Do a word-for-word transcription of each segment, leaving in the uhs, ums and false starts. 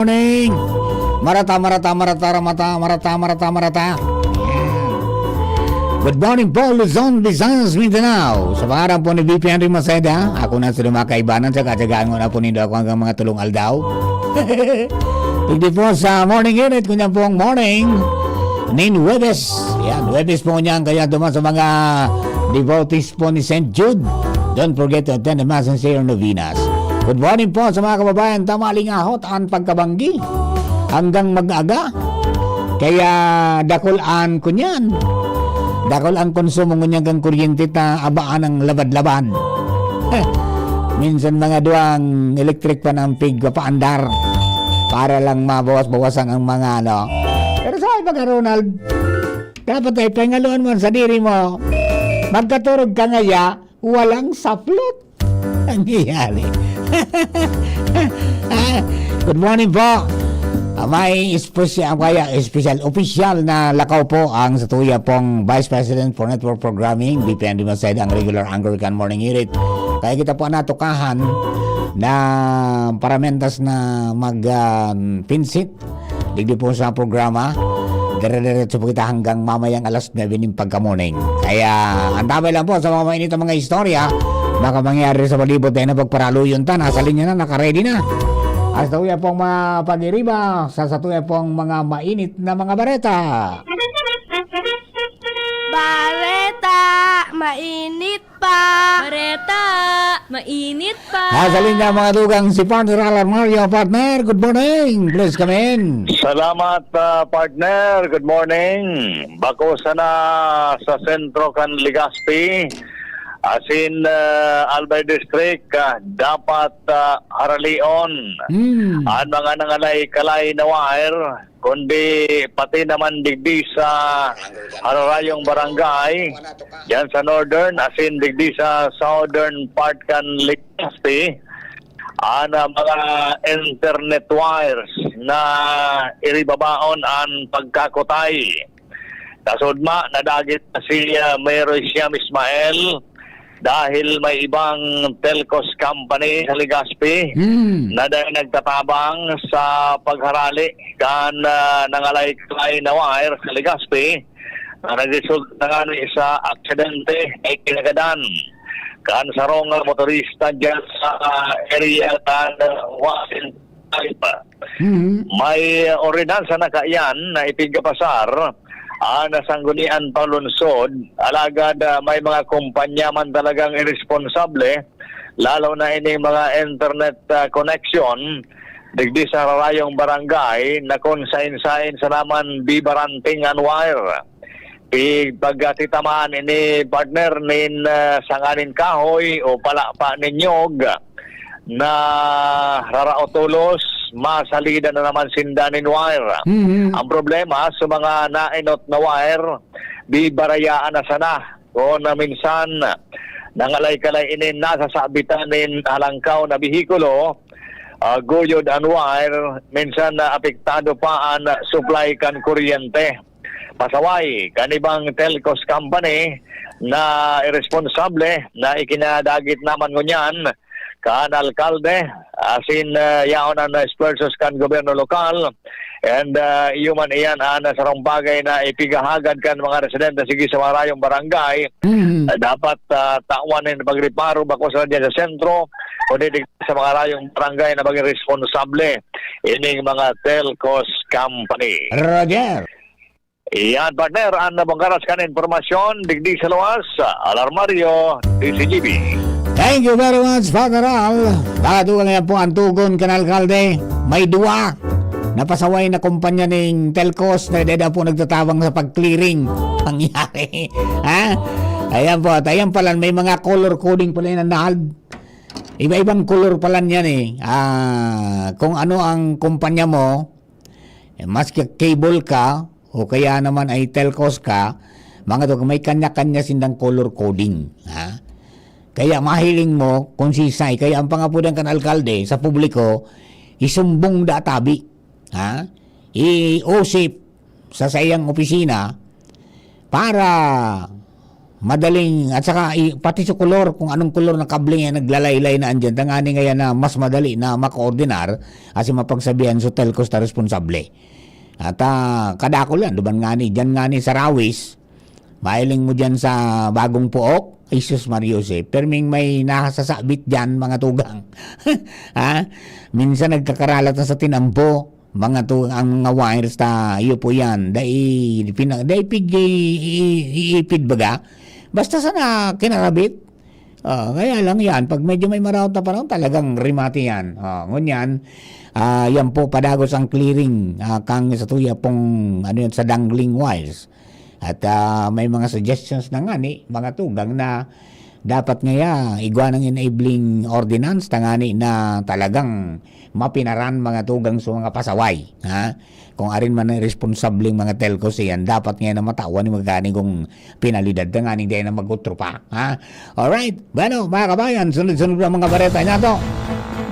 Morning. Marata, marata, marata, ramata, marata, marata, marata. Good morning po, Luzon, Visayas, Mindanao. Sa pangalan po ni V P Henry Maceda, ako na sa mga kaibanan, sa katsagaan ko na po nindo ako hanggang mga tulong aldaw. Hindi po sa morning unit, kunya pong morning. Nin Huwebes. Yan, Huwebes po niyan, kaya duman sa mga devotees po ni Saint Jude. Don't forget to attend the Mass and say your novenas. Good morning po sa mga kababayan, tama lingahot ang pagkabanggi hanggang mag-aga. Kaya dakul an kunyan. Dakul ang konsumo ngunyan kan kuryente ta abaan ang labad-laban. Minsan mga duwang electric pa ang pigpapaandar para lang mabawas-bawasan ang mga ano. Pero sa pagka Ronald, dapat ay pangaluan mo sa diri mo. Magkaturog ka ngaya, walang saplot. Nangyayari. Ah, good morning po. Ah, may espesyal, kaya espesyal, opisyal na lakaw po ang sa tuya pong Vice President for Network Programming, V P N Dimased, ang regular anchor kan Morning Irit. Kaya kita po natukahan na paramentas na mag, ah, pinsit digdi po sa programa. Dire-diretso po kita hanggang mamayang alas nuebe nin pagka-morning. Kaya, antabay lang po sa mga mainit na mga istorya, baka mangyari sa palibot na pagparaluyon ta, nasa linya na, naka-ready na. Hasta uya pong mga pag-iriba, sa satuya pong mga mainit na mga bareta. Bareta, mainit pa. Bareta, mainit pa. Nasa linya mga dugang si Partner Alan Mario. Partner, good morning. Please come in. Salamat, ah, partner. Good morning. Bako sana sa sentro kan Legazpi. Asin, ah, Albay District, ah, dapat, ah, aralion. Hmm. An mga nangalay-kalay na wire, kundi pati naman digdi sa hararayong barangay, diyan sa northern, asin digdi sa southern part kan Legazpi, an, ah, mga internet wires na iribabaon an pagkakutay. Kasudma, nadagit na si, ah, Mayor Siam Ismael dahil may ibang telcos company sa Legazpi Hmm. na dahil nagtatabang sa pagharali kan, ah, nangalay-kalay na wire sa Legazpi, na nagresulta na ngani sa aksidente na ikinagadan kan sarong motorista dyan sa, ah, area kan, ah, Washington. Mhm. May ordinansa na kaiyan na ipigkapasar an Sangguniang Panlungsod, alagad, ah, may mga kumpanya man talagang iresponsable, lalo na ining mga internet, ah, connection, digdi sa hararayong barangay na kun sain-sain sana man bibaranting an wire. Pi-, pagkatitamaan ini, partner, nin, ah, sanga nin kahoy o palapa nin nyog na raraot tolos, masalida na naman sinda nin wire. Mhm. Ang problema, sa mga naenot na wire, bibarayaan na sana. Kung na minsan, nangalay-kalay ini nasasabitan nin halangkaw na behikulo, ah, guyod an wire, minsan na apektado pa an supply kan kuryente. Pasaway, kan ibang telcos company na iresponsable na ikinadagit naman ngunyan kan alkalde, asin, ah, yaon an esfuerzos kan gobyerno lokal, and, ah, iyo man iyan an sarong bagay na ipigahagad kan mga residente sige sa mga rayong barangay. Mhm. Ah, dapat, ah, tawan nin pagreparo, bako sa dyan sa sentro, kundi di sa mga rayong barangay na maging responsable ining mga telcos company. Roger. Iyan, partner, an nabangkaras kan impormasyon, digdi sa luwas, Alarmario, D Z G B. Thank you very much, Father Al. Bago nga po ang tugon kan alkalde, may duwa na pasaway na kumpanya ning telcos na deda po nagtatabang sa pag-clearing. Nangyari. Ha? Ayan po, at ayan pala, may mga color coding pala yan, nahal. Iba-ibang color pala niyan eh. Ah, kung ano ang kumpanya mo, eh, maski cable ka, o kaya naman ay telcos ka, mga to, may kanya-kanya sindang color coding, ha? Kaya mahiling mo kung sisay. Kaya ang pangapudan kan alkalde sa publiko, isumbong da tabi, ha? I-usip sa saiyang opisina para madaling, at saka i-, pati sa kolor, kung anong kolor na kable nga naglalaylay na andyan, tangani ngayon na mas madali na makoordinar, asin mapagsabihan sa telcos na responsable. At, ah, kadakol yan, duman ngani, dyan ngani sa Rawis, mahiling mo dyan sa Bagong Pook, ay sus, Mario Jose, perming may nasasabit dyan, mga tugang. Ha? Minsan nagkakaralat na sa tinampo, mga tugang, ang mga wires ta, iyo po yan, dai, pina-, dai pig-, i-, i-, iipid baga. Basta sana kinarabit. Ah, kaya lang yan, pag medyo may maraot na panahon, talagang rimati yan. Ah, ngunyan, ah, yan po, padagos ang clearing, ah, kang sa tuya pong, ano yun, sa dangling wires. At, ah, may mga suggestions na nga ni mga tugang na dapat ngaya igwa ng enabling ordinance tangani na talagang mapinaran mga tugang sa mga pasaway, ha? Kung arin man ang responsableng mga telcos iyan, dapat ngaya na matawan ni magani kung penalidad tanganing dai na magutro pa, ha? Alright, bueno, mga kabayan, sunod-sunod na mga bareta niya to.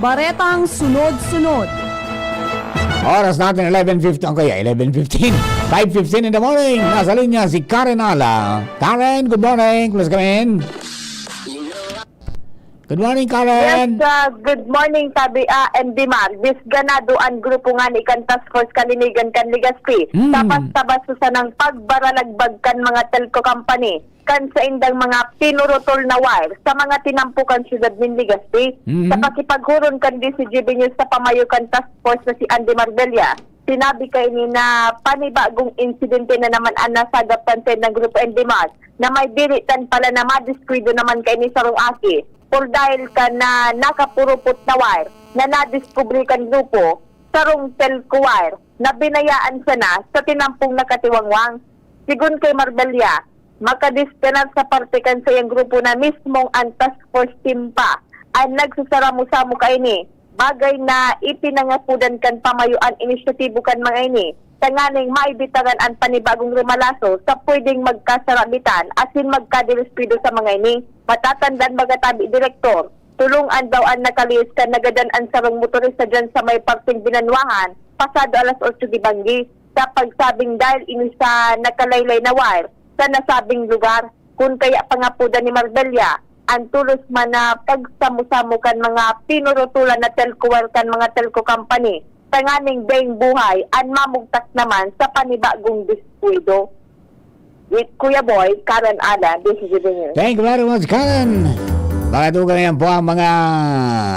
Baretang sunod-sunod. Oras natin, eleven fifteen, okay, eleven fifteen. Five fifteen in the morning, nasa linya si Karen Ala. Karen, good morning. Please come in. Good morning, Karen. Yes, uh, good morning, Tabi, ah, M D Mar. Disganado an grupo ngani kan Task Force Kalinigan kan Legazpi. Hmm. Sa basta-basta sanang pagbaralagbag kan mga telco company kan saindang mga pinurutol na wire sa mga tinampo kan siyudad nin Legazpi. Mhm. Sa pakipaghuron kan D Z G B News sa pamayo kan Task Force na si Andy Marbella, sinabi kaini na panibagong insidente na naman an nasagap kan saindang grupo, Andy Mar, na may diri tan pala na madiskuido naman kaini sarong aki, por dahil kan na nakapurupot na wire na nadiskubre kan grupo, sarong telco wire na binayaan sana sa tinampong nakatiwangwang. Sigon kay Marbella, makadistenar sa parte kan saiyang grupo na mismong an Task Force Team pa an nagsasaramo-samo kaini, bagay na ipinangapodan kan pamayo an inisyatibo kan mga ini, tanganing maibitaran an panibagong rumalaso sa pwedeng magkasarabitan asin magkaderespido sa mga ini. Matatandaan, baga, Tabi, Direktor, tolong aldaw an nakalihis kan nagadan an sarong motorista diyan sa may parteng Binanwahan, pasado alas otso de banggi, sa pagsabing dahil ini sa nakalaylay na wire sa nasabing lugar. Kun kaya pangapodan ni Marbella, an tolos man na pagsamo-samo kan mga pinurutulan na telco wire kan mga telco company, tanganing daing buhay an mamugtak naman sa panibagong diskuido. With Kuya Boy, Karen Ala, D Z G B News. Thank you very much, Karen. Mga tugang, yan po ang mga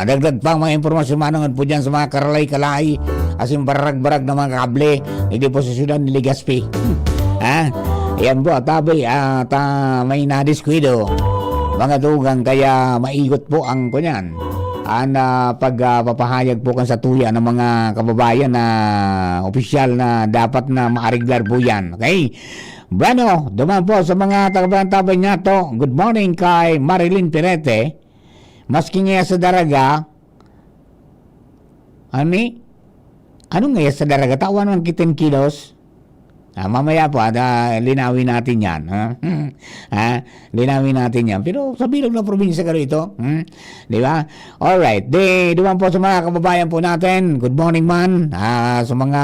dagdag pang mga impormasyon manungod po dyan sa mga karalay-kalay, asin barag-barag na mga kable, hindi po sa syudad ni Legazpi. Ha? Yan po, tabi, at, ah, may nadiskuido. Mga tugang, kaya maigot po ang kunyan. Ang, ah, pag, ah, papahayag po kan sa tuya ng mga kababayan na opisyal na dapat na maariglar po yan. Okay? Bueno, duman po sa mga taga-Bayan Tabay niya to. Good morning kay Marilyn Pirete. Maski nga sa Daraga, ani? Ano nga sa Daraga? Tawan man kitin kilos. Ah, mamaya po, at, ah, linawin natin yan, ha? Ha? Linawin natin yan. Pero sa bilog na probinsya garo ito, hmm? Di ba? Alright. Di, duman po sa mga kababayan po natin. Good morning man. Ah, sa mga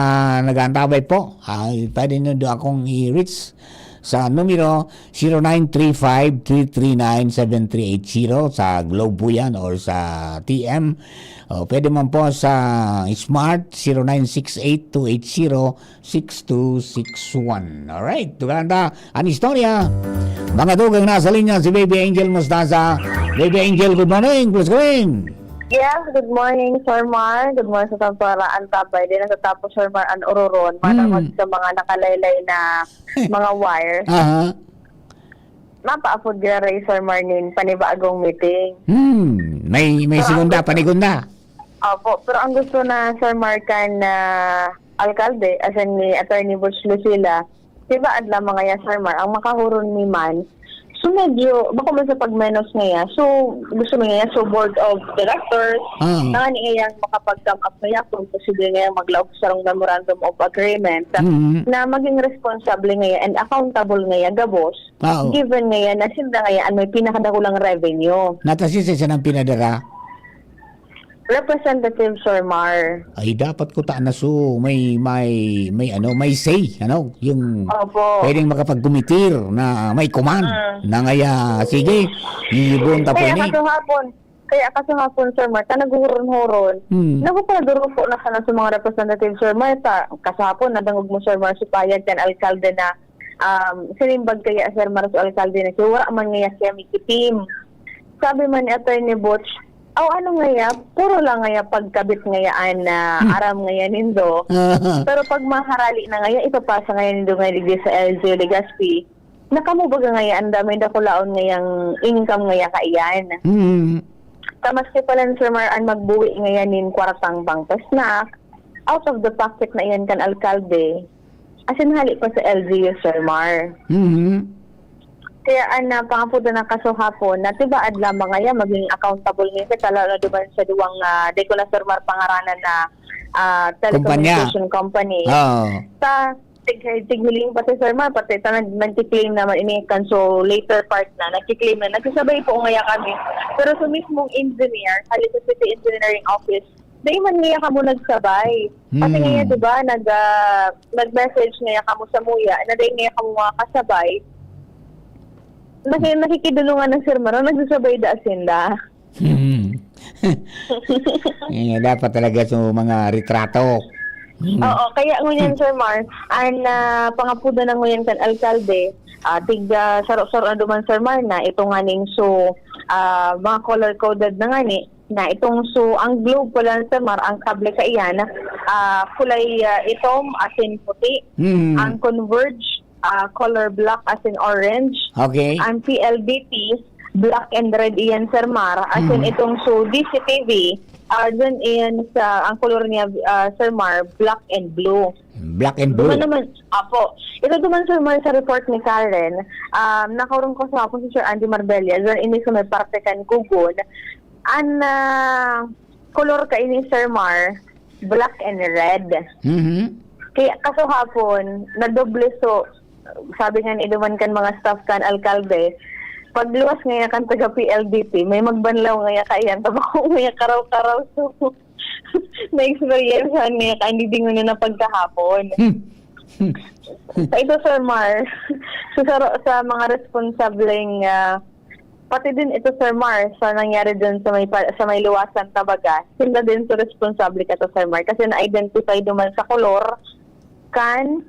nag-aantabay po, ah, pwede nyo do akong i-reach sa numero zero nine three five three three nine seven three eight zero sa Globe po yan or sa T M. O pwede man po sa Smart, zero nine six eight two eight zero six two six one. Alright, tugang ta an istorya. Mga tugang, nasa linya si Baby Angel Mostaza. Baby Angel, good morning. Please go in. Yes, good morning, Sir Mar. Good morning sa Tampara, Antabay. Di na sa tapos, Sir Mar, an Ororon. Manangod Hmm. sa mga nakalaylay na mga wire. Aha. Mapaapod ka, Sir Mar, nin panibagong meeting. Hmm. May, may So, segunda, ang panigunda. Opo, pero ang gusto na, Sir Mar, kan, ah, alkalde, asin ni Attorney Butch Lucila, di ba, adlaw mga yan, Sir Mar, ang makahuron ni man, so medyo, bako man sa pagmenos ngaya, so gusto mo ngaya, so board of directors, Ah. na nga ni ngayang makapag-come up ngaya, kung posible ngayang maglaog sa sarong memorandum of agreement, Mm. na maging responsable ngaya and accountable ngaya gabos, Ah, oo. given ngaya na sila ngaya ang may pinakadakulang revenue. Natasisi siya ng pinadara. Representative Sir Mar. Ay, dapat ko ta na so may, may, may ano, may say, ano, yung Opo. pwedeng makapagkumitir na may command Mm. na ngaya, sige, yibon ta po Kaya ini. kaso hapon, kaya kaso hapon, Sir Mar, ta naghuhuron-huron. Hmm. Naku, pala, durufo na sana sa mga representative, Sir Mar, ta, kaso hapon, nadangog mo, Sir Mar, si payag kan alkalde na, um, sinimbag kaya, Sir Mar, sa alkalde na siya, wala man ngaya siya mikitim. Sabi man ni Attorney Butch, "Aw, ano ngaya? Puro lang ngaya pagkabit ngayaan na Hmm. aram ngaya nindo. Pero pag maharali na ngaya, ipapasa ngaya nindo ngaya digdi sa L G U Legazpi. Na kamo baga ngaya an damay dakulaon ngayang income ngaya kaiyan." Hmm. Ta maski pa lang, Sir Mar, an magbuwi ngaya nin kwartang pang-snack, out of the pocket na iyan kan alkalde, asin hali pa sa L G U, Sir Mar. Mhm. Kaya an, ah, pangapodan na kaso hapon, na tibaad lamang ngaya maging accountable ngaya sa tala na duman sa duwang, ah, di ko na, Sir Mar, pangaranan na, ah, Kumpanya. telecommunication company. Oo. Sa tig-, tighiling pati, Sir Mar, pati ta nag-, nagki-claim naman ini kan so later part na, nagki-claim na, nagsasabay po ngaya kami. Pero sa mismong engineer, hali sa City Engineering Office, dai man ngaya kamo nagsabay. Kasi Hmm. ngaya, di ba, nag, ah, nag-message ngaya kamo sa muya, na dai ngaya kamo makakasabay. Naki-, nakikidulungan na, Sir Mar, nagsasabay da sinda. Hmm. Eh, dapat talaga sa mga retrato. Hmm. Oo, kaya ngunyan, Sir Mar, an, ah, pangapodan na ngunyan kan alkalde, ah, tig, ah, saro-saro na duman, Sir Mar, na ito nganing so, ah, mga color-coded na ngani, na itong so, ang globe pala, Sir Mar, ang kable kaiyan, ah, kulay, ah, itom asin puti. Hmm. Ang Converge, ah, color black asin orange. Okay. Ang P L D T, black and red iyan, Sir Mar. Asin Mm. itong so D C T V, ah, dyan iyan sa, ang color niya, ah, Sir Mar, black and blue. Black and blue. Duman naman, apo. Ito duman, Sir Mar, sa report ni Karen, um, nakaurong ko sa hapon si Sir Andy Marbella, dyan ini sa may parte kan Gugon. An, ah, kolor kaini, Sir Mar, black and red. Mhm. Kaya kaso hapon, nadoble so, sabi nga ni duman kan mga staff kan alkalde, pagluwas ngaya kan taga P L D T, may magbanlaw ngaya kaiyan, tabako ngaya karaw-karaw. So, na-experiencehan ngaya kan didingon na pagkahapon. Hmm. Sa ito, Sir Mar, sa, sa, sa mga responsableng, ah, pati din ito, Sir Mar, sa nangyari dun sa may pa-, sa may Luwasan, Tabaga, sila din so responsable kato, Sir Mar, kasi na-identify duman sa kolor kan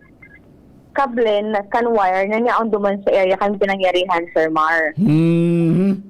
kable na, kan wire na niyaon duman sa area kan pinangyarihan, Sir Mar. Mhm.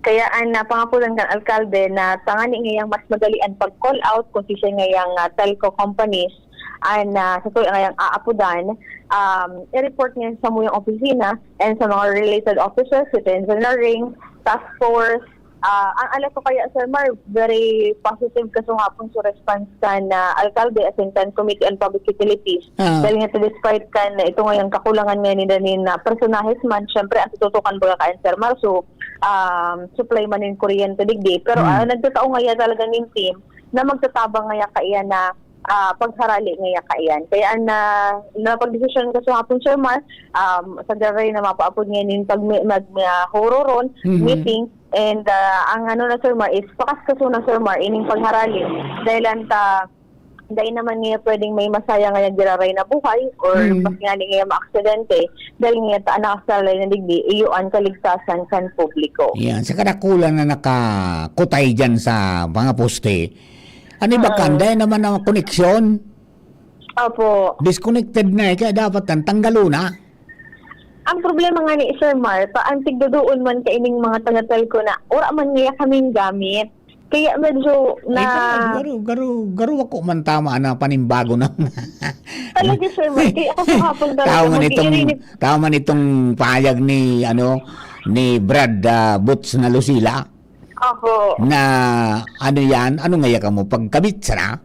Kaya an napangapodan kan alkalde na tangani ngayang mas madali an pag-call out kung siisay ngayang, ah, telco companies an, ah, sa tuya ngayang aapodan, um, i-report niya sa samuyang opisina and sa mga related offices, citizenry, task force. Ah, ang alas ko kaya, Sir Mar, very positive kaso hapon sa response kan, ah, alkalde asin kan Committee on Public Utilities. Ah. Dahil nga despite kan ito ngayang kakulangan nga ni Danin na personahes man, syempre, ang tututukan baga kayan, Sir Mar, so, um, supply man nin kuryente digdi. Pero, Hmm. ah, nagtatao ngaya talaga nin team na magtatabang ngaya kaiyan na, ah, pagharali ngaya kaiyan. Kaya ang na, napagdesisyon kaso hapon, Sir Mar, um, sa garay na mapaapod ngayon yung pag-, mag-, ah, huroron, Mhm. meeting, and, ah, ang ano na, Sir Mar, is pakas kaso na, Sir Mar, ining pagharali. Dahil ang ta-, dahil naman niya pwedeng may masaya ngayang giraray na buhay or Hmm. mas nga niya maaksidente, dahil niya ta nakasalay na digdi, iyo ang kaligtasan kan publiko. Yan. Sa kadakulan na nakakutay dyan sa mga poste, ano ba, Oo. Kanday naman ang koneksyon? Opo. Disconnected na eh, kaya dapat ang tanggalon na. Ang problema nga ni Sir Mar, pa ang tigduduon man kaining mga taga-telco na, wala man niya kaming gamit. Kaya medyo Ay, na garo, garo, garo, garo ako man tama na panimbago na. Talaga, Sir Mar. Kaya ako kahapon talaga Tama nitong, mag-iinit. Tama nitong pahayag ni, ano, ni Brad, ah, Boots na Lucila. Opo. Na, ano yan? Ano ngaya ka mo? Pagkabit sana?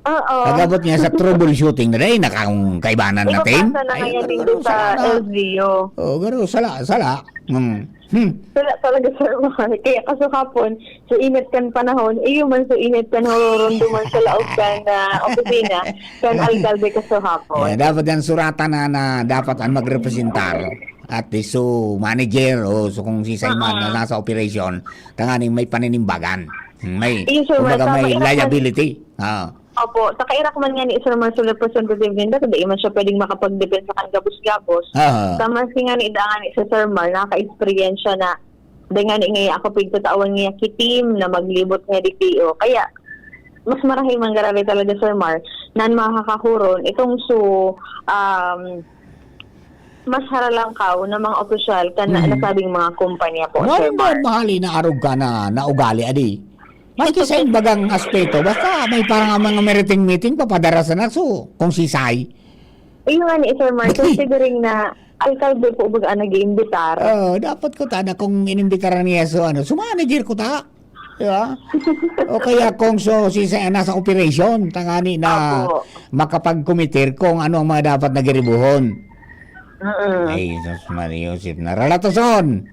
Oo. Pag-abot niya sa troubleshooting na rin, nakakong kaibanan natin. Ipapasa na Ay, ngayon garo, din garo, doon sa sala na. L G U. Oh, garo, sala, sala. Hmm. Hmm. Sala talaga, Sir Mar. Kaya kaso hapon, sa init kan panahon, iyo man sa init kan hororunduman sa laog kan, ah, opisina, kan alkalde kaso hapon. Eh, dapat yan suratan na, na dapat ang magrepresentar. At so manager o so kung si Simon Oo. na nasa operasyon, tanganing may paninimbagan. May, Iyo, Sir Mar, kumbaga, tama, may irak man liability. Ah. Opo, sa kairak man nga ni Sir Mar sa representative ninda, dai man siya pwedeng makapagdepensa kan gabos-gabos. Aha. Sa maski nga ni daan ni si Sir Mar, nakaka-experience siya na, dai nga ni ngaya ako pigtatawan niya ki team na maglibot nga digdi, o. Kaya, mas marahay man grabe talaga, Sir Mar, na an mga kakahuron, itong so, um, mas haralangkaw na mga opisyal kan na, Hmm. nasabing mga kumpanya po, Sir Mar. Mar, mahali na arog ka na, na ugali, adi. Maski sa imbagang aspeto, basta may parang mga meeting-meeting, papadara sana, so, kung sisay. Iyo nga ni, Sir Mar, so, siring na alkalde po baga ang nag-iimbitar. Oo, dapat ko ta na kung inimbitaran niya, so, ano, so, manager ko ta. Di ba? O kaya kung so, sisay ang nasa operation, tangani na Opo. makapag-committee kung ano ang mga dapat na giribuhon. Mm. Ay, Jesus Maria Joseph, naralatoson!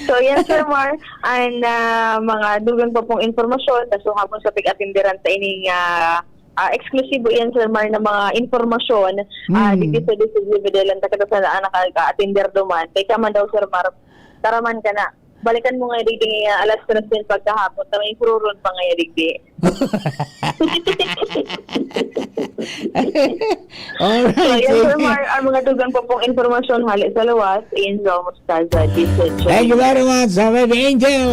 So, yan, Sir Mar, ang, ah, mga dugang pa pong impormasyon na suhabon sa pig-atinderan sa ining, ah, ah, eksklusibo yan, Sir Mar, na mga impormasyon, ah, Hmm. digdi sa D C G B D L, ang takata sana ang naka-atender duman. Kaya ka man daw, Sir Mar, taraman ka na. Balikan mo nga digdi nga alas tres din pagkahapon, ta may hururon pa nga digdi. Alright, So, yan, Sir sige. Mar, ang mga dugang pa pong impormasyon, hali sa lawas, Angel Mostaza, D C J. Thank you very much, uh, Baby Angel.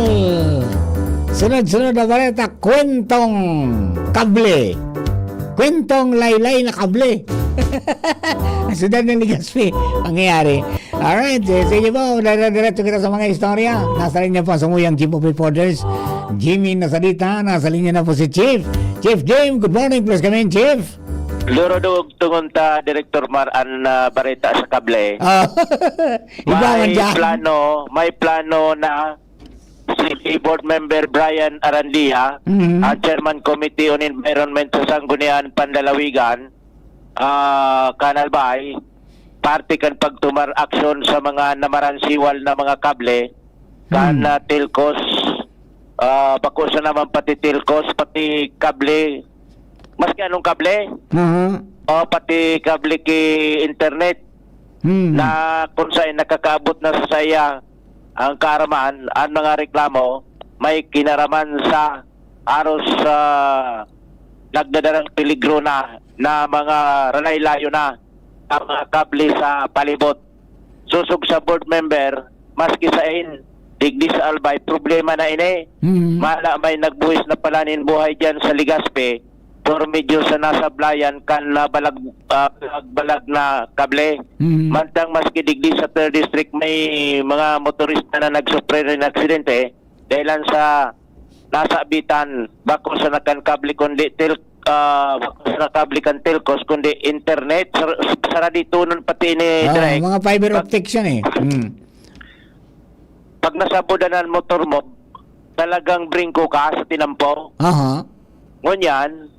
Sunod-sunod na bareta, kwentong kable. Kwentong laylay na kable. Sa Daniel Legaspi, pangyayari. Alright, eh, sige po, dire-diretso kita sa mga istorya. Nasa linya po ang sanguyang Chief of Reporters, Jimmy Nasadita. Nasa linya na po si Chief. Chief Jim, good morning, please come in, Chief. Loro dog tungon ta, Director Mar, an, ah, bareta sa kable. Ah, iba man May dyan. plano, may plano na si Board Member Brian Arandia, Mhm. ang Chairman Committee on Environment sa Sangguniang Panlalawigan, ah, kan Albay, parte kan pagtumar aksyon sa mga namaransiwal na mga kable, kan, Hmm. ah, telcos, ah, bako sana man pati telcos, pati kable, maski anong kable, Aha. o pati kable ki internet, Hmm. na kung saan nakakaabot na sa saya ang kaaraman, ang mga reklamo, may kinaraman sa aros, ah, nagdadarang peligro na, na mga ranay-layo na ang mga kable sa palibot. Sosog sa board member, maski sain, digdi sa Albay, problema na ini. Mm. Mala may nagbuhis na pala nin buhay diyan sa Legazpi, por medyo sa nasablayan kan nabalag-, ah, balag-balag na kable. Mm. Mantang maski digdi sa third district, may mga motorista na nagsufre nin aksidente dahilan sa nasabitan, bako sa nakan kable kundi tel-, ah, bako sa nakable kan telcos, kundi internet. Sar-, saraditonon pati ni Ah, Direk. mga fiber Pag optics yan eh. Mm. pag nasabodan ang motor mo, talagang bringko ka sa tinampo. Aha. Ngunyan,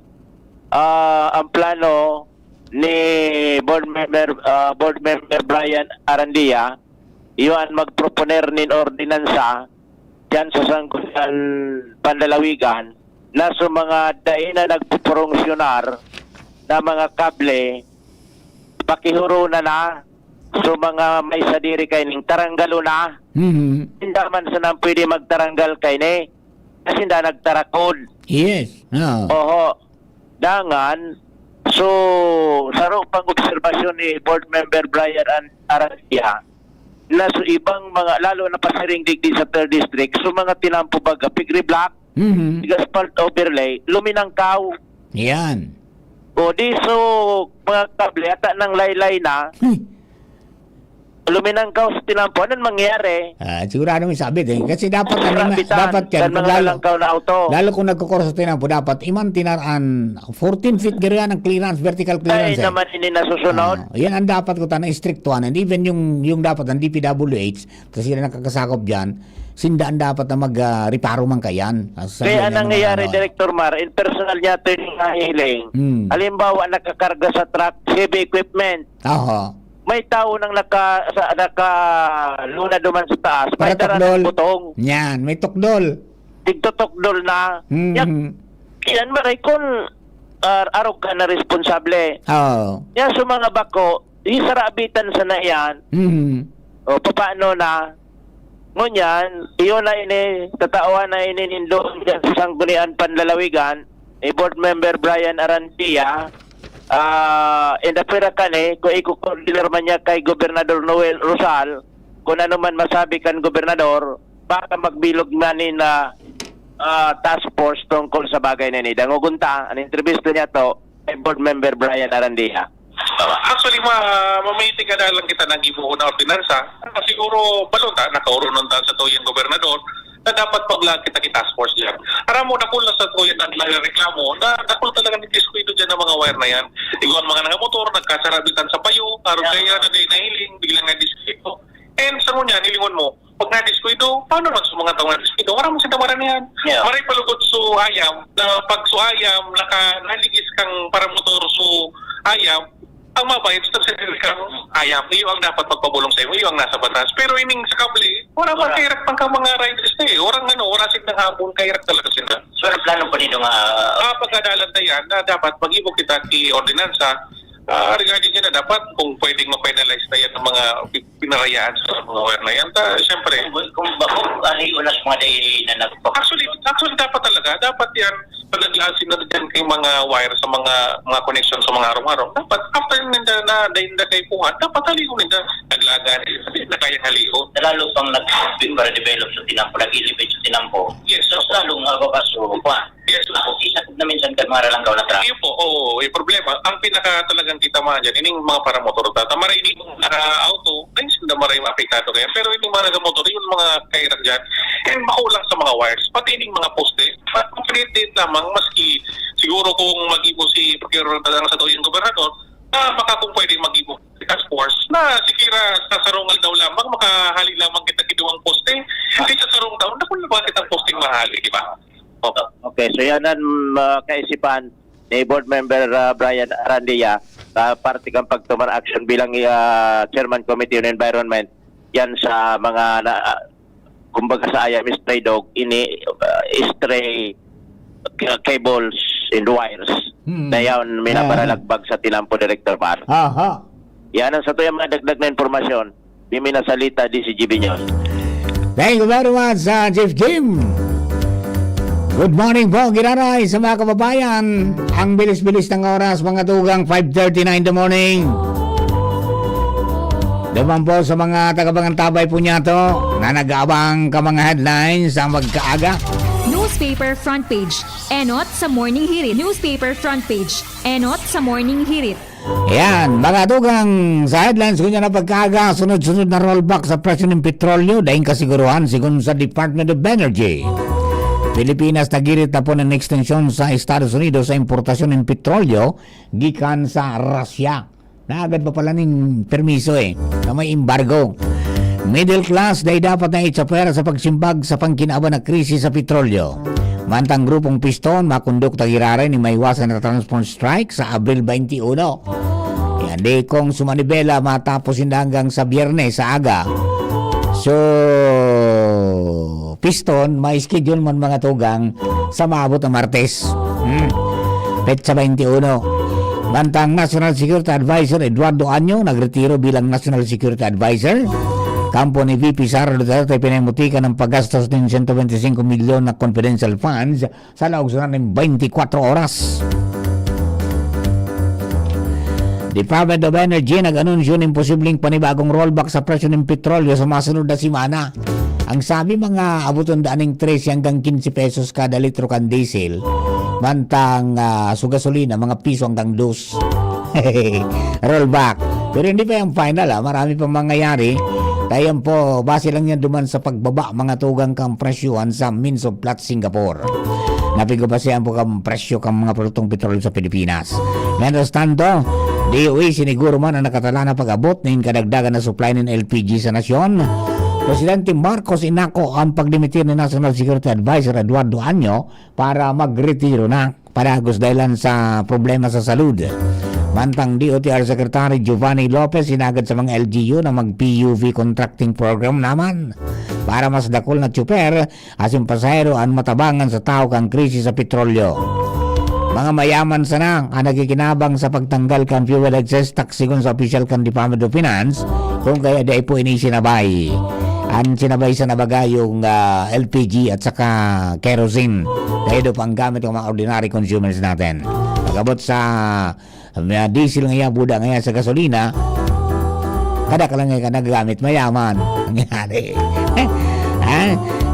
ah, ang plano ni Board Member, ah, Board Member Brian Arandia, iyo an magproponer nin ordinansa diyan sa Sangguniang Panlalawigan na sa mga dai na nagpuprongsyunar na mga kable, pakihurona na. So, mga may sadiri kaining taranggalon na. Mhm. Hindi man sana pwede magtaranggal kaini. Kasi hindi nagtarakod. Yes. Oo. Oho. Dangan, so, saro pang obserbasyon ni Board Member Brian An-, Arancia, na sa ibang mga, lalo na pasiring digdi sa third district, so mga tinampo baga, pigre-block, Mhm. asphalt overlay, luminangkaw. Yan. O, di so, mga kable, ata nang laylay na, Hmm. luminangkaw sa tinampo. Anong mangyayari? Ah, sigurado may sabit eh. Kasi dapat, ano, Sabitan, dapat yan, kan mga lalo, lalangkaw na auto. lalo kung nagkukurso sa tinampo, dapat iman tinaraan fourteen feet garo ang clearance, vertical Ay, clearance eh. naman ini nasusunod. Ah, yan ang dapat ko ta na istriktuhan. And even yung, yung dapat ang D P W H, kasi sila nakakasakop dyan, sinda ang dapat na mag, ah, reparo man kayan. Ah, sa Kaya ganyan anong mga nangyayari, ano, Director Mar, in personal niya, ito yung nahihiling. Hmm. Halimbawa, nakakarga sa truck, heavy equipment. Aha. May tao nang naka-, sa, naka-luna duman sa taas, may Para dara tukdol. ng butong. Yan, may tukdol. Tigtutokdol na. Mhm. Yan, yan, maray kun, ah, arog ka na responsable. Oo. Yan, sa mga bako, isarabitan sana yan. Mhm. O, papaano na? Ngunyan, iyo na ini, tatawan na ini nin doon dyan sa Sangguniang Panlalawigan, ni Board Member Brian Arantia, ah, in the pira kani, kung iko-coordinate man niya kay Gobernador Noel Rosal, kung ano man masabi kan Gobernador, baka magbilog man ni na, ah, task force tungkol sa bagay na ini. Dangogon ta, an entrevista niya to, kay Board Member Brian Arandia. Actually, ma-, mamitig ka na lang kita nang gibohon na ordinansa. Ah, siguro, balon ta, nakaoronon ta sa tuyang gobernador na dapat paglaag kita ki task force diyan. Aram mo, dakul na sa tuya na nagreklamo na dakul talaga ni diskuido diyan ang mga wire na yan. Igwa ang mga nangamotor, nagkasarabitan sa payo, karon Yeah. kaya na di nahiling, biglang na diskuido. And sa ngunyan, hilingon mo, pag nadiskuido, paano man sa mga tao nga diskuido? Wala man sa damaran yan. Yeah. Maray palugod so ayam, na pag so ayam, naka, naligis kang paramotor so ayam, ang mabayad sa sarili kang ayam, iyo ang dapat magpabolong sa imo, iyo ang nasa batas. Pero ining sa kable, wala man Wala. kairak pang ka mga riders na eh. Orang ano, wala silang habon, kairak talaga sila. So, ang plano po nito nga Ah, pagkadalan na yan, na dapat mag-ibo kita ki ordinansa, ah, regarding dyan na dapat kung pwedeng ma-penalize na yan ang mga pi-, pinarayaan sa mga wire na yan. Ta, siyempre, Kung, kung ba, kung ano yung unas mga day na nagpa- Actually, actually, dapat talaga, dapat yan, pag naglasin na dyan kay mga wire sa mga, mga connection sa mga arong-arong, dapat after ninda na, dahil na kay kuha, dapat halion ninda, naglagan, hindi na kayang halion. Lalo pang nag-, para develop sa tinampo, nag-elevate sa tinampo. Yes, So, opo. lalo nga ba, so, kuha. Yes, opo. Ang isa na minsan ka, mga ralanggaw na traffic. Iyo po, oo, yung problema, ang pinaka talagang kita mga dyan, ining mga paramotor, tata, maray ining mga auto, ay, sinda maray maapekto kaya. Pero ining mga nagamotor, yung mga kairak dyan, and makulang sa mga wires, pati ining mga poste, pa-, mapaliit-liit lamang, maski siguro kung mag-ibo si Procurator Tadang sa tuyang gobernador, na baka kung pwede mag-ibo si task force, na sikira sa sarong aldaw lamang, makahali lamang kita kiduwang poste. Ah. Di sa sarong taon, dakul na ba kitang posting mahali, di ba? Opo. Okay, so yan ang, ah, kaisipan ni Board Member, ah, Brian Arandia, sa parte kang pagtumar action bilang, ah, Chairman Committee on Environment, yan sa mga na, ah, kumbaga sa ayam, stray dog, ini, ah, stray ca-, cables and wires Hmm. na yan, Ah. minaparalagbag sa tinampo, Director Mar. Aha. Yan ang sa tuyang mga dagdag na impormasyon. Mimi na salita, D C G B News. Thank you very much, ah, Chief Jim. Good morning po, Giraray, sa mga kababayan. Ang bilis-bilis ng oras, mga tugang, five thirty na in the morning. Duman po sa mga taga-Bangantabay po niya to, na nag-aabang ka mga headlines sa magkaaga. Newspaper front page. Enot sa Morning Hirit. Newspaper front page. Enot sa Morning Hirit. Yan, mga tugang sa headlines, kunya na pagkaaga, sunod-sunod na rollback sa presyo ng petrolyo, daing kasiguruhan, sigon sa Department of Energy. Pilipinas, nagirit na po ng ekstensyon sa Estados Unidos sa importasyon ng petrolyo gikan sa Russia. Naagad pa pala ning permiso eh, na may embargo. Middle class, dai dapat na itsapwera sa pagsimbag sa pangkinaban na krisis sa petrolyo. Mantang grupong Piston, makondukta giraray ni maiwasan na transport strike sa Abril twenty-one. Yan, di kung sumanibela, matapos inda hanggang sa Biyernes sa aga. So, Piston, may schedule man mga tugang sa maabot na Martes. Hmm. Petsa twenty-one. Mantang National Security Advisor Eduardo Año nagretiro bilang National Security Advisor. Kampo ni V P Sara Duterte, pinamutikan ng paggastos ng sento bente singko milyon na confidential funds sa laog sana nin twenty-four oras. Department of Energy nag-anunsyo nin posibleng panibagong rollback sa presyo nin petrolyo sa masunod na semana. Ang sabi, mga abuton daan ning trese hanggang quince pesos kada litro kan diesel. Mantang, ah, sa gasolina, mga piso hanggang dos. Rollback. Pero hindi pa yan final, ah. Marami pang mangyayari. Kaya yan po, base lang yan duman sa pagbaba, mga tugang kang presyohan sa Means of Platts Singapore. Napigbabasehan po kang presyo kang mga produktong petrolyo sa Pilipinas. Mientras tanto, D O E siniguro man ang nakatala na pag-abot nin kadagdagan na supply nin L P G sa nasyon. Presidente Marcos inako ang pagdimitir ni National Security Advisor Eduardo Año para magretiro na. Padagos dahilan sa problema sa salud. Mantang D O T R Secretary Giovanni Lopez inagad sa mga L G U na mag-P U V contracting program naman para mas dakul na tsuper asin pasahero an matabangan sa tahaw kan krisis sa petrolyo. Mga mayaman sana an nakikinabang sa pagtanggal kan fuel excise tax sigon sa opisyal kan Department of Finance, kun kaya dai po ini sinabay. An sinabay sa nabaga yung, ah, L P G at saka kerosene. Dahil doon pa ang gamit ng mga ordinary consumers natin. Pag-abot sa, ah, diesel ngaya, buda ngaya sa gasolina, kada ka lang nga nagagamit, mayaman. Nangyari. Ha?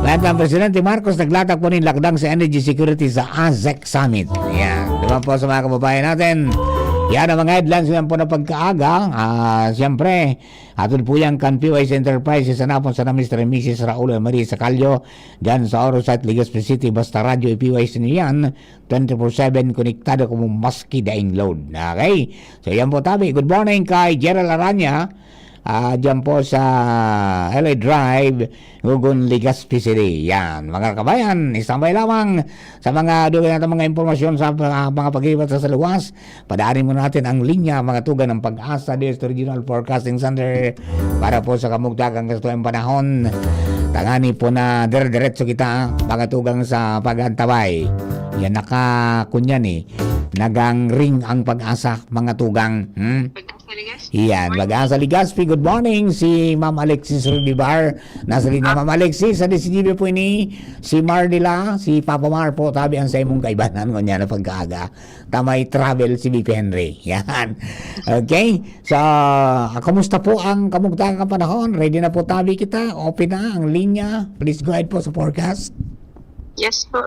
Lahat ng Presidente Marcos naglatag po nin lakdang sa energy security sa ASEC Summit. Yan. Diba po sa mga kababayan natin? Yan ang mga headlines ngayon po na pagkaaga. Ah, siyempre, atod po yan kan P Y C Enterprises, hanapon sana Mister and Missus Raul and Marie Sacalyo, dyan sa Oro Site, Legazpi City. Basta radyo, i-P Y C nyo yan, twenty-four seven, konektado kamo maski daing load. Okay? So, yan po tabi. Good morning kay Gerald Aranya, ah, dyan po sa L A Drive, Gugun, Legazpi City. Yan, mga kabayan, isambay lamang sa mga dugay natin mga impormasyon sa mga, mga pag-ibat sa, sa luwas. Padaanin muna natin ang linya, mga tugang ng Pag-asa Dios Regional Forecasting Center para po sa kamugtagang kasalukuyan panahon. Tangani po na dire-diretso kita, mga tugang sa pag-antabay. Yan, naka, kunyan eh, nagang-ring ang Pag-asa, mga tugang. Hmm? Pag-asa Legazpi. Yan, Pag-asa Legazpi. Good morning, si Ma'am Alexis Rubibar. Nasa linya, Ma'am Alexis, sa D C G B po ini, si Mar nila, si Papa Mar po, tabi ang sa imong kaibanan, ngunyan na pagkaaga. Tamay travel si B P Henry. Yan. Okay? So, kamusta po ang kamugtagang panahon? Ready na po tabi kita? Open na ang linya. Please go ahead po sa forecast. Yes po.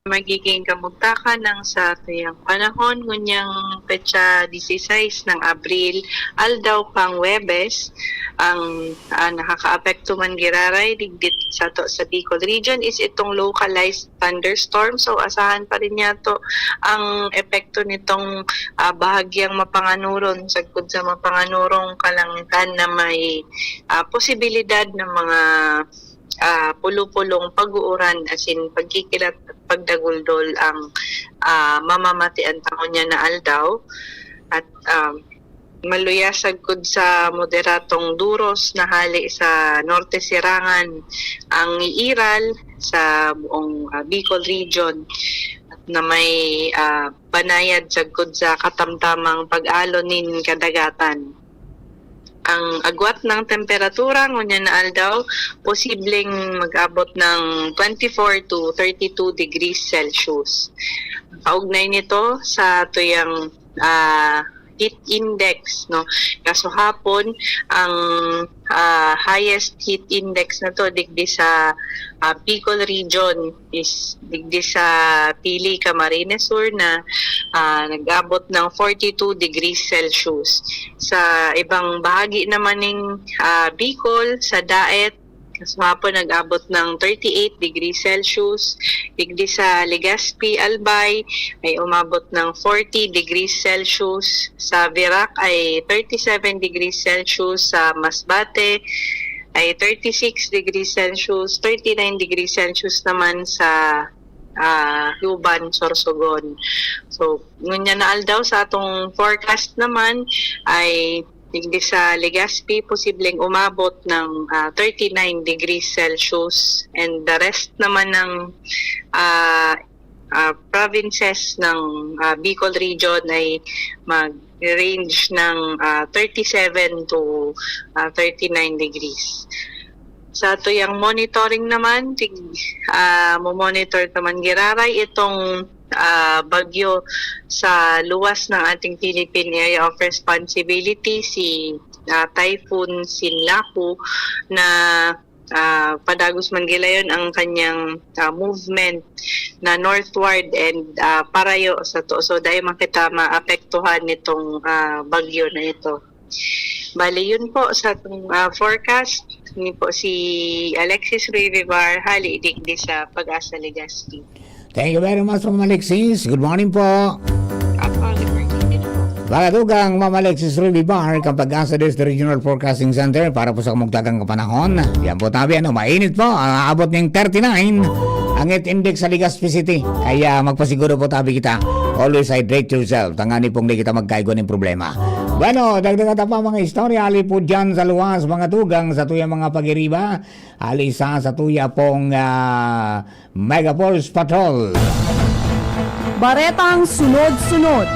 Magiging kamugtakan ng sa tuyang panahon, ngunyang petsa dieciséis ng Abril, aldaw pang Huwebes, ang, ah, nakakaapekto man giraray digdi sato sa Bicol Region is itong localized thunderstorm. So, asahan pa rin niya to ang epekto nitong, ah, bahagyang mapanganuron, sagkod sa mapanganurong kalangitan na may, ah, posibilidad ng mga, ah, pulo-pulong pag-uuran, as in, pagkikilat at pagdaguldol ang, ah, mamamatian ta ngunyan na aldaw. At, ah, maluya sagkod sa moderadong duros na hale sa norte sirangan ang iiral sa buong, ah, Bicol Region, na may, ah, banayad sagkod sa katamtamang pag-alon nin kadagatan. Ang agwat ng temperatura ngunyan na aldaw, posibleng mag-abot ng twenty-four to thirty-two degrees Celsius. Kaugnay nito sa tuyang, ah, heat index, no? Kaso hapon, ang, ah, highest heat index na to digdi sa, ah, Bicol Region is digdi sa Pili, Camarines Sur na, ah, nag-abot ng forty-two degrees Celsius. Sa ibang bahagi naman ng, ah, Bicol, sa Daet, sa hapon nag-abot ng thirty-eight degrees Celsius. Digdi sa Legazpi, Albay, ay umabot ng forty degrees Celsius. Sa Virac ay thirty-seven degrees Celsius. Sa Masbate ay thirty-six degrees Celsius. Thirty-nine degrees Celsius naman sa, ah, Luban, Sorsogon. So, ngunyan na aldaw sa atong forecast naman ay digdi sa Legazpi, posibleng umabot ng, ah, thirty-nine degrees Celsius, and the rest naman ng, ah, ah, provinces ng, ah, Bicol Region ay mag-range ng, ah, thirty-seven to, ah, thirty-nine degrees. Sa tuyang monitoring naman, tig-, ah, mo-monitor naman giraray itong, ah, bagyo sa luwas ng ating Philippine Area of Responsibility, si, ah, Typhoon Sinlaku, na, ah, padagos man gilayon ang kanyang, ah, movement na northward and, ah, parayo sa to. So, dai man kita maapektuhan nitong, ah, bagyo na ito. Bali, yun po sa atong, ah, forecast. Ni po si Alexis Rivivar, hali digdi sa Pag-asa Legazpi. Thank you very much, Ma'am Alexis. Good morning po. Apo, good morning din po. Mga tugang, Ma'am Alexis Rivivar, kan Pag-asa District Regional Forecasting Center para po sa kamugtagang kapanahon. Yan po tabi, ano, mainit po. Ang aabot ning thirty-nine ang heat index sa Legazpi City. Kaya magpasiguro po tabi kita. Always hydrate yourself. Tangani pong di kita magkaigwa ng problema. Bueno, dagdagan ta pa mga istorya. Ali po dyan sa luwas, mga tugang, sa tuyang mga pag-iriba. Ali sa, sa tuya pong, ah, Megaforce Patrol. Baretang sunod-sunod.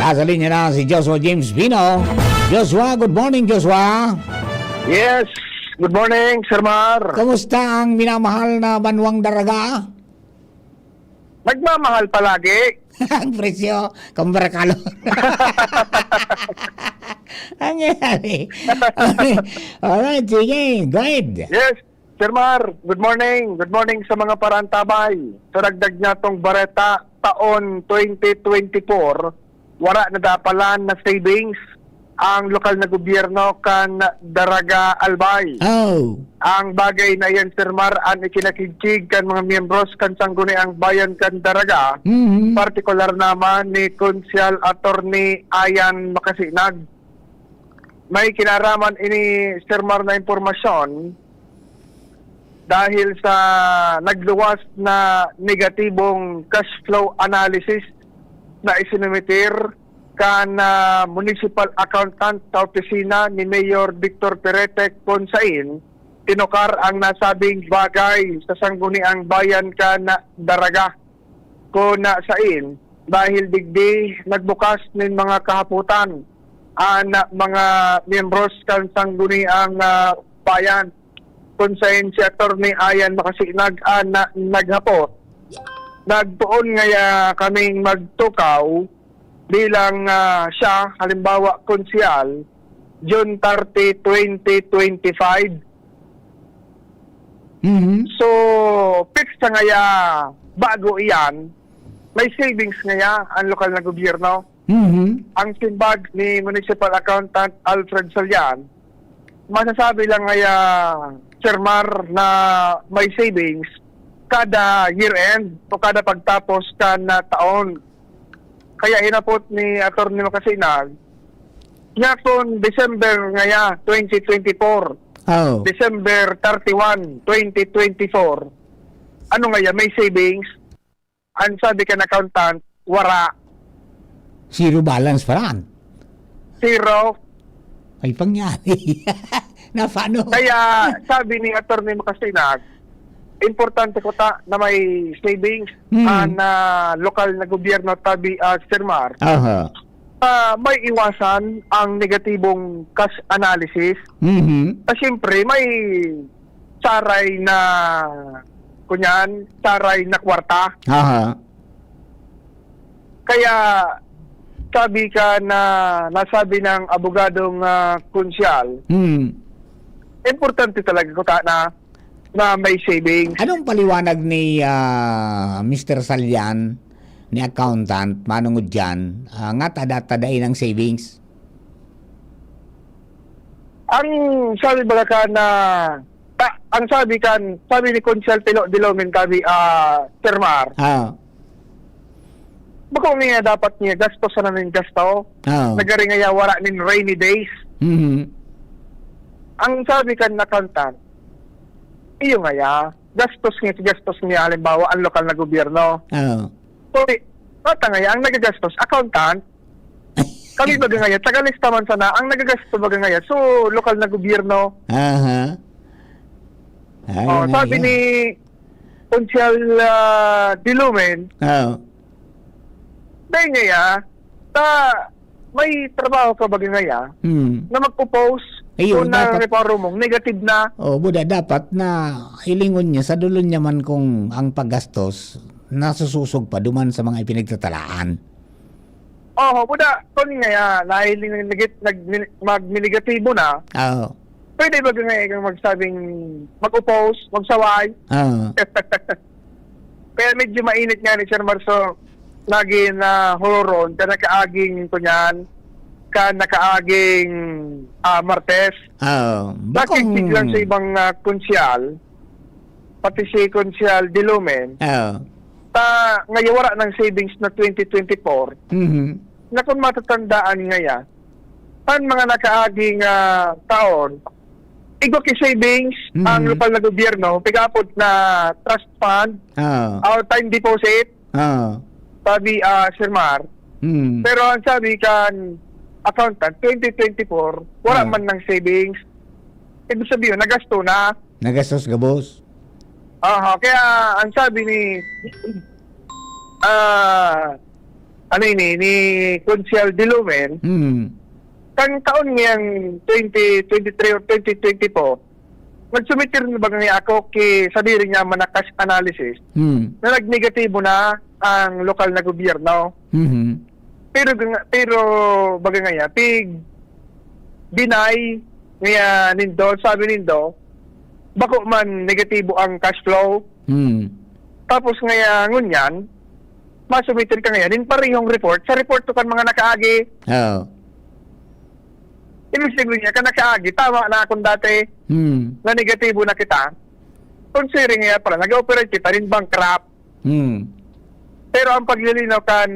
Nasa linya na si Joshua James Bino. Joshua, good morning, Joshua. Yes. Good morning, Sir Mar. Kumusta ang minamahal na banwang Daraga? Nagmamahal palagi. Ang presyo, kumpara kalor. Ang nangyayari. Alright, sige, go ahead. Yes, Sir Mar, good morning. Good morning sa mga parantabay. Sa dagdag niya tong bareta, taon twenty twenty-four, wala nadapalan na savings ang lokal na gobyerno kan Daraga, Albay. Oh. Ang bagay na iyan, Sir Mar, an ikinakigkig kan mga miyembros kan Sangguniang Bayan kan Daraga, Mhm. partikular naman ni Konsehal Attorney Ayan Makasinag. May kinaraman ini, Sir Mar, na impormasyon dahil sa nagluwas na negatibong cash flow analysis na isinumitir kan, ah, municipal accountant sa opisina ni Mayor Victor Perete, kun sain tinukar ang nasabing bagay sa Sangguniang Bayan kan Daraga, kun sain dahil digdi nagbukas nin mga kahapotan an mga miyembros kan Sangguniang, ah, Bayan, kun sain si Attorney Ayan Makasinag an naghapot. Nagpoon ngaya kaming magtukaw bilang, ah, siya, halimbawa, konsehal, June thirty, twenty twenty-five. Mhm. So, fix na ngaya, bago iyan, may savings ngaya ang lokal na gobyerno. Mhm. Ang simbag ni Municipal Accountant Alfred Salian, masasabi lang ngaya, Sir Mar, na may savings kada year-end o kada pagtapos kan, ah, taon. Kaya hinapot ni Attorney Makasinag, nga kun December ngaya twenty twenty-four, Oh. December thirty-one, twenty twenty-four, ano ngaya, may savings? Ang sabi kan accountant, wara. Zero balance pa ran. Zero. Ay, pangyari. Na paano? Kaya, sabi ni Attorney Makasinag, importante kuta na may savings Mm. an, ah, lokal na gobyerno tabi, ah, Sir Mar. Aha. Ah, may iwasan ang negatibong cash analysis. Mhm. Ah, siyempre, may saray na, kunyan, saray na kwarta. Aha. Kaya, sabi ka na, nasabi ng abogadong, ah, konsehal, Hmm. importante talaga kuta na, na may savings. Anong paliwanag ni, ah, Mister Salian, ni accountant, manungod diyan, ah, nga tada-tada ang savings? Ang sabi baga ka na, ta-, ang sabi kan, sabi ni Konsehal Tilo Dilomen tabi, ah, Sir Mar, Ah. bako niya dapat niya gastos sana nin gasto. Ah. Nagari ngaya wara nin rainy days. Mhm. Ang sabi kan accountant, iyo ngaya, gastos niya, gastos niya, halimbawa, ang lokal na gobyerno. Ah. So, di, pata ngaya, ang nagagastos, accountant, kami baga ngaya, taga lista man sana, ang nagagasto baga ngaya, so, lokal na gobyerno. Aha. Ayun Oh, na sabi yun. ni Konsehal, ah, Dilumen, Oh. dahil ngaya, ta, may trabaho ka baga ngaya, Hmm. na mag-oppose Ayun, kung dapat nareparo mong negative na. Oh, buda, dapat na hilingon niya, sadulon niya man kung ang paggastos nasusosog pa duman sa mga ipinagtatalaan. Oho, buda, kun ngaya, nahiling nagit-, nag-, magninegatibo na, Oo. pwede ba ngaya kang magsabing mag-oppose, magsaway? Oo. Kaya medyo mainit nga ni Sir Marso, naging, ah, huron, ka nakaaging, kunyan, ka nakaaging, ah, Martes. Oo. Bakong Nakikig lang sa ibang, ah, konsyal, pati si Konsyal Dilumen, Oo. ta, ngayon wala ng savings na twenty twenty-four, Mhm. na kung matatandaan ngaya, ang mga nakaaging, ah, taon, igwa ki savings Mhm. ang lokal na gobyerno, pigapod na trust fund, Oo. or time deposit, Oo. sabi, ah, Sir Mar. Mm. Pero ang sabi kan accountant, twenty twenty-four, wala Oo. man ng savings. Ibig sabihin, nagasto na. Nagastos gabos. Aha, kaya ang sabi ni, ah, ano ini, ni Konsehal Dilumen, Mm. Kan taon ngayang twenty twenty-three or twenty twenty-four, nagsumiter na baga ngaya ako ki sadiri niya man na cash analysis Hmm. na nagnegatibo na ang lokal na gobyerno. Mhm. Pero ganga-, pero baga ngaya, pig-deny ngaya nindo, sabi nindo, bako man negatibo ang cash flow. Hmm. Tapos ngaya ngunyan, masumiter ka ngayon, nin parehong report, sa report to kan mga nakaagi. Oo. Ibig sabihin niya, kan nakaagi, tama na akong dati Hmm. na negatibo na kita. Considering nga pala, nag-operate kita nin bankrupt. Hmm. Pero ang paglilinaw kan,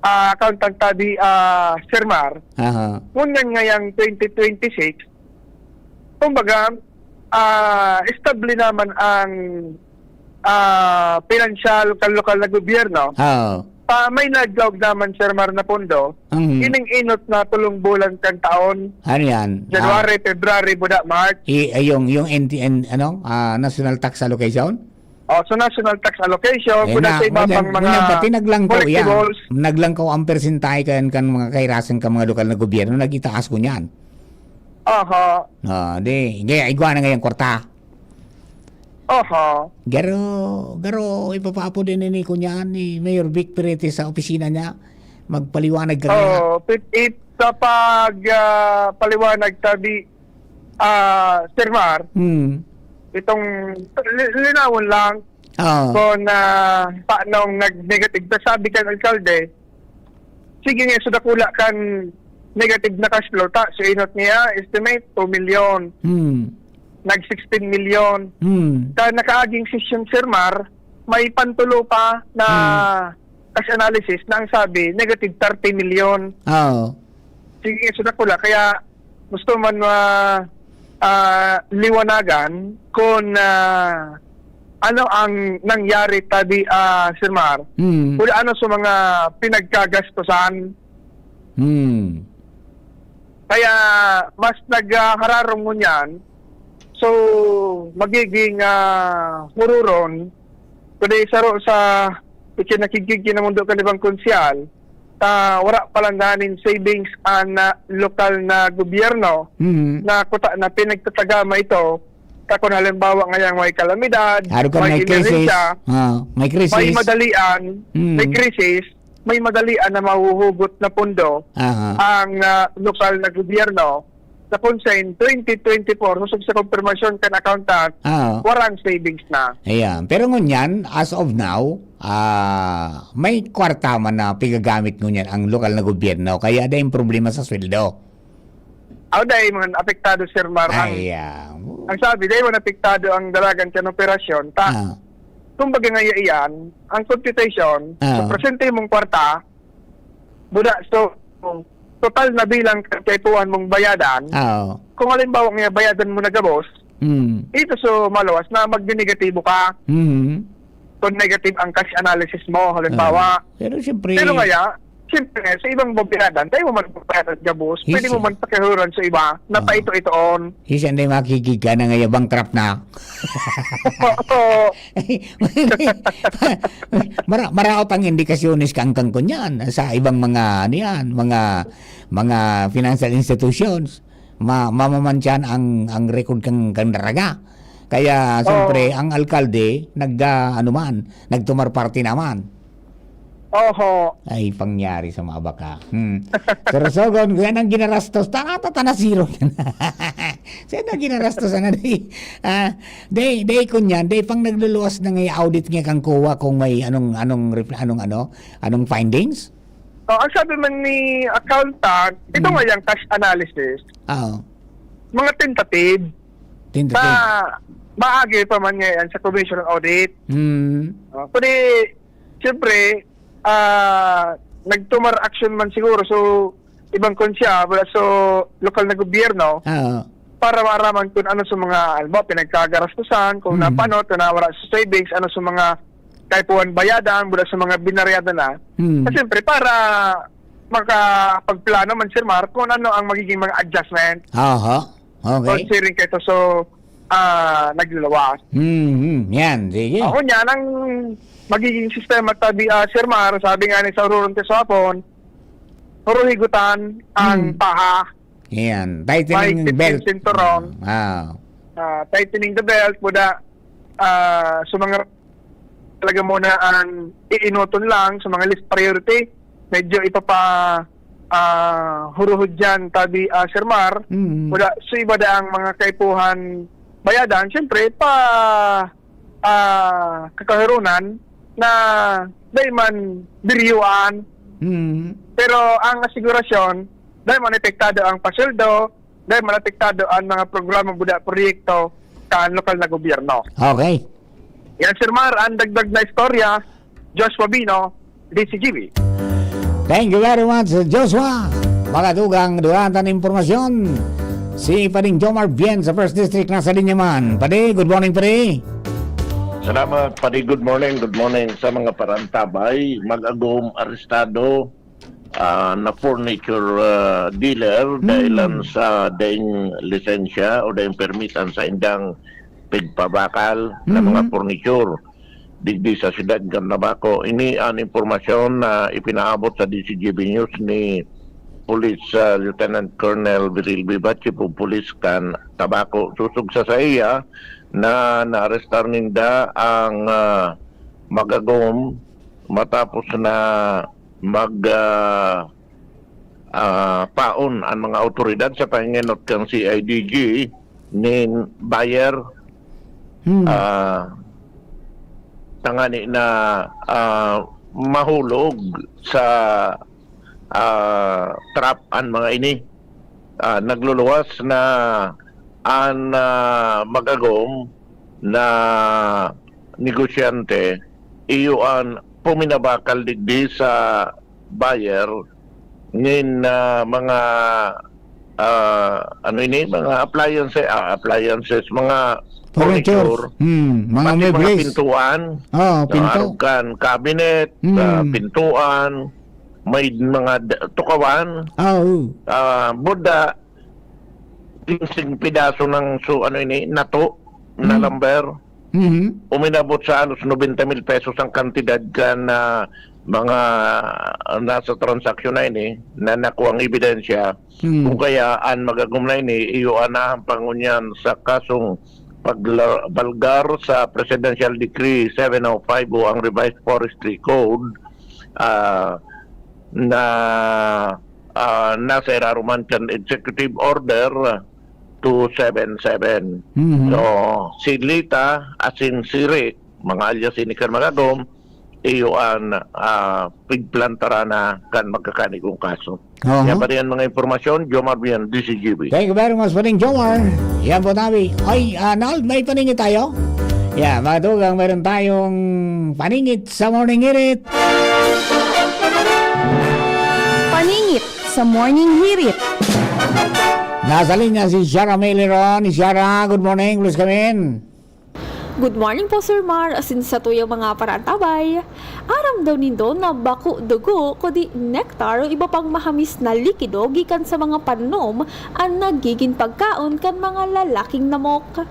ah, accountant tabi, ah, Sir Mar, Aha. ngunyan ngayang twenty twenty-six, kumbaga, ah, estable naman ang, ah, pinansyal kan lokal na gobyerno. Oo. Pa, may naglaog naman, Sir Mar, na pondo, Mhm. ining inot na tulong bulan kan taon. Ano yan? January, Ah. February, buda, March. I-, ay, yung, yung N T N, ano, ah, national tax allocation? Oh, so national tax allocation, Eh, kuda na, sa iba ngunyan, pang mga ngunyan pati naglangkaw yan. collectibles. Naglangkaw ang persentahe kan, kan mga kahirasan kan mga lokal na gobyerno, nagitaas ko niyan. Aha. Ah, di, kaya igwa na ngayong kwarta. Aha. Garo, garo, ipapapo din ni, kunyan ni Mayor Vic Perete sa opisina niya. Magpaliwanag kami. Oh, pit-, it, sa pag, ah, paliwanag, sabi, ah, Sir Mar, Hmm. itong li-, linawon lang Oo. kung, ah, paanong nag-negative. Tas sabi kan alkalde, sige nga, so dakula kan negative na cash flow, ta, so inot niya, estimate, two milyon. Hmm. Nag sixteen milyon. Hmm. Sa nakaaging session, Sir Mar, may pantulo pa na Hmm. cash analysis na ang sabi, negative thirty milyon. Oo. Sige, so dakula. Kaya gusto man ma-, ah, liwanagan kung, ah, ano ang nangyari tabi, ah, Sir Mar. Hmm. Kung ano sa mga pinagkagastusan. Hmm. Kaya mas naghahararong ngunyan, so magiging, ah, hururon, kundi saro sa ikinakigig kinamundo kan ibang konsyal, ta wara pa lang danin savings an, ah, lokal na gobyerno Mhm. na kuta na pinagtatagama ito, ta kun halimbawa ngayang may kalamidad, Araw ka may may crisis. emerhensya, Ah, may may crisis. madalian, Mm. may crisis, may madalian na mahuhugot na pondo Aha. ang, ah, lokal na gobyerno. Sa kung sa in twenty twenty-four, husog sa kumpirmasyon kan accountant, Ah. warang savings na. Ayan. Pero ngunyan, as of now, ah, may kwarta man na pigagamit ngunyan ang lokal na gobyerno, kaya dai problema sa sweldo. Aw, dai man apektado, Sir Mar, ang, Ay, ah. ang sabi, dai man apektado ang dalagan kan operasyon. Ta, Ah. kumbaga nga iyan, ang computation, Ah. sa presente mong kwarta, buda, so, total na bilang kaipuhan mong bayadan, Oo. kung halimbawa nga bayadan mo na gabos, Mm. ito so maluwas na magnenegatibo ka. Mm. Kung negative ang cash analysis mo, halimbawa. Oo. Pero siyempre Pero ngaya, siyempre, sa ibang babayadan, tayo mo man babayadan gabos, Yes, pwede mo sir. man pakihuran sa iba, na Oo. paito-itoon. Yes, and then makikig ka na ngaya, bankrupt na. Oo. Mara-, maraot ang indikasyones kan, kan kunyan sa ibang mga, ano yan, mga, mga financial institutions. Ma-, mamamantyan ang, ang record kang, kang daraga. Kaya, Oo. siyempre, ang alkalde, nag, ah, ano man, nagtumar parte naman. Oho. Ay, pangyari sa mga baka. Hmm. Sir Sogon, kaya nang ginarastos, tanga ta, tana zero. Saan na ginarastos, ano, di? Ah, di, di, kunyan, di, pang nagluluwas na nga audit nga kang kuha kung may anong, anong, ref-, anong, ano, anong findings? Oh, ang sabi man ni accountant, ito Hmm. nga yung cash analysis, Oo. mga tentative. Tentative. Sa maagi pa man ngayon sa Commission on Audit. Hmm. Oh, pwede, siyempre, ah, nagtumar action man siguro. So, ibang konsya, wala so lokal na gobyerno, Oo. para maaraman kung ano sa mga, halimbawa, pinagkagarastusan, kung Mhm. napanot, kung nawara sa savings, ano sa mga kaipuhan bayadan, mula sa mga binaryadan na. Hmm. Kasi siyempre, para makapagplano man, Sir Mar, kung ano ang magiging mga adjustment. Aha. Okay. Considering kayo, so, ah, nagluluwas. Hmm, hmm. Yan, sige. Ako niyan, ang magiging sistema tabi, ah, Sir Mar, sabi nga ni sa Ururong Teswapon, Pero higutan ang Hmm. paha. Yan. Tightening Mahigpit belt. yung sinturon. Ah. Ah, tightening the belt, buda, ah, sa mga talaga muna ang iinuton lang sa mga least priority, medyo ipapa, ah, huruhod dyan, tabi, ah, Sir Mar. Mm. Wala, sa iba da ang mga kaipuhan bayadan, siyempre, pa, ah, kakahurunan na dahil man biryuan. Mm. Pero ang asigurasyon, dahil man apektado ang pasweldo, dahil man apektado ang mga programa buda proyekto kan lokal na gobyerno. Okay. Yan, Sir Mar, ang dagdag na istorya, Joshua Bino, D C G B. Thank you very much, Joshua. Mga tugang, duwatan impormasyon. Si Pading Jomar Bien sa First District, nasa linya man. Padi, good morning, Padi. Salamat, Padi. Good morning, good morning sa mga parantabay. Mag-agom, arestado, ah, na furniture, ah, dealer Hmm. dahilan sa daing lisensya o daing permit an saindang pigpabakal na mga Mhm. furniture digdi sa siyudad kan Tabaco. Ini an impormasyon na ipinaabot sa D C G B News ni Police, ah, Lieutenant Colonel Viril Viva, Chief of Police kan Tabaco. Sosog sa saiya na naarestar ninda ang, ah, mag-agom matapos na mag, ah, ah, paon an mga awtoridad sa pangenot kan C I D G nin buyer, Hmm. ah, tangani na, ah, mahulog sa, ah, trap an mga ini. Ah, nagluluwas na an, ah, mag-agom na negosyante, iyo an puminabakal digdi sa buyer nin, ah, mga, ah, ano ini, mga appliances, ah, appliances, mga Furniture. furniture, Hmm, mga pati mga muebles. pintuan, Oo, ah, pinto. arog kan cabinet, Hmm. ah, pintuan, may mga d-, tukawan, Ah, oo. ah, buda, kinseng pidaso ng su-, ano ini, nato na Hmm. lumber. Mhm. Uminabot sa halos nobenta mil pesos ang kantidad kan, ah, mga, ah, nasa transaksyon na ini na nakuha ang ebidensya. Hmm. Kung kaya, an mag-agom na ini, iyo an nahampang ngunyan sa kasong pagla-, balgar sa Presidential Decree seven oh five o ang Revised Forestry Code, ah, na, ah, nasa iraruman kan Executive Order two seven seven. Mhm. So, si Lita, asin si Rick, mga alias ini kan mag-agom, iyo an, ah, pigplantarana kan magkakanigong kaso. Aha. Yan pa rin ang mga impormasyon. Jomar Bien, D C G B. Thank you very much, Paring Jomar. Yan po, tabi. Ay, ah, Nald, may paningit tayo? Yeah, mga tugang, meron tayong paningit sa Morning Hirit. Paningit sa Morning Hirit. Nasa linya si Shara Meleron. Shara, good morning. Please come in. Good morning po, Sir Mar, asin sa tuyang mga parantabay. Aram daw nindo na bako dugo, kundi nectar o iba pang mahamis na likido gikan sa mga panom an nagigin pagkaon kan mga lalaking namok.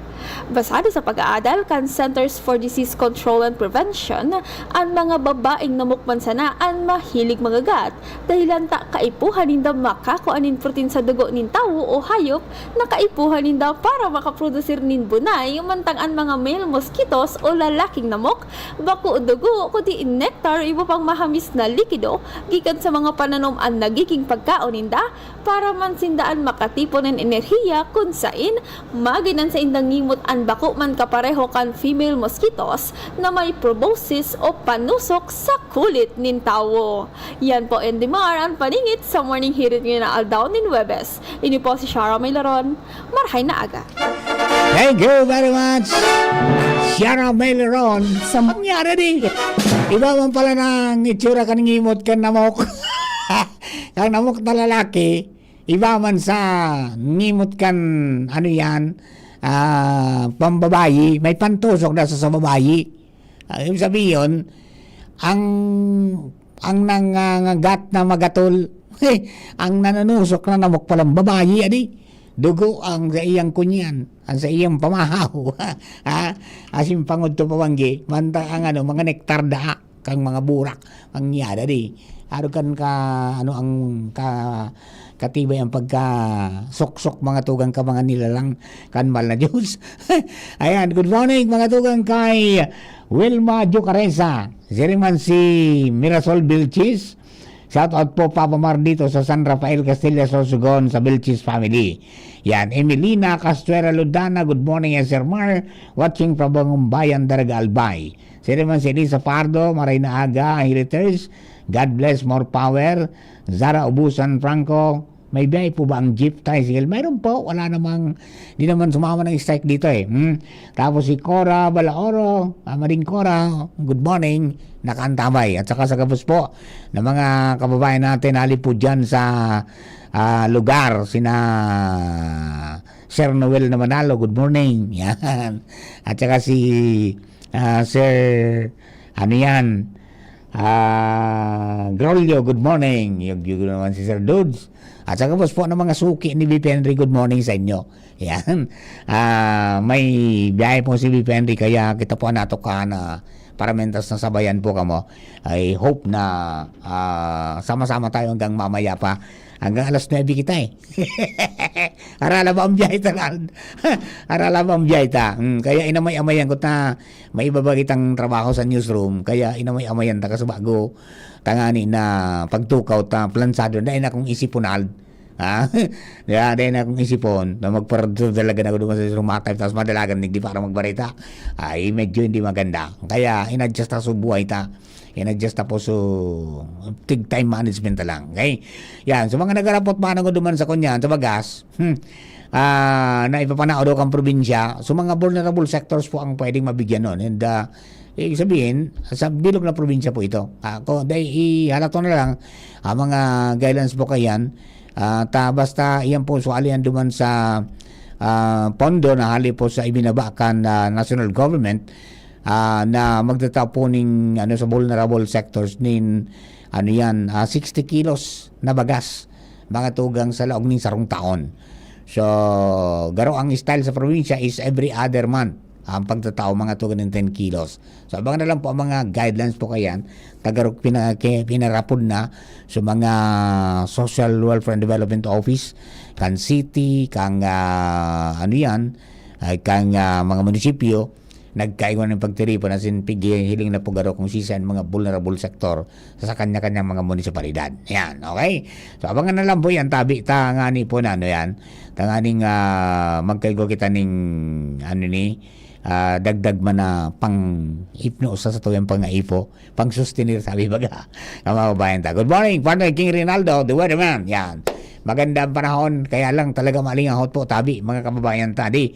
Basado sa pag-aadal kan Centers for Disease Control and Prevention, an mga babaeng namok man sana an mahilig mangagat, dahilan ta kaipuhan ninda makakua nin protin sa dugo nin tawo o hayop na kaipuhan ninda para makaprodusir nin bunay, mantang an mga male mosquitoes o lalaking namok, bako dugo, kundi nectar o iba pang mahamis na likido gikan sa mga pananom an nagiging pagkaon ninda, para man sinda an makatipon nin enerhiya kun sain magin an saindang ngimot an bako man kapareho kan female mosquitoes na may proboscis o panusok sa kulit nin tawo. Yan po, Endimar, an paningit sa Morning Hirit ngayon na aldaw nin Huwebes. Ini po si Shara Meleron. Marhay na aga. Thank you very much, Shara Meleron. Sa Ang nangyari di, iba man pala na ang itsura kan ngimot kan namok. Kan namok na lalaki, iba man sa ngimot kan, ano yan, ah, pambabayi, may pantusok na sa, sa babayi. Ah, ibig sabihin, ang, ang nangangagat na magatol, ang nanunusok na namok palang babayi, adi. Dugo ang sa iyang kunyan, ang sa iyang pamahaw. Ha? Asin pangudto pa banggi, manta ang ano, mga nektar da. kang mga burak, ang yada di. Arog kan ka, ano, ang ka, katibay ang pagka suksok, mga tugang ka, mga nilalang kan mahal na Diyos. Ayan, good morning, mga tugang, kay Wilma Jocaresa. Siring man si Mirasol Vilches. Shout out po, Papa Mar, dito sa San Rafael, Castilla, Sorsogon, sa Vilches family. Yan, Emelina Castuera Lodana, good morning, yes, Sir Mar. Watching from Bagumbayan, Daraga, Albay. Siring man si Elisa Pardo, maray na aga, Heritage. God bless, more power. Zara Ubusan Franco, may biyahe po ba ang jeep, tricycle? Mayroon po, wala namang, di naman sumama ng strike dito eh. Hmm? Tapos si Cora Balaoro, ah, Maring Cora, good morning, nakaantabay. At saka sa gabos po ng mga kababayan natin, hali po dyan sa ah, lugar, sina Sir Noel na Manalo, good morning. Yan. At saka si ah, Sir, ano yan? Ah, Grolio, good morning. Yung, yung naman si Sir Dudes. At saka boss po ng mga suki ni V P Henry, good morning sa inyo. Yan. Ah, may biyahe po si V P Henry, kaya kita po ang natukahan na paramentas na sabayan po kamo. I hope na ah, sama-sama tayo hanggang mamaya pa. Hanggang alas nuebe kita eh. Arala ba ang biyahe ta, Lord? Arala ba ang biyahe ta? Hmm, kaya inamay-amayan ko ta may iba ba kitang trabaho sa newsroom, kaya inamay-amayan ta kasi bago tangani na pagtukaw ta, plansado na, ina kong isipon, Lord. Ha? Kaya dahil na akong isipon, na magparadto talaga na ako duman sa rumatay, tapos madalagan, hindi para magbarita. Ay, medyo hindi maganda. Kaya, in-adjust ta sa buhay ta. In-adjust ta po, so, tig time management na lang. Okay? Yan. So, mga nagarapot ba na duman sa kunyan, sa bagas, hmm, ah, na ipapanao daw kang probinsya, so, mga vulnerable sectors po ang pwedeng mabigyan nun. And, ah, ibig sabihin, sa bilog na probinsya po ito. Ako, dahil ihalato na lang, ang mga guidelines po kayan, ah, ta, basta iyan po, suali yan duman sa, ah, pondo na hali po sa ibinaba kan, ah, national government, ah, na magtatao po ning, ano, sa vulnerable sectors nin, ano yan, ah, sixty kilos na bagas, mga tugang sa laog ning sarong taon. So, garo ang style sa probinsya is every other month ang pagtatao, mga tugang, ng ten kilos. So, abangan na lang po ang mga guidelines po kayan. Tagarog pina-, ke-, pinarapod na sa mga Social Welfare and Development Office, kan city, kang, ah, ano yan, ay kang, ah, mga munisipyo, nagkaigwa ng pagtiripon, as in, pighihiling na po garo kung sisa ang mga vulnerable sector sa kanya-kanyang mga munisipalidad. Yan, okay? So, abangan na lang po yan, tabi, tangani po na, ano yan, tanganing, ah, magkaigwa kita ning, ano ni, ah, dagdag man na pang-ipno sa satuyang pangaipo, pang-sustenir, sabi baga, ang mga kababayan ta. Good morning, partner King Rinaldo, the weatherman. Yan. Maganda ang panahon, kaya lang talaga maalingahot po, tabi, mga kababayan ta, di,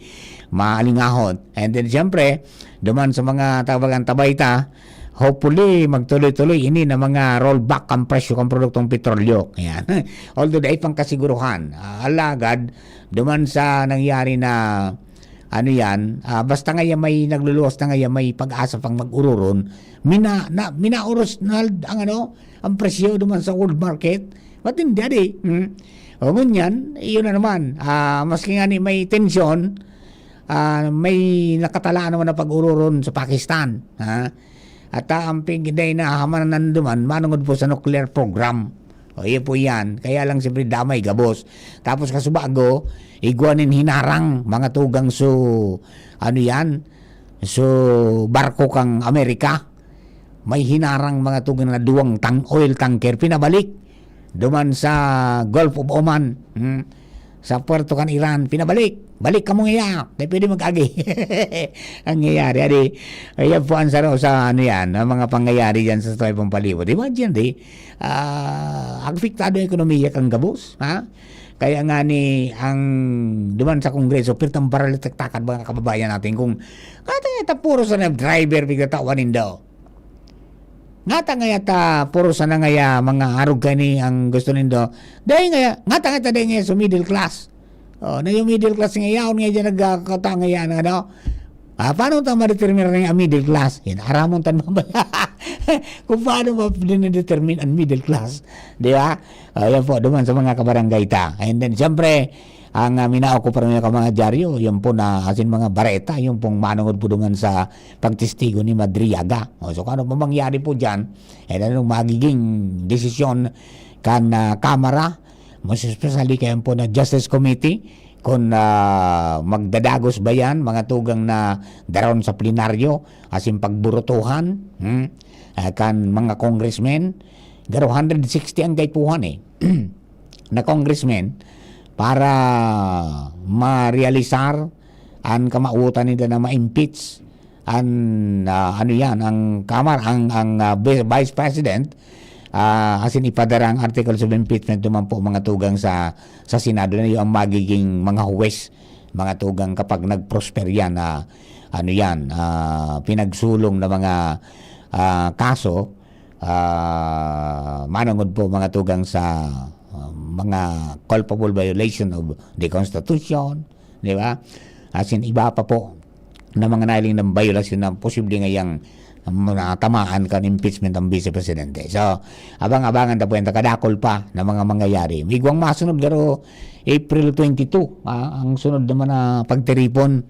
maalingahot. And then, siyempre, duman sa mga tabagan tabay ta, hopefully, magtuloy-tuloy ini na mga rollback ang presyo kan produktong petrolyo. Yan. Although, dai pang kasiguruhan. Ah, alagad, duman sa nangyari na, ano yan, ah, basta ngaya may nagluluwas na ngaya may pag-asa pang mag-ururon, mina-, na, minauros na ang, ano, ang presyo duman sa world market. Matindi, adi. Hmm. O, ngunyan, iyon na naman. Ah, maski nga ni may tensyon, ah, may nakatalaan naman na pag-ururon sa Pakistan. Ha? At, ah, ang pig-, day na hamanan duman, manungod po sa nuclear program. O, iyo po yan. Kaya lang, siyempre, damay, gabos. Tapos, kasubago, igwa nin hinarang, mga tugang su, ano yan? Su barko kang Amerika. May hinarang, mga tugang, na duwang tang-, oil tanker, pinabalik. Duman sa Gulf of Oman. Hmm. Sa puerto kan Iran, pinabalik. Balik kamo ngaya. Di pwede mag-agi. Ang nangyayari, adi, ayan po ang saro sa, ano yan, ang mga pangyayari dyan sa Tuway Pampaliwat. Imagine, di, ah, apektado ang ekonomiya kang gabos, ha? Kaya nga ni, ang duman sa Kongreso, pirtang baralitaktakan, mga kababayan natin, kung kata ita puro sa driver, pigtatawan nindo. Ngata ngaya ta, puro sana ngaya mga arog kani ang gusto nindo. Dai ngaya, ngata ngaya ta dai ngaya sa middle class. Oh, na yung middle class nga yaon nga dyan nagkakata ngaya na, ano? Ah, paano ta ma-determine na yung middle class? Yan, aramon tan mamaya. Kung paano ma-, dine-determine ang middle class, di ba? Ah, yan po, duman sa mga kabarangay ta. And then, siyempre, ang, ah, minao ko pa rin yung mga dyaryo, yun po na asin mga bareta, yung pong manungod po duman sa pagtestigo ni Madriaga. O, so, kung ano pa mangyari po dyan, eh, anong magiging desisyon kan, ah, Kamara, most especially kayan po na Justice Committee, kung, ah, magdadagos ba yan, mga tugang na daron sa plenaryo, asin pagburutuhan, hmm, ah, kan mga congressmen, garo hundred sixty ang kaipuhan eh, na congressmen para ma-realisar an kamawotan nila na ma-impeach an, ah, ano yan, ang Kamar-, ang, ang, ah, vi-, Vice President, ah, asin ipadara ang articles of impeachment naman po, mga tugang, sa, sa Senado na yung magiging mga huwes, mga tugang, kapag nag-prosper yan na, ano yan, ah, pinagsulong na mga, ah, kaso, ah, manungod po, mga tugang, sa, ah, mga culpable violation of the Constitution, di ba? Asin iba pa po na mga nailing na biolasyon na posible ngayang, um, natamaan kan impeachment ang Vice Presidente. So, abang-abangan ta po yan, kadakol pa na mga mangyayari. Igwang masunod garo April twenty-two, ah, ang sunod naman na pagtiripon,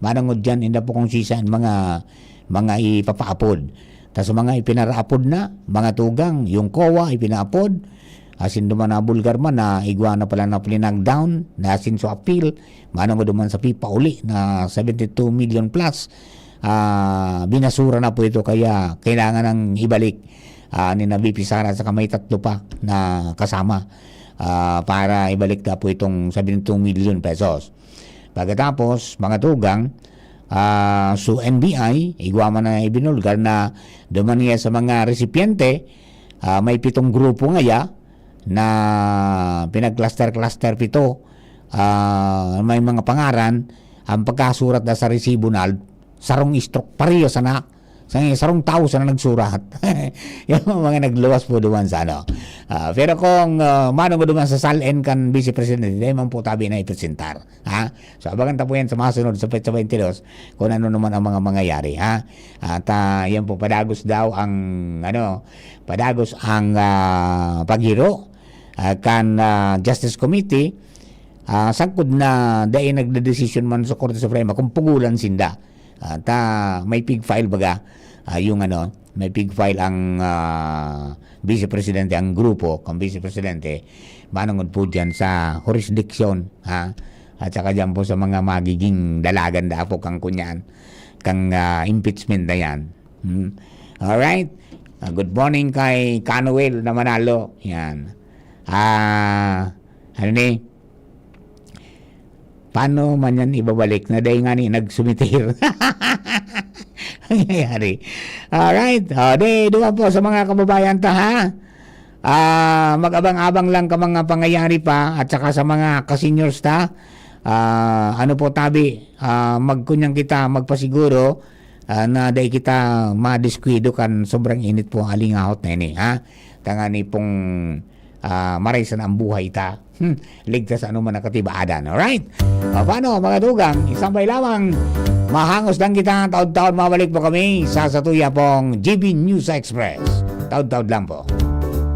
manungod dyan, inda po kung sisan mga, mga ipapaapod. Ta sa mga ipinaraapod na, mga tugang, yung COA ipinaapod, asin duman na bulgar man na igwa na pala na plinag down, na asin sa appeal, manungod duman sa pipauli na seventy-two million plus, ah, binasura na po ito, kaya kailangan nang ibalik, ah, ni na V P Sara sa kamay tatlo pa na kasama, ah, para ibalik na po itong seventy-two million pesos. Pagkatapos, mga tugang, ah, so N B I, igwa man na ibinulgar na duman niya sa mga resipyente, ah, may pitong grupo ngaya na pinag-cluster-cluster pito, ah, may mga pangaran, ang pagkasurat na sa resibo na sarong stroke, pareho sana, sa sarong tao sana nagsurat. Yung mga nagluwas po duman sa ano. Ah, pero kung, ah, manungod duman sa SALN kan Vice Presidente, di man po tabi na ipresentar. Ha? So, abangan ta po yan sa masunod sa petsa twenty-two, kung ano naman ang mga mangyayari, ha? At, ah, yan po, padagos daw ang, ano, padagos ang, ah, paghiro, ah, kan, ah, Justice Committee, ah, sagkod na dai nagdedesisyon man sa Korte Suprema kung pugulan sinda. At, ah, may pig file baga, ah, yung ano, may pig file ang, ah, Vice Presidente, ang grupo, kang Vice Presidente, manungod po dyan sa jurisdiction, ha? At saka dyan po sa mga magiging dalagan dapo kang kunyan, kang, ah, impeachment na yan. Hmm. Alright? Ah, good morning kay Canuel na Manalo. Yan. Ah, ano ni? Paano man yan ibabalik na dai nga ni nagsumitir? Nangyayari. Alright. O, di, duwa po sa mga kababayan ta, ha? Ah, mag-abang-abang lang ka mga pangyayari pa at saka sa mga ka-seniors ta. Ah, ano po tabi, ah, magkunyang kita magpasiguro, ah, na dai kita madiskuido kan sobrang init po, alingahot na ini, ha? Tangani pong, ah, maray sana ang buhay ta. Hmm, ligtas sa anuman na katibaadan. Alright? O, paano, mga dugang? Isambay lamang. Mahangos lang kita. Taod-taod mabalik po kami sa satuya pong G B News Express. Taod-taod lang po.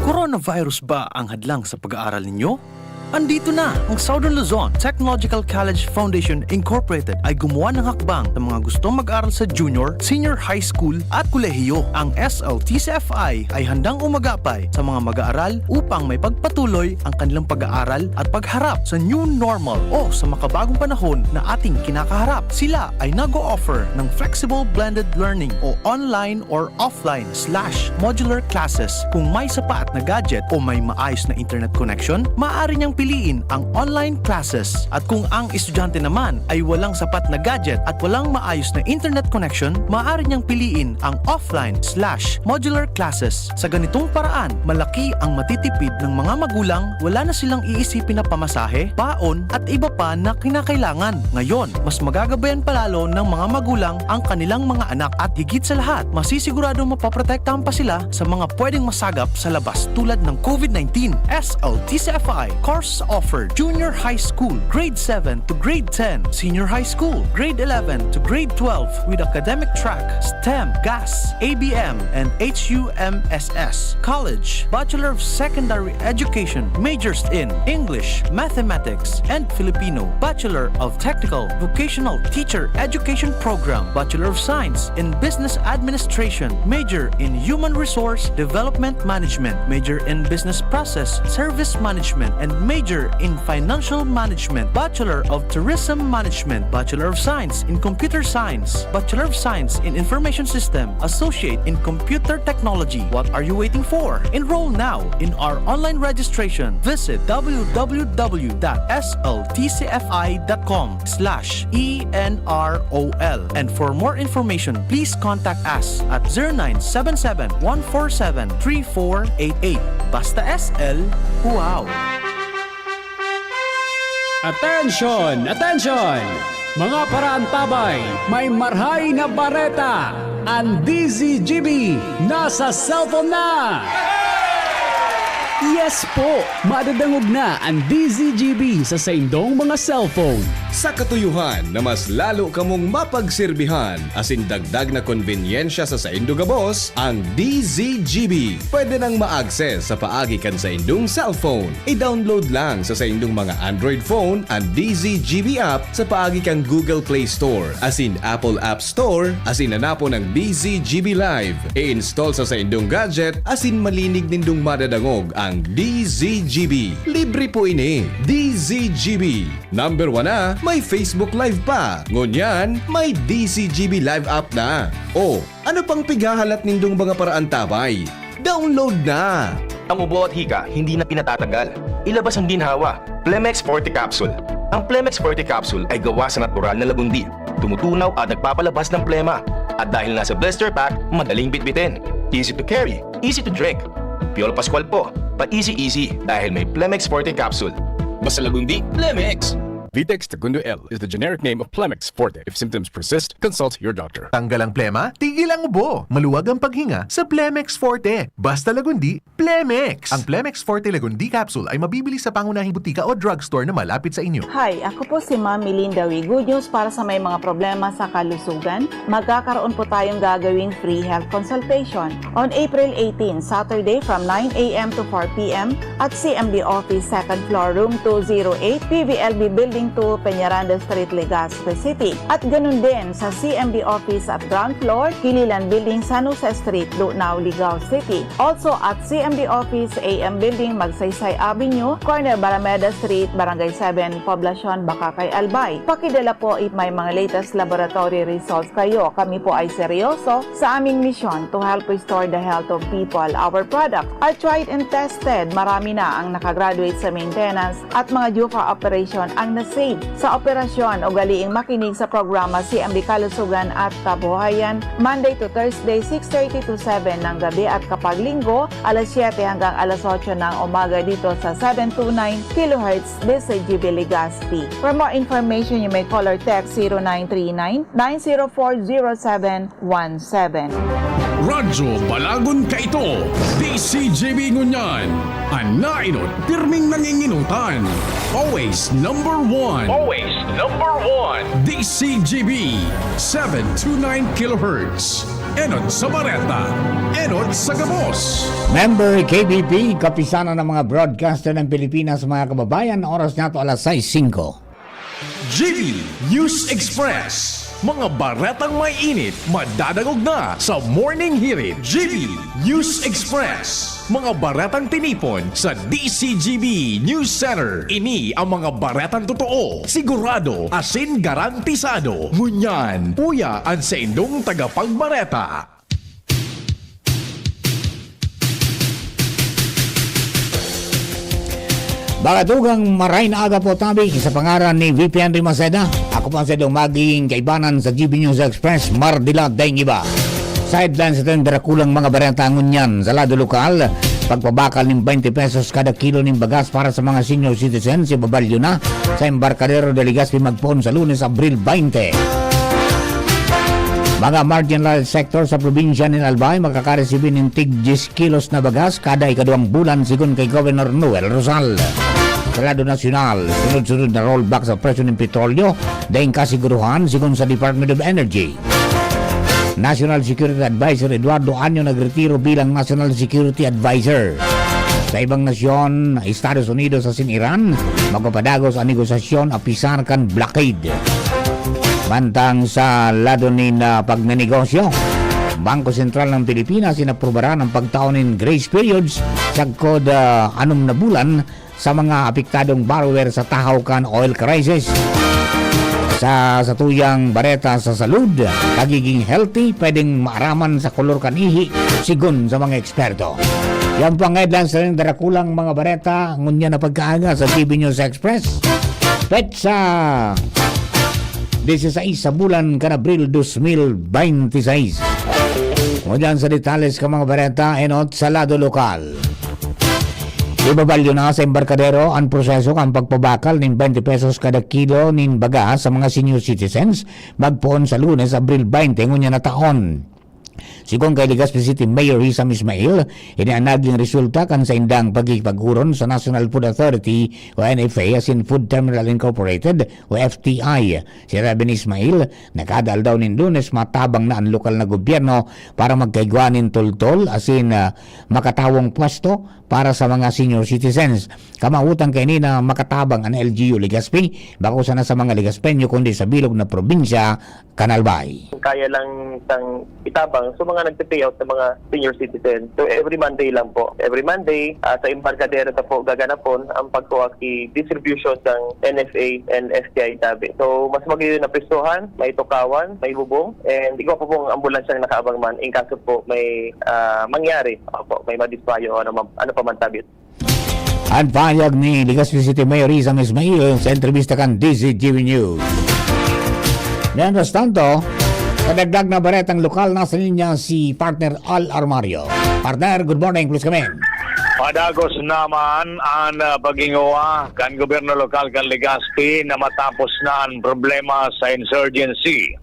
Coronavirus ba ang hadlang sa pag-aaral ninyo? Andito na! Ang Southern Luzon Technological College Foundation Incorporated ay gumawa ng hakbang sa mga gustong mag-aral sa junior, senior high school at kolehiyo. Ang S L T C F I ay handang umagapay sa mga mag-aaral upang may pagpatuloy ang kanilang pag-aaral at pagharap sa new normal o sa makabagong panahon na ating kinakaharap. Sila ay nag-o-offer ng flexible blended learning o online or offline slash modular classes. Kung may sapat na gadget o may maayos na internet connection, maaari niyang piliin ang online classes. At kung ang estudyante naman ay walang sapat na gadget at walang maayos na internet connection, maaari niyang piliin ang offline slash modular classes. Sa ganitong paraan, malaki ang matitipid ng mga magulang, wala na silang iisipin na pamasahe, baon, at iba pa na kinakailangan. Ngayon, mas magagabayan palalo ng mga magulang ang kanilang mga anak at higit sa lahat, masisiguradong mapoprotektahan pa sila sa mga pwedeng masagap sa labas tulad ng COVID nineteen. S L T C F I, Core Offered: Junior High School, Grade seven to Grade ten, Senior High School, Grade eleven to Grade twelve, with academic track, STEM, GAS, A B M, and H U M S S. College: Bachelor of Secondary Education, majors in English, Mathematics, and Filipino, Bachelor of Technical Vocational Teacher Education Program, Bachelor of Science in Business Administration, major in Human Resource Development Management, major in Business Process Service Management, and major in Financial Management, Bachelor of Tourism Management, Bachelor of Science in Computer Science, Bachelor of Science in Information System, Associate in Computer Technology. What are you waiting for? Enroll now in our online registration. Visit w w w dot s l t c f i dot com slash e n r o l. And for more information, please contact us at zero nine seven seven, one four seven, three four eight eight. Basta S L, wow! Attention! Attention! Mga paraantabay, may marhay na bareta! An D Z G B nasa cellphone na! Yes po! Madadangog na an D Z G B sa saindong mga cellphone. Sa katuyohan na mas lalo kamong mapagserbihan asin dagdag na konbenyensya sa saindo gabos, ang D Z G B pwede nang ma-access sa paagi kan saindong cellphone. I-download lang sa saindong mga Android phone an D Z G B app sa paagi kan Google Play Store asin Apple App Store asin hanapon ang D Z G B Live. I-install sa saindong gadget asin malinig nindong madadangog ang D Z G B. Libre po ini. D Z G B. Number one na, may Facebook Live pa. Ngunyan, may D Z G B Live app na. O, ano pang pighahalat nindong mga paraantabay? Download na! Ang ubo at hika, hindi na pinatatagal. Ilabas ang ginhawa. Plemex Forte Capsule. Ang Plemex Forte Capsule ay gawa sa natural na lagundi. Tumutunaw at nagpapalabas ng plema. At dahil nasa blister pack, madaling bitbitin. Easy to carry, easy to drink. Piolo Pascual po, pa-easy-easy dahil may Plemex Forte Capsule. Basta lagundi, Plemex! Vitex Segundo L is the generic name of Plemex Forte. If symptoms persist, consult your doctor. Tanggal ang plema, tigil ang ubo. Maluwag ang paghinga sa Plemex Forte. Basta lagundi, Plemex! Ang Plemex Forte Lagundi Capsule ay mabibili sa pangunahing butika o drugstore na malapit sa inyo. Hi, ako po si Ma'am Melinda Wee. Good news para sa may mga problema sa kalusugan. Magkakaroon po tayong gagawing free health consultation on April eighteen, Saturday, from nine a m to four p m at C M D Office, second floor, room two zero eight, P V L B Building two, Peñaranda Street, Legazpi City. At ganun din sa C M D Office at ground floor, Kililan Building, San Jose Street, Lunao, Legazpi City. Also at C M D Office, A M Building, Magsaysay Avenue, corner Barameda Street, Barangay seven, Poblacion, Bacacay, Albay. Pakidala po if may mga latest laboratory results kayo. Kami po ay seryoso sa aming misyon to help restore the health of people. Our products are tried and tested. Marami na ang nakagraduate sa maintenance at mga due for operation ang na-save sa operasyon. Ugaliing makinig sa programa C M D Kalusugan at Kabuhayan, Monday to Thursday, six thirty to seven ng gabi, at kapag Linggo, alas siyete hanggang alas otso ng umaga dito sa seven two nine kilohertz D Z G B Legazpi. For more information, you may call or text zero nine three nine, nine zero four, zero seven one seven. Radyo Balagon kaito, D Z G B ngunyan. An naenot, pirming nanginginutan. Always number one. Always number one. D Z G B, seven two nine kilohertz. Enot sa bareta, enot sa gabos. Member K B P, Kapisanan ng mga Broadcaster ng Pilipinas, mga kababayan. Oras niya to alas sais singko. G B News Express. Mga baretang may init, madadangog na sa Morning Hirit. G B News Express. Mga baretang tinipon sa D Z G B News Center. Ini ang mga baretang totoo, sigurado, asin garantisado. Ngunyan, uya an saindong tagapagbareta. Mga tugang, maray na aga po tabi sa pangaran ni V P Henry Maceda. Ako po ang saindong magiging kaibanan sa G B News Express, Mardila Daing Iba. Sa headlines, ito yung darakulang mga bareta ngunyan. Sa lado lokal, pagpabakal ning twenty pesos kada kilo ning bagas para sa mga senior citizens, ibabalyo na sa Embarcadero de Legazpi magpoon sa Lunes, Abril twenty. Mga marginalized sector sa probinsya nin Albay makakaresibi nin tig diyes kilos na bagas kada ikaduwang bulan, sigon kay Governor Noel Rosal. sa lado nasyonal, sunod-sunod na rollback sa presyo nin petrolyo, daing kasiguruhan, sigon sa Department of Energy. National Security Advisor Eduardo Año nagretiro bilang National Security Advisor. Sa ibang nasyon, Estados Unidos asin Iran, magpapadagos an negosasyon apisar kan blockade. Mantang sa lado nin, ah, pagnenegosyo, Bangko Sentral ng Pilipinas inaprubaran ang pagtao nin grace periods sagkod, ah, anom na bulan sa mga apektadong borrower sa tahaw kan oil crisis. Sa satuyang bareta sa salud, pagiging healthy pwedeng maaraman sa kolor kan ihi, sigon sa mga eksperto. Yan po ang headlines na rin, darakulang mga bareta, ngunyan na pagkaaga sa G B News Express. Petsa disisais sa bulan kan Abril dos mil baynte sais. Ngunyan sa detalles kan mga bareta, enot sa lado lokal. Ibabalyo na sa embarkadero an proseso kan pagpabakal nin baynte pesos kada kilo nin baga sa mga senior citizens, magpoon sa Lunes, Abril baynte, ngunyan na taon. Sigon kay Legazpi City Mayor Hisam Ismail, ini an naging resulta kan saindang pakikipag-oron sa National Food Authority o N F A asin Food Terminal Incorporated o F T I. Si Raven Ismail, nakada aldaw nin Lunes, matabang na an lokal na gobyerno para magkaigwa nin tultol asin, ah, makatawong pwesto para sa mga senior citizens. Kamawotan kaini na makatabang an L G U Legazpi, bako sana sa mga Legazpeño kundi sa bilog na probinsya kan Albay. Kaya lang sang itabang sa mga nagpe-pay out sa mga senior citizens. So, every Monday lang po. Every Monday, ah, sa embarkadero ta po gaganapon ang pagkuha ki distribution sang N F A and F T I tabi. So, mas magayon na pwestuhan, may tukawan, may bubong, and igwa pa pong ambulansyang nakaabang man in kaso po may, ah, mangyari. Opo, may madismayo o ano, ma-, ano pa man tabi. An pahayag ni Legazpi City Mayor Hisam Ismail sa entrebista kan D Z G B News. Mientras tanto, sa dagdag na baretang lokal, nasa linya si partner Al Armario. Partner, good morning, please come in. Padagos naman an, ah, paghingowa kan gobyerno lokal kan Legazpi na matapos na an problema sa insurgency.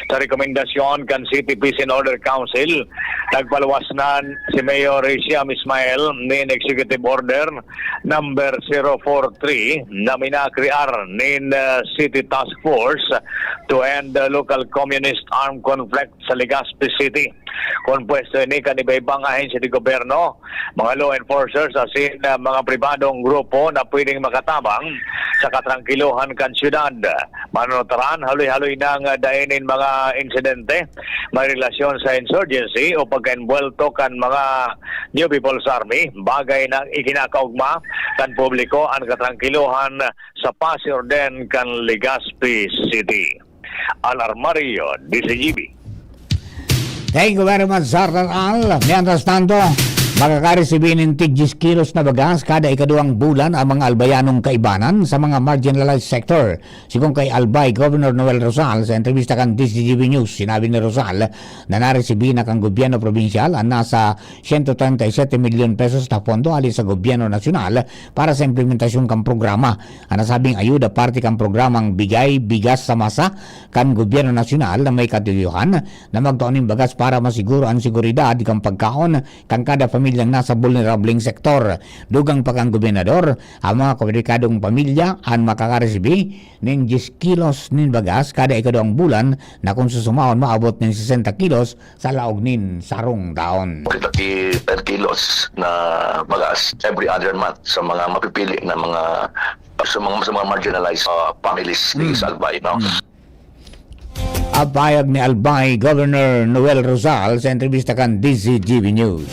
Sa rekomendasyon kan City Peace and Order Council, nagpaluwas na si Mayor Hisam Ismail nin Executive Order number zero four three na minakrear nin, ah, City Task Force to End the Local Communist Armed Conflict sa Legazpi City. Kompuesto ini kan iba-ibang ahensya de gobyerno, mga law enforcers asin, ah, mga pribadong grupo na pwedeng makatabang sa katrangkilohan kan syudad. Manunutaran, haloy-haloy nang, ah, dai nin mga insidente may relasyon sa insurgency o pagkaenbuwelto kan mga New People's Army, bagay na ikinakaogma kan publiko an katrangkilohan sa pasi-orden kan Legazpi City. Al Armario, D Z G B. Thank you very much, Sir Al. Mientras tanto, makakaresibir nin tig-dyes kilos na bagas kada ikaduwang bulan ang mga Albayanong kaibanan sa mga marginalized sector. Sigon kay Albay Governor Noel Rosal sa entrebista kan D Z G B News, sinabi ni Rosal na naresibir na kan gobyerno probinsyal ang nasa siyento treinta y siete milyon pesos na pondo hali sa gobyerno nasyonal para sa implementasyon kan programa. An nasabing ayuda parte kan programang Bigay Bigas sa Masa kan gobyerno nasyonal na may katuyohan na magtao nin bagas para masiguro an seguridad kan pagkaon kan kada pamilyang nasa bulnerableng sektor. Dugang pa kan gobernador, ang mga kompelikadong pamilya an makakaresibi nin dyes kilos nin bagas kada ikaduwang bulan na kun susumaon maabot nin sesenta kilos sa laog nin sarong taon. Kita ki per kilos na bagas every other month sa mga mapipili na mga, sa mga, sa mga marginalized, uh, families di Mm. sa Albay, no? Mm. Ang pahayag ni Albay Governor Noel Rosal sa entrebista kan D Z G B News.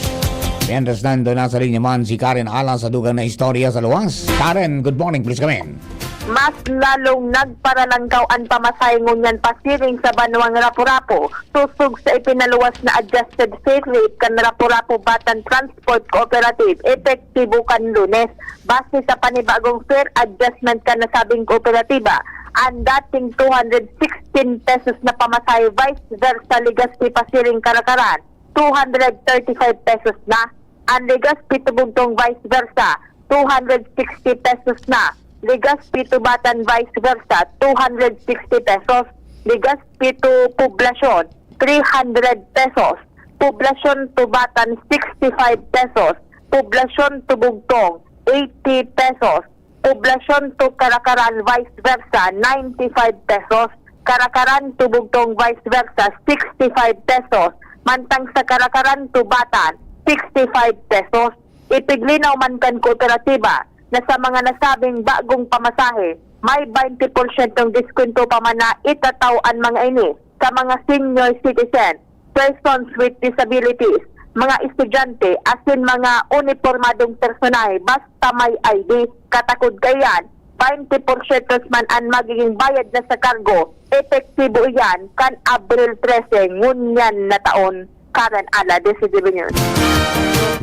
Mientras tanto, nasa linya man si Karen Alas sa dugang na istorya sa luwas. Karen, good morning, please come in. Mas lalong nagparalangkaw an pamasahe ngunyan pasiring sa banwang Rapu-Rapu, sosog sa ipinaluwas na adjusted fare rate kan Rapu-Rapu Batan Transport Cooperative, epektibo kan Lunes. Base sa panibagong fare adjustment kan nasabing kooperatiba, an dating two hundred sixteen pesos na pamasahe vice versa Legazpi pasiring Carcaran, two hundred thirty-five pesos na. An Legazpi to Bugtong vice versa, two hundred sixty pesos na. Legazpi to Batan vice versa, two hundred sixty pesos. Legazpi to Poblacion, three hundred pesos. Poblacion to Batan, sixty-five pesos. Poblacion to Bugtong, eighty pesos. Poblacion to Caracaran vice versa, ninety-five pesos. Caracaran to Bugtong vice versa, sixty-five pesos. Mantang sa Caracaran to Batan, sixty-five pesos. Ipiglinaw man kan kooperatiba na sa mga nasabing bagong pamasahe, may twenty porsyentong diskwento pa man na itatao an mga ini sa mga senior citizen, persons with disabilities, mga estudyante, asin mga unipormadong personahe basta may I D. Katakod kaiyan, twenty porsyento man an magiging bayad na sa kargo. Epektibo iyan kan Abril trese ngunyan na taon. Karen Ala, D C T V News.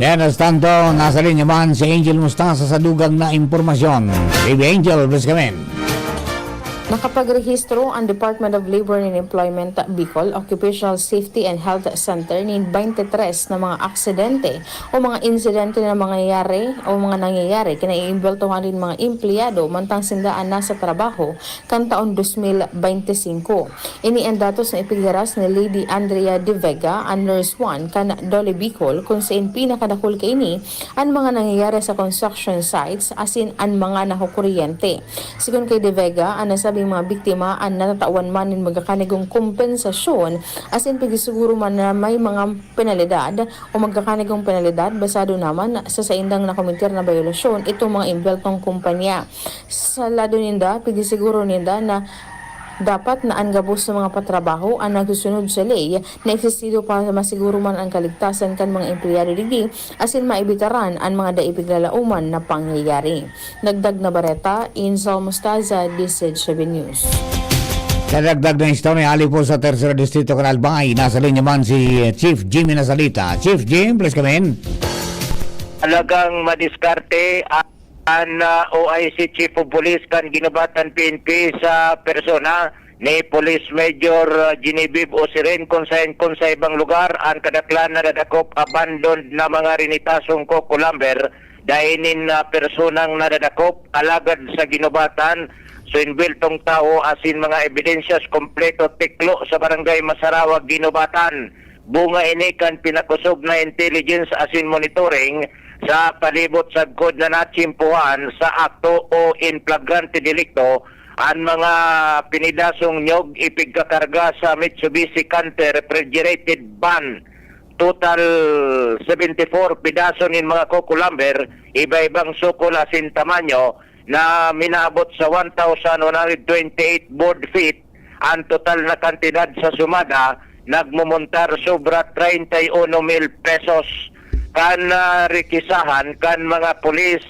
Mientras tanto, nasa linya man si Angel Mostaza sa dugang na impormasyon. Baby Angel, please come in. Nakapagrehistro ang Department of Labor and Employment Bicol Occupational Safety and Health Center nin twenty-three na mga aksidente o mga insidente na mangyayari o mga nangyayari kinaiimbweltohan nin mga empleyado mantang sinda an nasa trabaho kan taon dos mil bente singko. Ini an datos na ipighiras ni Lady Andrea De Vega, an Nurse one kan Dole Bicol, kun sain pinakadakul kaini an mga nangyayari sa construction sites asin an mga nakukuryente. Sigon kay De Vega, an nasabing mga biktima an natatawan man nin magkakanigong kompensasyon asin pigsiguro man na may mga penalidad o magkakanigong penalidad basado naman sa saindang nakometer na bayolasyon itong mga imbweltong kumpanya. Sa lado ninda, pigsiguro ninda na dapat na an gabos na mga patrabaho an nagsusunod sa ley na eksistido para masiguro man an kaligtasan kan mga empleyado digdi asin maibitaran an mga dai piglalaoman na pangyayari. Dagdag na bareta, Insal Mostaza, D C H seven News. Sa dagdag na istorya, ali po sa Tercer Distrito kan Albay, nasa linya man si Chief Jimmy Nasalita. Chief Jim, please come in. Talagang madiskarte An, ah, O I C Chief of Police kan Guinobatan P N P sa persona ni Police Major, ah, Genevieve Osiren, kun saen, kun sa ibang lugar an kadaklan nadadakop, abandoned na mga rinitasong coco lumber, dai nin, ah, personang nadadakop, alagad sa Guinobatan, so inbweltong tawo asin mga ebidensyas kompleto tiklo sa Barangay Masarawa, Guinobatan. Bunga ini kan pinakosog na intelligence asin monitoring sa palibot sagkod na natsimpuhan sa akto o in flagrante delikto an mga pinidasong nyog ipigkakarga sa Mitsubishi Canter refrigerated van. Total seventy-four pidaso nin mga coco lumber, iba-ibang sukol asin tamanyo, na minaabot sa one thousand one hundred twenty-eight board feet an total na kantidad sa sumada, nagmumontar sobra treinta y uno mil pesos. Kan, ah, rekisahan kan mga pulis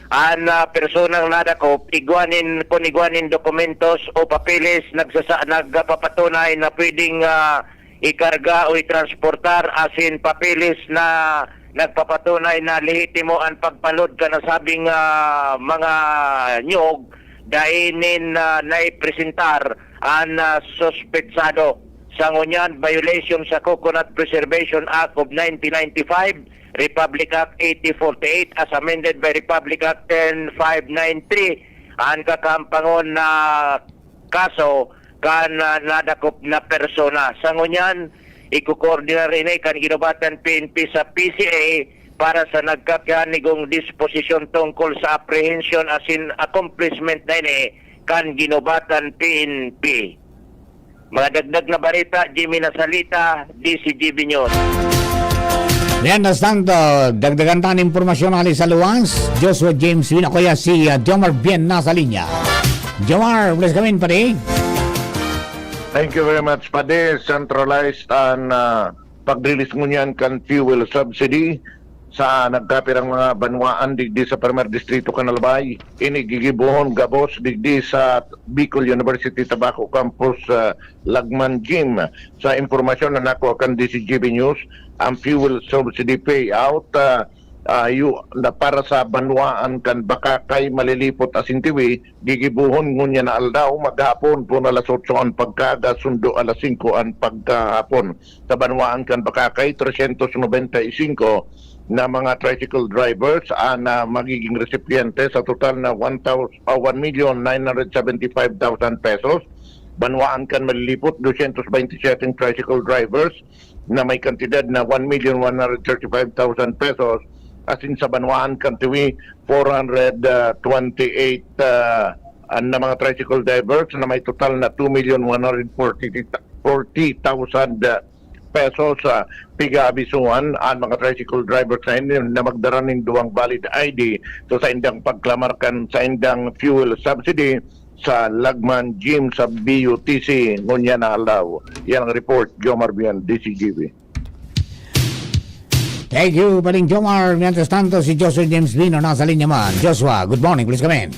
an, ah, personang nadakop, igwa nin, kun igwa nin dokumentos o papeles nagsasa-, nagpapatunay na pwedeng, ah, ikarga o itransportar asin papeles na nagpapatunay na lehitimo an pagpanlod kan nasabing, ah, mga nyog, dai nin, ah, naipresentar an, ah, suspetsado. Sa ngunyan, violation sa Coconut Preservation Act of nineteen ninety-five, Republic Act eighty forty-eight as amended by Republic Act ten five nine three, an kakahampangon na kaso kan, ah, nadakop na persona. Sa ngunyan, ikokoordinar ini kan Guinobatan P N P sa P C A para sa nagkakahanigong disposisyon tungkol sa apprehension asin accomplishment na ini kan Guinobatan P N P. Mga dagdag na bareta, Jimmy Nasalita, D C G B News. Yan, na tanto, dagdagan ta an impormasyon hali sa luwas. Joshua James Win, ako ya si, ah, Jomar Bien nasa linya. Jomar, please come in, pare. Thank you very much, Padi. Centralized an, ah, pag-release ngunyan kan fuel subsidy sa nagkapirang mga banwaan digdi sa Primer Distrito kan Albay. Ini gigibohon gabos digdi sa Bicol University Tabaco Campus, ah, Lagman Gym. Sa impormasyon na nakuha kan D C G B News, ang fuel subsidy payout, ah, ah, yu-, na para sa banwaan kan Bacacay, Malilipot asin Tiwi, gigibohon ngunyan na aldaw, maghapon, poon alas otso an pagkaaga, sundo alas singko an pagkahapon. Sa banwaan kan Bacacay, tresyentos nobenta y singko na mga tricycle drivers an, ah, magiging resipyente sa total na one thousand, ah, one million nine hundred seventy-five thousand pesos. Banwaan kan Malilipot, dosyentos baynte siyete tricycle drivers na may kantidad na one million one hundred thirty-five thousand pesos asin sa banwaan kan Tawi, four hundred twenty-eight, ah, an, na mga tricycle drivers na may total na two million one hundred forty, forty thousand, ah, pesos. Ah, pig-aabisuhan an mga tricycle drivers na ini na magdara nin duwang valid I D sa saindang pagklamar kan saindang fuel subsidy sa Lagman Gym sa B U T C ngunyan na aldaw. Yan ang report, Jomar Bian, D C G B. Thank you, Paring Jomar. Mientras tanto, si Joshua James Lino nasa linya man. Joshua, good morning. Please come in.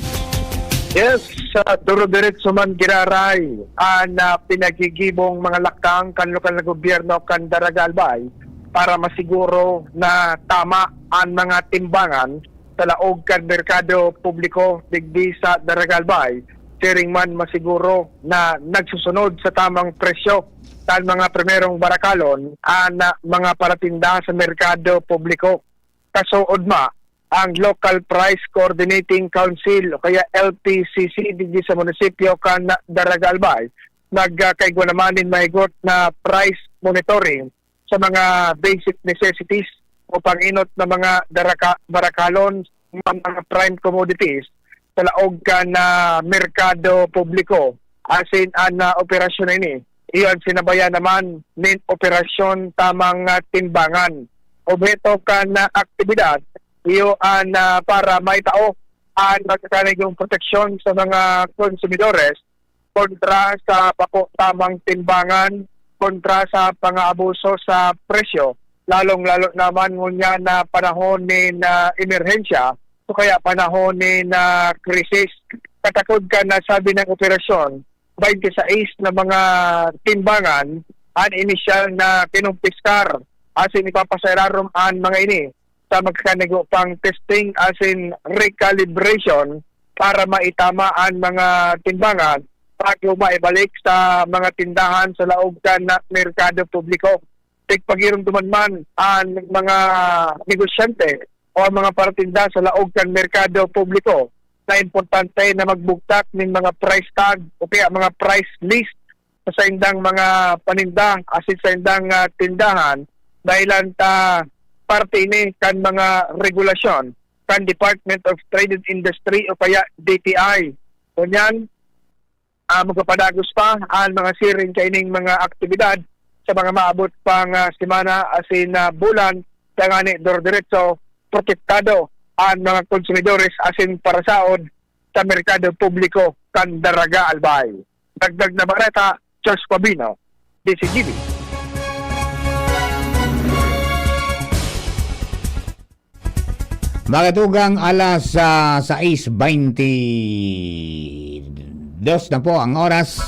Yes, sa duro-diretso man giraray an, ah, pinaggigibong mga lakdang kan lokal na gobyerno kan Daraga Albay para masiguro na tama an mga timbangan sa laog kan merkado publiko digdi sa Daraga Albay, siring man masiguro na nagsusunod sa tamang presyo kan mga primerong barakalon an, ah, mga paratinda sa merkado publiko. Kasuod ma, ang Local Price Coordinating Council o kaya L P C C digdi sa munisipyo kan Daraga Albay nagkaigwa naman nin mahigot na price monitoring sa mga basic necessities o panginot na mga daraka-, barakalon, mga, mga prime commodities sa laog kan, ah, merkado publiko. Asin an, ah, operasyon na ini, iyo an sinabayan naman nin operasyon tamang, ah, timbangan. Obheto kan, ah, aktibidad, iyo an, ah, para maitao an magkakanigong proteksyon sa mga konsumidores kontra sa bako tamang timbangan, kontra sa pangaabuso sa presyo, lalong-lalo naman ngunyan na panahon nin, ah, emerhensya o kaya panahon nin, ah, krisis. Katakod kan nasabi na operasyon, twenty-six na mga timbangan an inisyal na kinumpiskar asin ipapasa irarom an mga ini sa magkakanigo pang testing asin recalibration para maitama an mga timbangan bago maibalik sa mga tindahan sa laog kan merkado publiko. Tigpagiromdoman man an mga negosyante o ang mga paratinda sa laog kan merkado publiko na importante na magbugtak nin mga price tag o kaya mga price list sa saindang mga paninda asin saindang, ah, tindahan, dahilan ta parte ini kan mga regulasyon kan Department of Trade and Industry o kaya D T I. Ngunyan, ah, magpapadagos pa an mga siring kaining mga aktibidad sa mga maabot pang, ah, semana asin, ah, bulan, tangani duro-diretso protektado an mga konsumidores asin parasaod sa merkado publiko kan Daraga Albay. Dagdag na bareta, Charles Pabino, D C G B. Mga tugang, alas, ah, sais baynte dos na po ang oras.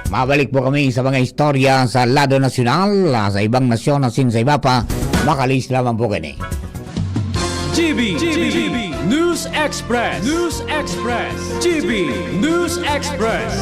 Mabalik po kami sa mga istorya sa lado nasyonal, ah, sa ibang nasyon asin sa iba pa. Makalis lamang po kini. G B, G B, News Express, News Express, G B News Express.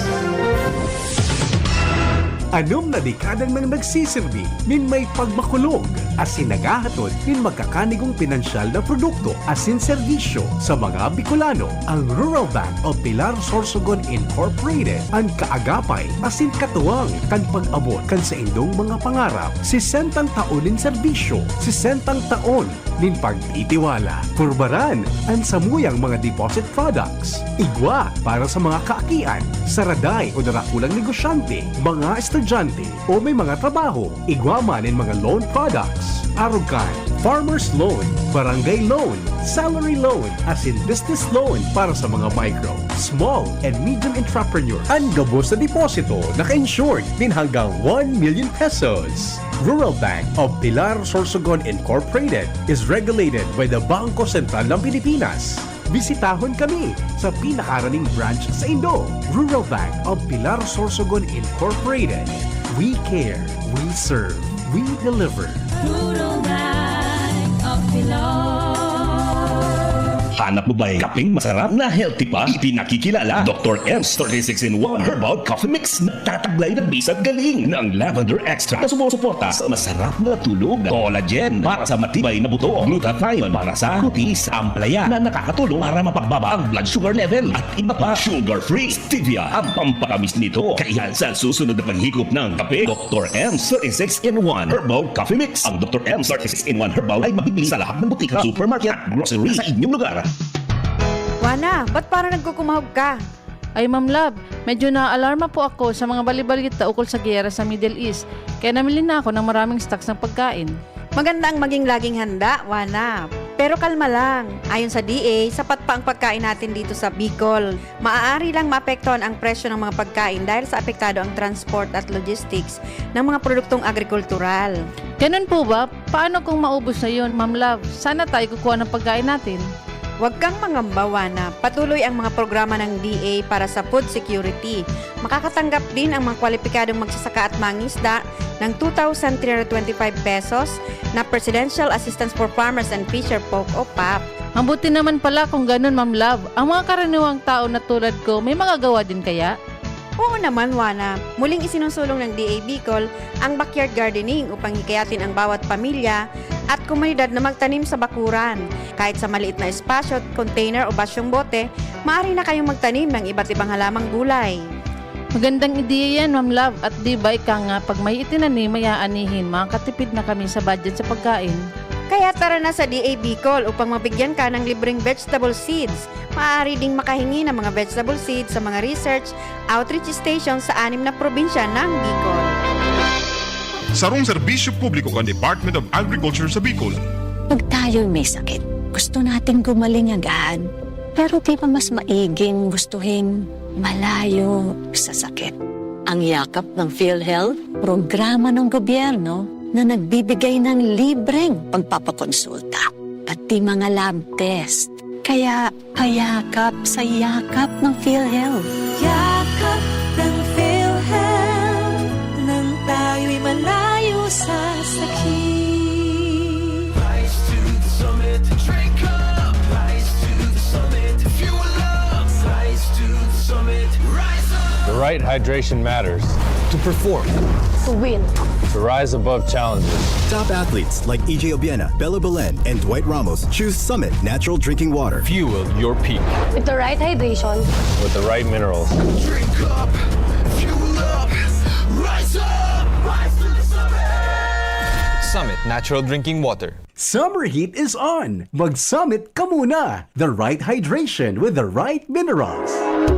Anom na dekada nang nagsisirbi nin may pagmakulog asin naghahatod nin magkakanigong pinansyal na produkto asin serbisyo sa mga Bicolano. Ang Rural Bank of Pilar Sorsogon Incorporated an kaagapay asin katuwang kan pag-abot kan saindong mga pangarap. Sesentang taon nin serbisyo, sesentang taon nin pagtitiwala. Purbaran an samuyang mga deposit products. Igwa para sa mga kaakian, saraday o darakulang negosyante, mga estudyante, o may mga trabaho. Igwa man nin mga loan products. Arog kan farmers loan, barangay loan, salary loan, asin business loan para sa mga micro, small, and medium entrepreneurs. An gabos na deposito naka-insured nin hanggang one million pesos. Rural Bank of Pilar Sorsogon Incorporated is regulated by the Bangko Sentral ng Pilipinas. Bisitahon kami sa pinakaraning branch saindo. Rural Bank of Pilar Sorsogon Incorporated. We care, we serve, we deliver. Rural Bank of Pilar. Hanap mo ba'y kapeng masarap na healthy pa? Ipinakikilala, Doktor M's thirty-six in one Herbal Coffee Mix. Nagtataglay ng bisa'g galing ng lavender extract na sumusuporta sa masarap na tulog, collagen para sa matibay na buto, glutathione para sa kutis, ampalaya na nakakatulong para mapagbaba ang blood sugar level, at iba pa. Sugar-free stevia ang pampatamis nito. Kaya sa susunod na paghikop ng kape, Doktor M's thirty-six in one Herbal Coffee Mix. Ang Doktor M's thirty-six in one Herbal ay mabibili sa lahat ng butika, supermarket at grocery sa inyong lugar. Wana, ba't parang nagkukumahog ka? Ay, Ma'am Love, medyo naaalarma po ako sa mga balibalita ukol sa giyera sa Middle East, kaya namili na ako ng maraming stocks ng pagkain. Maganda ang maging laging handa, Wana. Pero kalma lang. Ayon sa D A, sapat pa ang pagkain natin dito sa Bicol. Maaari lang maapektuhan ang presyo ng mga pagkain dahil sa apektado ang transport at logistics ng mga produktong agrikultural. Ganun po ba? Paano kung maubos na yun, Ma'am Love? Saan na tayo kukuha ng pagkain natin? Huwag kang mangamba, Wana. Patuloy ang mga programa ng D A para sa food security. Makakatanggap din ang mga kwalipikadong magsasaka at mangisda ng two thousand three hundred twenty-five pesos na Presidential Assistance for Farmers and Fisher Folk o pap. Mabuti naman pala kung ganun, Ma'am Love. Ang mga karaniwang tao na tulad ko, may magagawa din kaya? Oo naman, Wana. Muling isinusulong ng D A Bicol ang backyard gardening upang hikayatin ang bawat pamilya at komunidad na magtanim sa bakuran. Kahit sa maliit na espasyo, container o basyong bote, maaari na kayong magtanim ng iba't ibang halamang gulay. Magandang ideya yan, Ma'am Love. At di ba ika nga, pag may itinanim, may aanihin, makakatipid na kami sa budget sa pagkain. Kaya tara na sa D A Bicol upang mabigyan ka ng libreng vegetable seeds. Maaari ding makahingi ng mga vegetable seeds sa mga research outreach station sa anim na probinsya ng Bicol. Sarong serbisyo publiko kan Department of Agriculture sa Bicol. Pag tayo'y may sakit, gusto nating gumaling agad. Pero di ba mas maiging gustuhin malayo sa sakit? Ang yakap ng PhilHealth, programa ng gobyerno na nagbibigay ng libreng pagpapakonsulta, pati mga lab test. Kaya payakap sa yakap ng PhilHealth. Yakap ng PhilHealth, nang tayo'y malayo sa sakit. Rise to the summit, drink up. Rise to the summit, fuel up. Rise to the summit, rise up. The right hydration matters. To perform. To win. To rise above challenges. Top athletes like E J Obiena, Bella Belen, and Dwight Ramos choose Summit Natural Drinking Water. Fuel your peak. With the right hydration. With the right minerals. Drink up, fuel up, rise up, rise to the summit. Summit Natural Drinking Water. Summer heat is on! Mag-Summit ka muna! The right hydration with the right minerals.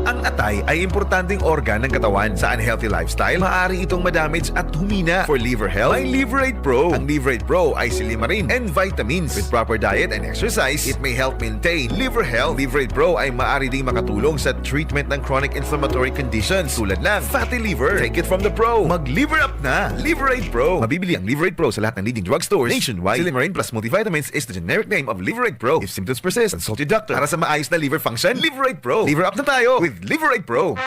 Ang atay ay importanteng organ ng katawan. Sa unhealthy lifestyle, maaari itong madamage at humina. For liver health, may Liverate Pro. Ang Liverate Pro ay silimarin and vitamins. With proper diet and exercise, it may help maintain liver health. Liverate Pro ay maaari ding makatulong sa treatment ng chronic inflammatory conditions tulad ng fatty liver. Take it from the pro. Mag-liver up na! Liverate Pro. Mabibili ang Liverate Pro sa lahat ng leading drugstores nationwide. Silimarin plus multivitamins is the generic name of Liverate Pro. If symptoms persist, consult your doctor. Para sa maayos na liver function, Liverate Pro. Liver up na tayo with Liverate Pro.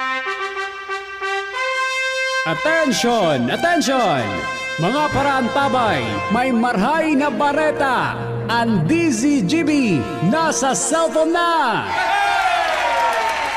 Attention! Attention! Mga paraantabay, may marhay na bareta! Ang D Z G B nasa cellphone na!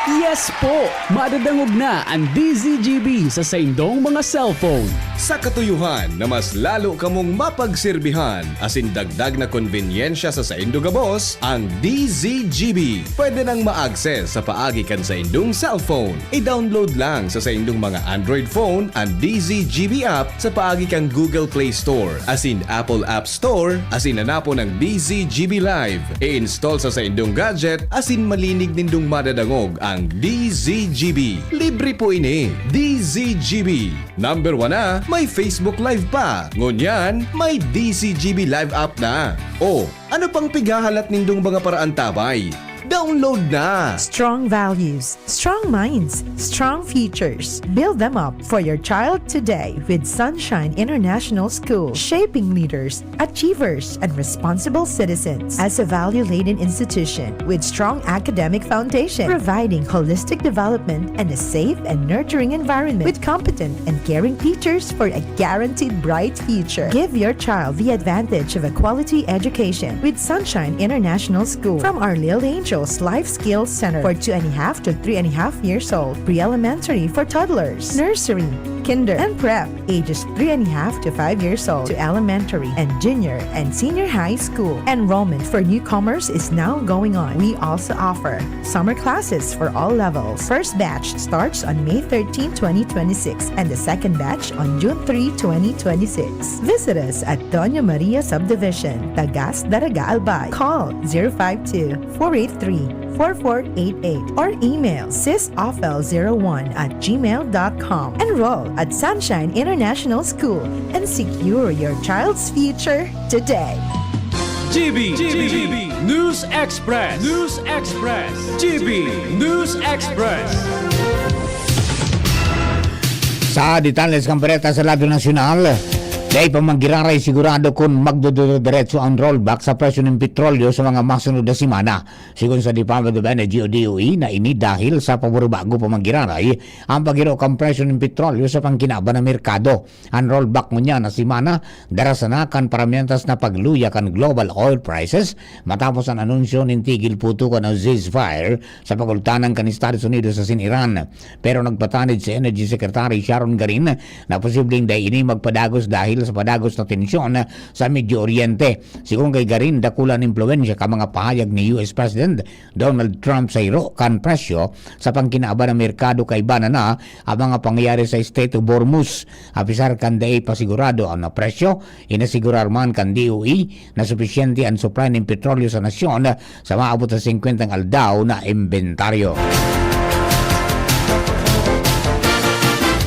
Yes po! Madadangog na ang D Z G B sa saindong mga cellphone. Sa katuyuhan na mas lalo kamong mapagserbihan asin dagdag na konbenyensya sa saindo gabos, ang D Z G B pwede nang ma-access sa paagi kan saindong cellphone. I-download lang sa saindong mga Android phone an D Z G B app sa paagi kan Google Play Store asin Apple App Store asin hanapon ang D Z G B Live. I-install sa saindong gadget asin malinig nindong madadangog ang D Z G B. Libre po ini. D Z G B. Number one na, may Facebook Live pa. Ngunyan, may D Z G B Live app na. O, ano pang pighahalat nindong mga paraantabay? Download na! Strong values, strong minds, strong futures. Build them up for your child today with Sunshine International School, shaping leaders, achievers, and responsible citizens. As a value-laden institution with strong academic foundation, providing holistic development and a safe and nurturing environment with competent and caring teachers for a guaranteed bright future. Give your child the advantage of a quality education with Sunshine International School. From our Little Angels Life Skills Center for two and a half to three and a half years old, pre-elementary for toddlers, nursery, kinder, and prep, ages three and a half to five years old, to elementary and junior and senior high school. Enrollment for newcomers is now going on. We also offer summer classes for all levels. First batch starts on May thirteen, twenty twenty-six, and the second batch on June three, twenty twenty-six. Visit us at Doña Maria Subdivision, Tagas, Daraga, Albay. Call zero five two, four eight three, four four eight eight or email sisofel zero one at gmail dot com. Enroll at Sunshine International School and secure your child's future today. G B, G B, News Express, News Express, G B News Express. Sa detalles kan bareta sa lado nasyonal, dai pa man giraray sigurado kun magdududiretso ang rollback sa presyo nin petrolyo sa mga masunod na semana. Sigon sa Department of Energy o D O E, na ini dahil sa pabor-bago pa man giraray ang paghiro kan presyo nin petrolyo sa pangkinaban na merkado. An rollback ngunyan na semana, dara sana kan paramiyantas na pagluya kan global oil prices matapos an anunsyo nin tigil putukan o ceasefire sa pagultanan kan Estados Unidos asin Iran. Pero nagpatanid si Energy Secretary Sharon Garin na posibleng dai ini magpadagos dahil sa padagos na tensyon sa Medio Oriente. Sigon kay Garin, dakula an impluwensya kan mga pahayag ni U S President Donald Trump sa hiro kan presyo sa pangkinaban na merkado kaiba na na ang mga pangyayari sa Strait of Hormuz. Apisar kan dai pa sigurado an presyo, inasigurar man kan D O E na supisyente an supply nin petrolyo sa nasyon sa maabot sa singkwentang aldaw na imbentaryo.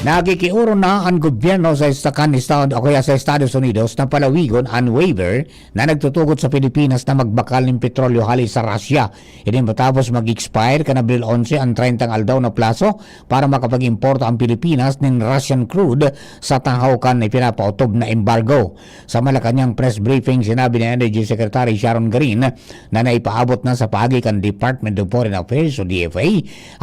Nakikiurong na an gobyerno sa esta-, kan Estado o kaya sa Estados Unidos na palawigon an waiver na nagtutugot sa Pilipinas na magbakal nin petrolyo hale sa Russia. Ini matapos mag-expire kan Abril onse an treyntang aldaw na plaso para makapag-importa ang Pilipinas nin Russian crude sa tahaw kan ipinapaotob na embargo. Sa Malacañang press briefing, sinabi ni Energy Secretary Sharon Garin na naipaabot na sa paagi kan Department of Foreign Affairs o D F A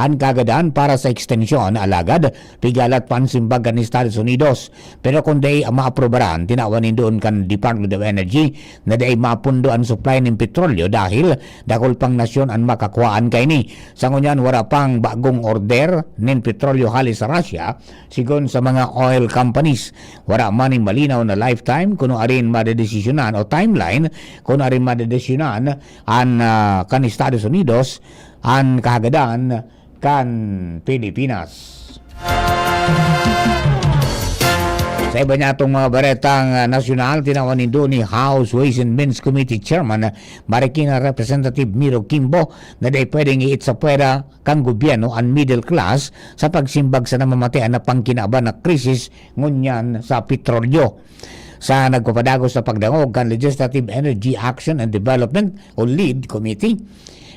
an kaagadan para sa ekstensyon, alagad pigalat pa an simbag kan Estados Unidos. Pero kun dai maaprobaran, tinawan nindo kan Department of Energy na dai mapundo an supply nin petrolyo dahil dakul pang nasyon an makakuhaan kaini. Sa ngunyan, wara pang bagong order nin petrolyo hale sa Russia, sigon sa mga oil companies. Wara man nin malinaw na lifetime kuno arin madedesisyonan o timeline kuno arin madedesisyonan an, ah, kan Estados Unidos an kahagadan kan Pilipinas. Sa iba niyatong mga baretang, ah, nasyonal, tinawan nindo ni House Ways and Means Committee Chairman Marikina Representative Miro Kimbo na dai pwedeng iit sa pwera kan gobyerno an middle class sa pagsimbag sa namamatean na pangkinaban na krisis ngunyan sa petrolyo. Sa nagpapadagos na pagdangog kan Legislative Energy Action and Development o lead Committee,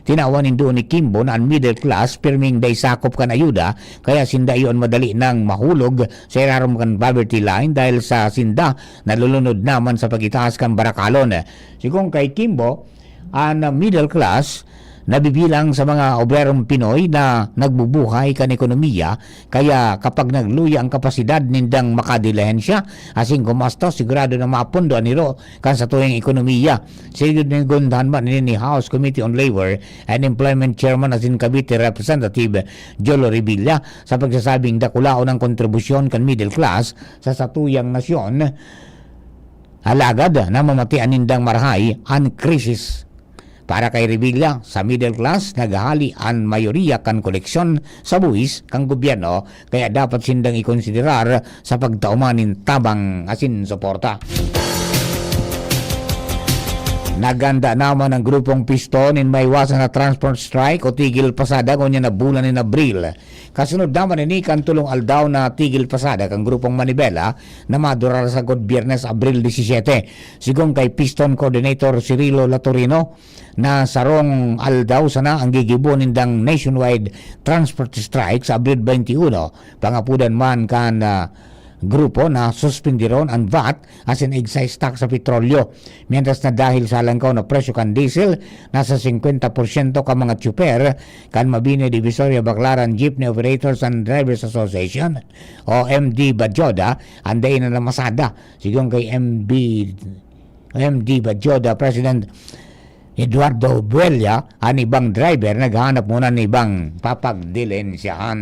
tinawan nindo ni Kimbo na an middle class pirming dai sakop kan ayuda, kaya sinda iyo an madali nang mahulog sa irarom kan poverty line dahil sa sinda nalulunod naman sa pagitaas kan barakalon. Sigon kay Kimbo, an middle class nabibilang sa mga obrerong Pinoy na nagbubuhay kan ekonomiya, kaya kapag nagluya ang kapasidad nindang makadilihensya asin gumastos, sigurado na mapundo an hiro kan satuyang ekonomiya. Sigundahan man ini ni House Committee on Labor and Employment Chairman asin Cavite Representative Jolo Revilla sa pagsasabing dakulaon ang kontribusyon kan middle class sa satuyang nasyon. Alagad namamatean nindang marahay an krisis. Para kay Revilla, sa middle class, naghahali an mayoriya kan koleksyon sa buhis kan gobyerno, kaya dapat sindang ikonsiderar sa pagtao man nin tabang asin suporta. Naghanda naman ang grupong Piston nin maiwasan na transport strike o tigil pasada ngunyan na bulan nin Abril. Kasunod naman ini kan tolong aldaw na tigil pasada kan grupong Manibela na madurar sagkod Biyernes, Abril disisiyete. Sigon kay Piston Coordinator Cirilo Latorino, na sarong aldaw sana ang gigibo nindang nationwide transport strike sa Abril twenty-one. Pangapodan man kan, ah, grupo na suspindiron an vat asin excise tax sa petrolyo. Mientras na dahil sa halangkaw na presyo kan diesel, nasa singkwenta porsyento ka mga tsuper kan Mabini Divisoria Baclaran Jeepney Operators and Drivers Association o M D Badyoda an dai na namasada. Sigon kay M B, M D Badyoda President Eduardo Buella, an ibang driver naghahanap muna nin ibang papagdilensyahan.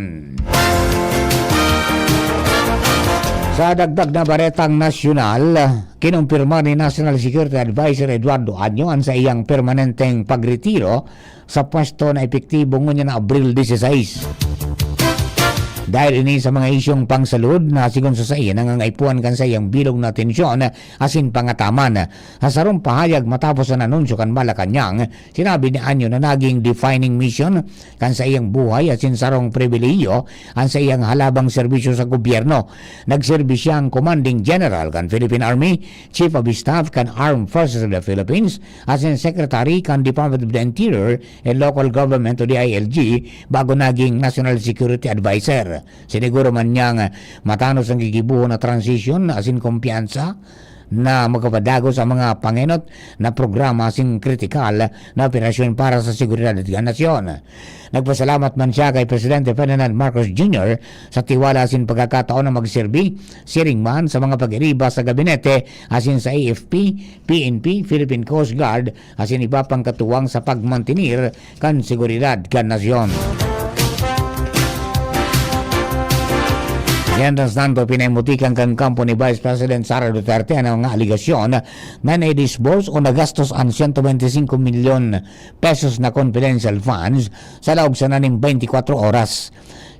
Sa dagdag na baretang nasyonal, kinumpirma ni National Security Advisor Eduardo Año an saiyang permanenteng pagretiro sa pwesto na epektibo ngunyan na Abril dieciséis. Dahil ini sa mga isyong pangsalud na sigon sa saiya nangangaipuhan kan saiyang bilog na atensyon asin pangataman. Sa sarong pahayag matapos an anunsyo kan Malacañang, sinabi ni Año na naging defining mission kan saiyang buhay asin sarong pribilehiyo an saiyang halabang serbisyo sa gobyerno. Nagserbi siyang Commanding General kan Philippine Army, Chief of Staff kan Armed Forces of the Philippines, asin Secretary kan Department of the Interior and Local Government o D I L G bago naging National Security Advisor. Siniguro man niyang matanos ang gigibohon na transition asin kumpiyansa na magpapadagos sa mga pangenot na programa asin kritikal na operasyon para sa seguridad kan nasyon. Nagpasalamat man siya kay Presidente Ferdinand Marcos Junior sa tiwala asin pagkakataon na magserbi, siring man sa mga pag-iriba sa gabinete asin sa A F P, P N P, Philippine Coast Guard, asin iba pang katuwang sa pagmantenir kan seguridad kan nasyon. Mientras tanto, pinaimutikan kan kampo ni Vice President Sara Duterte an mga alegasyon na naidisburse o nagastos an siyento bente singko milyon pesos na confidential funds sa laog sana nin bente kwatro oras.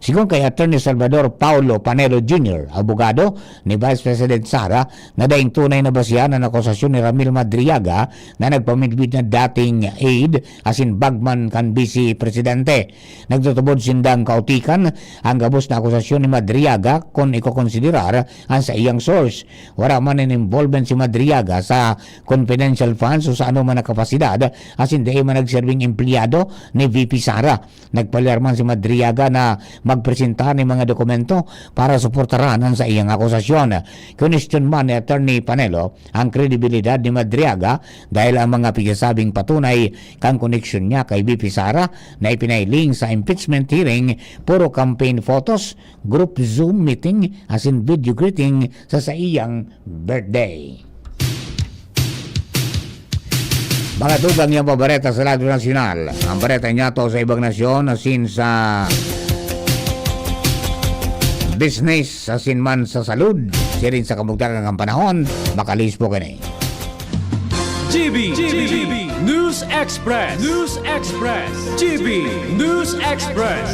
Sigon kay Attorney Salvador Paulo Panelo Junior, abogado ni Vice President Sara, na daing tunay na basehan an akusasyon ni Ramil Madriaga na nagpamidbid na dating aide asin bagman kan Vice Presidente. Nagtutubod sindang kaotikan an gabos na akusasyon ni Madriaga kun ikokonsiderar an saiyang source. Wara man nin involvement si Madriaga sa confidential funds o sa anoman na kapasidad, asin dai man nagserbing empleyado ni V P Sara. Nagpalyar man si Madriaga na magpresenta nin mga dokumento para suportaran an saiyang akusasyon. Kinwestiyon man ni Attorney Panelo ang kredibilidad ni Madriaga dahil ang mga pigsasabing patunay kan koneksyon niya kay V P Sara na ipinahiling sa impeachment hearing, puro campaign photos, group Zoom meeting, asin video greeting sa saiyang birthday. Mga tugang, yan pa bareta sa lado nasyonal. Ang bareta niya to sa ibang nasyon, asin sa business, asin man sa salud, siring sa kabugtakan ng panahon, makalis po kini. G B, G B, News Express, News Express, G B, News Express.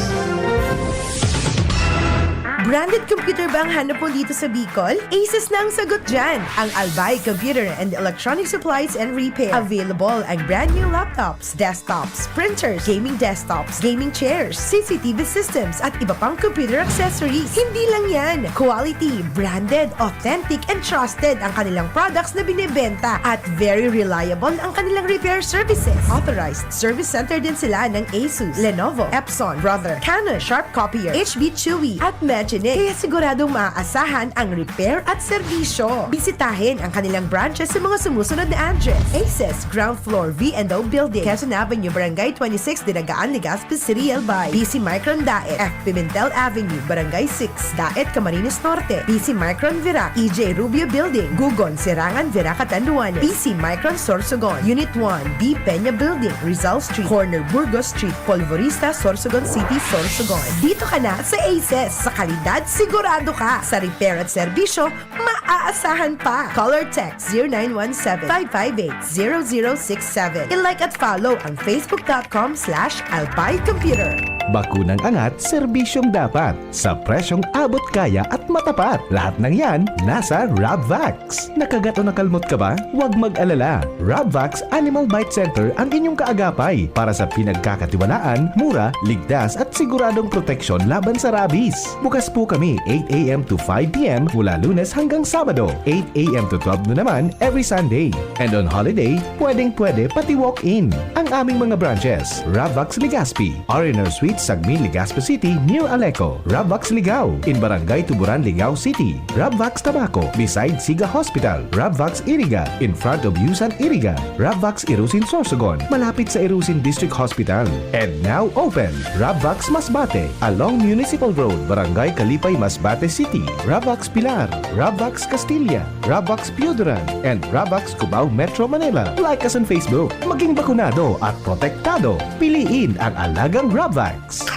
Branded computer ba ang hanap mo dito sa Bicol? Asus na ang sagot dyan! Ang Albay Computer and Electronic Supplies and Repair. Available ang brand new laptops, desktops, printers, gaming desktops, gaming chairs, C C T V systems, at iba pang computer accessories. Hindi lang yan! Quality, branded, authentic, and trusted ang kanilang products na binebenta at very reliable ang kanilang repair services. Authorized service center din sila ng Asus, Lenovo, Epson, Brother, Canon, Sharp Copier, H B Chewy, at Magine. Kaya siguradong maaasahan ang repair at serbisyo. Bisitahin ang kanilang branches sa mga sumusunod na address: Aces, ground floor, V and O Building, Quezon Avenue, Barangay twenty-six, Dinagaan, Legazpi City, Albay. P C Micron Daet, F Pimentel Avenue, Barangay six, Daet, Camarines Norte. P C Micron Virac, E J Rubio Building, Gugon, Serangan, Virac, Catanduanes. P C Micron Sorsogon, Unit one, B Peña Building, Rizal Street, corner Burgos Street, Polvorista, Sorsogon City, Sorsogon. Dito ka na sa Aces. Sa kalidad, sigurado ka. Sa repair at serbisyo, maaasahan pa. Call or text zero nine one seven, five five eight, zero zero six seven. I-like at follow ang facebook dot com slash albay computer. Bakunang angat, serbisyong dapat, sa presyong abot kaya at matapat. Lahat ng yan, nasa Rabvax. Nakagat o nakalmot ka ba? Huwag mag-alala. Rabvax Animal Bite Center ang inyong kaagapay para sa pinagkakatiwalaan, mura, ligtas at siguradong proteksyon laban sa rabies. Bukas po kami eight a m to five p m mula Lunes hanggang Sabado, eight a m to twelve noon naman every Sunday. And on holiday, pwedeng-pwede pati walk-in. Ang aming mga branches, Rabvax Legazpi, R and R Suite, Sagmin, Legazpi City, near Aleco. Rabvax Ligao, in Barangay Tuburan, Ligao City. Rabvax Tabaco, beside Siga Hospital. Rabvax Iriga, in front of Yusan Iriga. Rabvax Irusin Sorsogon, malapit sa Irusin District Hospital. And now open, Rabvax Masbate, along Municipal Road, Barangay Kalipay, Masbate City. Rabvax Pilar, Rabvax Castilla, Rabvax Pioduran, and Rabvax Cubao, Metro Manila. Like us on Facebook. Maging bakunado at protektado. Piliin ang alagang Rabvax.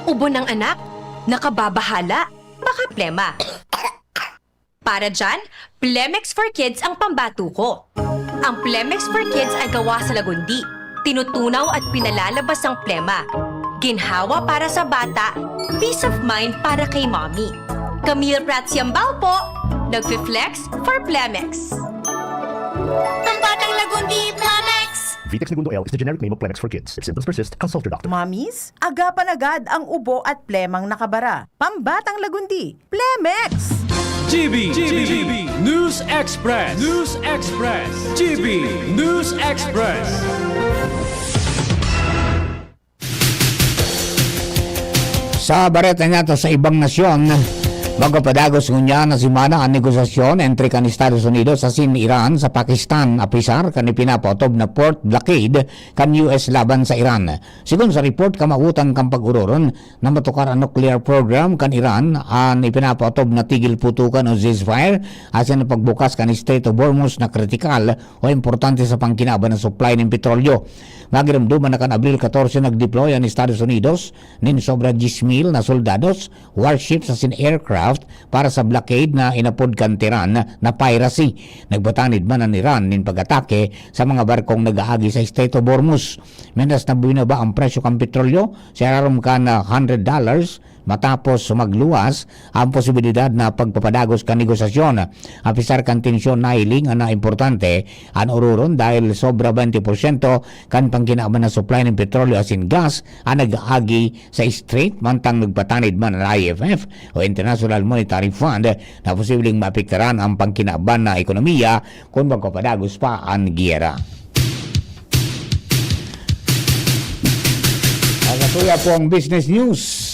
Ubo ng anak? Nakababahala? Baka plema. Para dyan, Plemex for Kids ang pambato ko. Ang Plemex for Kids ay gawa sa lagundi. Tinutunaw at pinalalabas ang plema. Ginhawa para sa bata, peace of mind para kay mommy. Camille Prats Yambao po, nagfi-flex for Plemex. Ang batang lagundi, Plemex! Vitex Negundo L is the generic name of Plemex for kids. If symptoms persist, consult your doctor. Mommies, agapan agad ang ubo at plemang nakabara. Pambatang lagundi, Plemex! G B, G B, News Express, News Express, G B News Express. Sa bareta nato sa ibang nasyon, magpapadagos ngunyan na semana an negosasyon entre kan Estados Unidos asin Iran sa Pakistan, apisar kan ipinapaotob na port blockade kan U S laban sa Iran. Sigon sa report, kamawotan kan pag-ororon na matukar an nuclear program kan Iran, an ipinapaotob na tigil putukan o ceasefire, asin an pagbukas kan Strait of Hormuz na kritikal o importante sa pangkinaban na supply nin petrolyo. Magiromdoman na kan Abril katorse, nag-deploy an Estados Unidos nin sobra dyes mil na soldados, warships asin aircraft para sa blockade na inapod kan Tehran na piracy. Nagpatanid man an Iran nin pag-atake sa mga barkong nag-aagi sa Strait of Hormuz. Mientras na binaba ang presyo kan petrolyo sa irarom kan hundred dollars, matapos magluwas ang posibilidad na pagpapadagos kan negosasyon. Apisar kan tensyon, nahiling na importante an ororon dahil sobra twenty porsyento kan pangkinaban na supply nin petrolyo asin gas an nag-aagi sa strait, mantang nagpatanid man an I M F o International Monetary Fund na posibleng maapektaran ang pangkinaban na ekonomiya kun magpapadagos pa an giyera. Ang katuya po ang business news.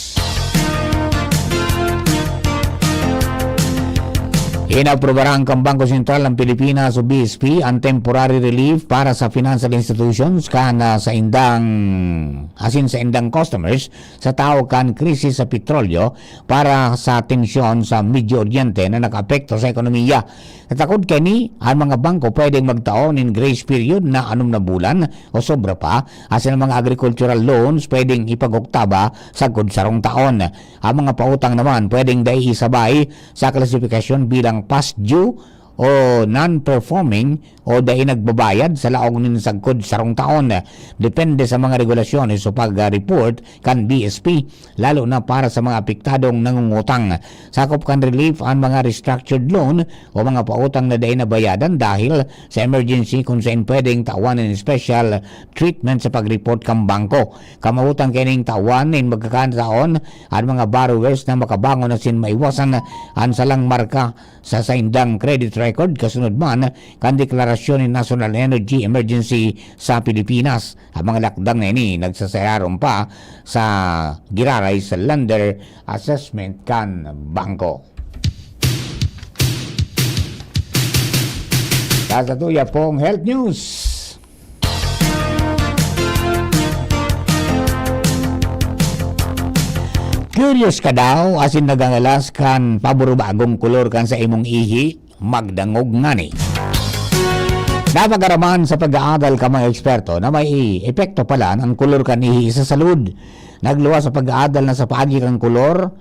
Inaprobaran kan Bangko Sentral ng Pilipinas o B S P ang temporary relief para sa financial institutions kan, ah, sa indang, asin sa indang customers sa tahaw kan krisis sa petrolyo para sa tensyon sa Medio Oriente na nakaapekto sa ekonomiya. Sa takod kaini, ang mga bangko pwedeng magtao nin grace period na anom na bulan o sobra pa, asin ang mga agricultural loans pwedeng ipag-oktaba sagkod sarong taon. Ang mga pautang naman pwedeng dai isabay sa klasifikasyon bilang past due o non-performing o dai nagbabayad sa laog nin sagkod sarong taon. Depende sa mga regulasyon sa pag-report kan B S P, lalo na para sa mga apektadong nangungutang. Sakop kan relief an mga restructured loan o mga pautang na dai nabayadan dahil sa emergency, kun saen pwedeng tawan nin special treatment sa pag-report kan bangko. Kamawotan kaining tawan nin magkakataon an mga borrowers na makabangon asin maiwasan an salang marka sa saindang credit record, kasunod man kan deklarasyon ni National Energy Emergency sa Pilipinas. Ang mga lakdang na ini nagsasararom pa sa giraray sa lender assessment kan bangko. Sa satuya pong health news. Curious ka daw asin nagangalas kan paborobagong kolor kan sa imong ihi? Magdangog ngani. Napag-araman sa pag-aadal kan mga eksperto na may epekto pala an kolor kan ihi sa salud. Nagluwas sa pag-aadal na sa paagi kan kolor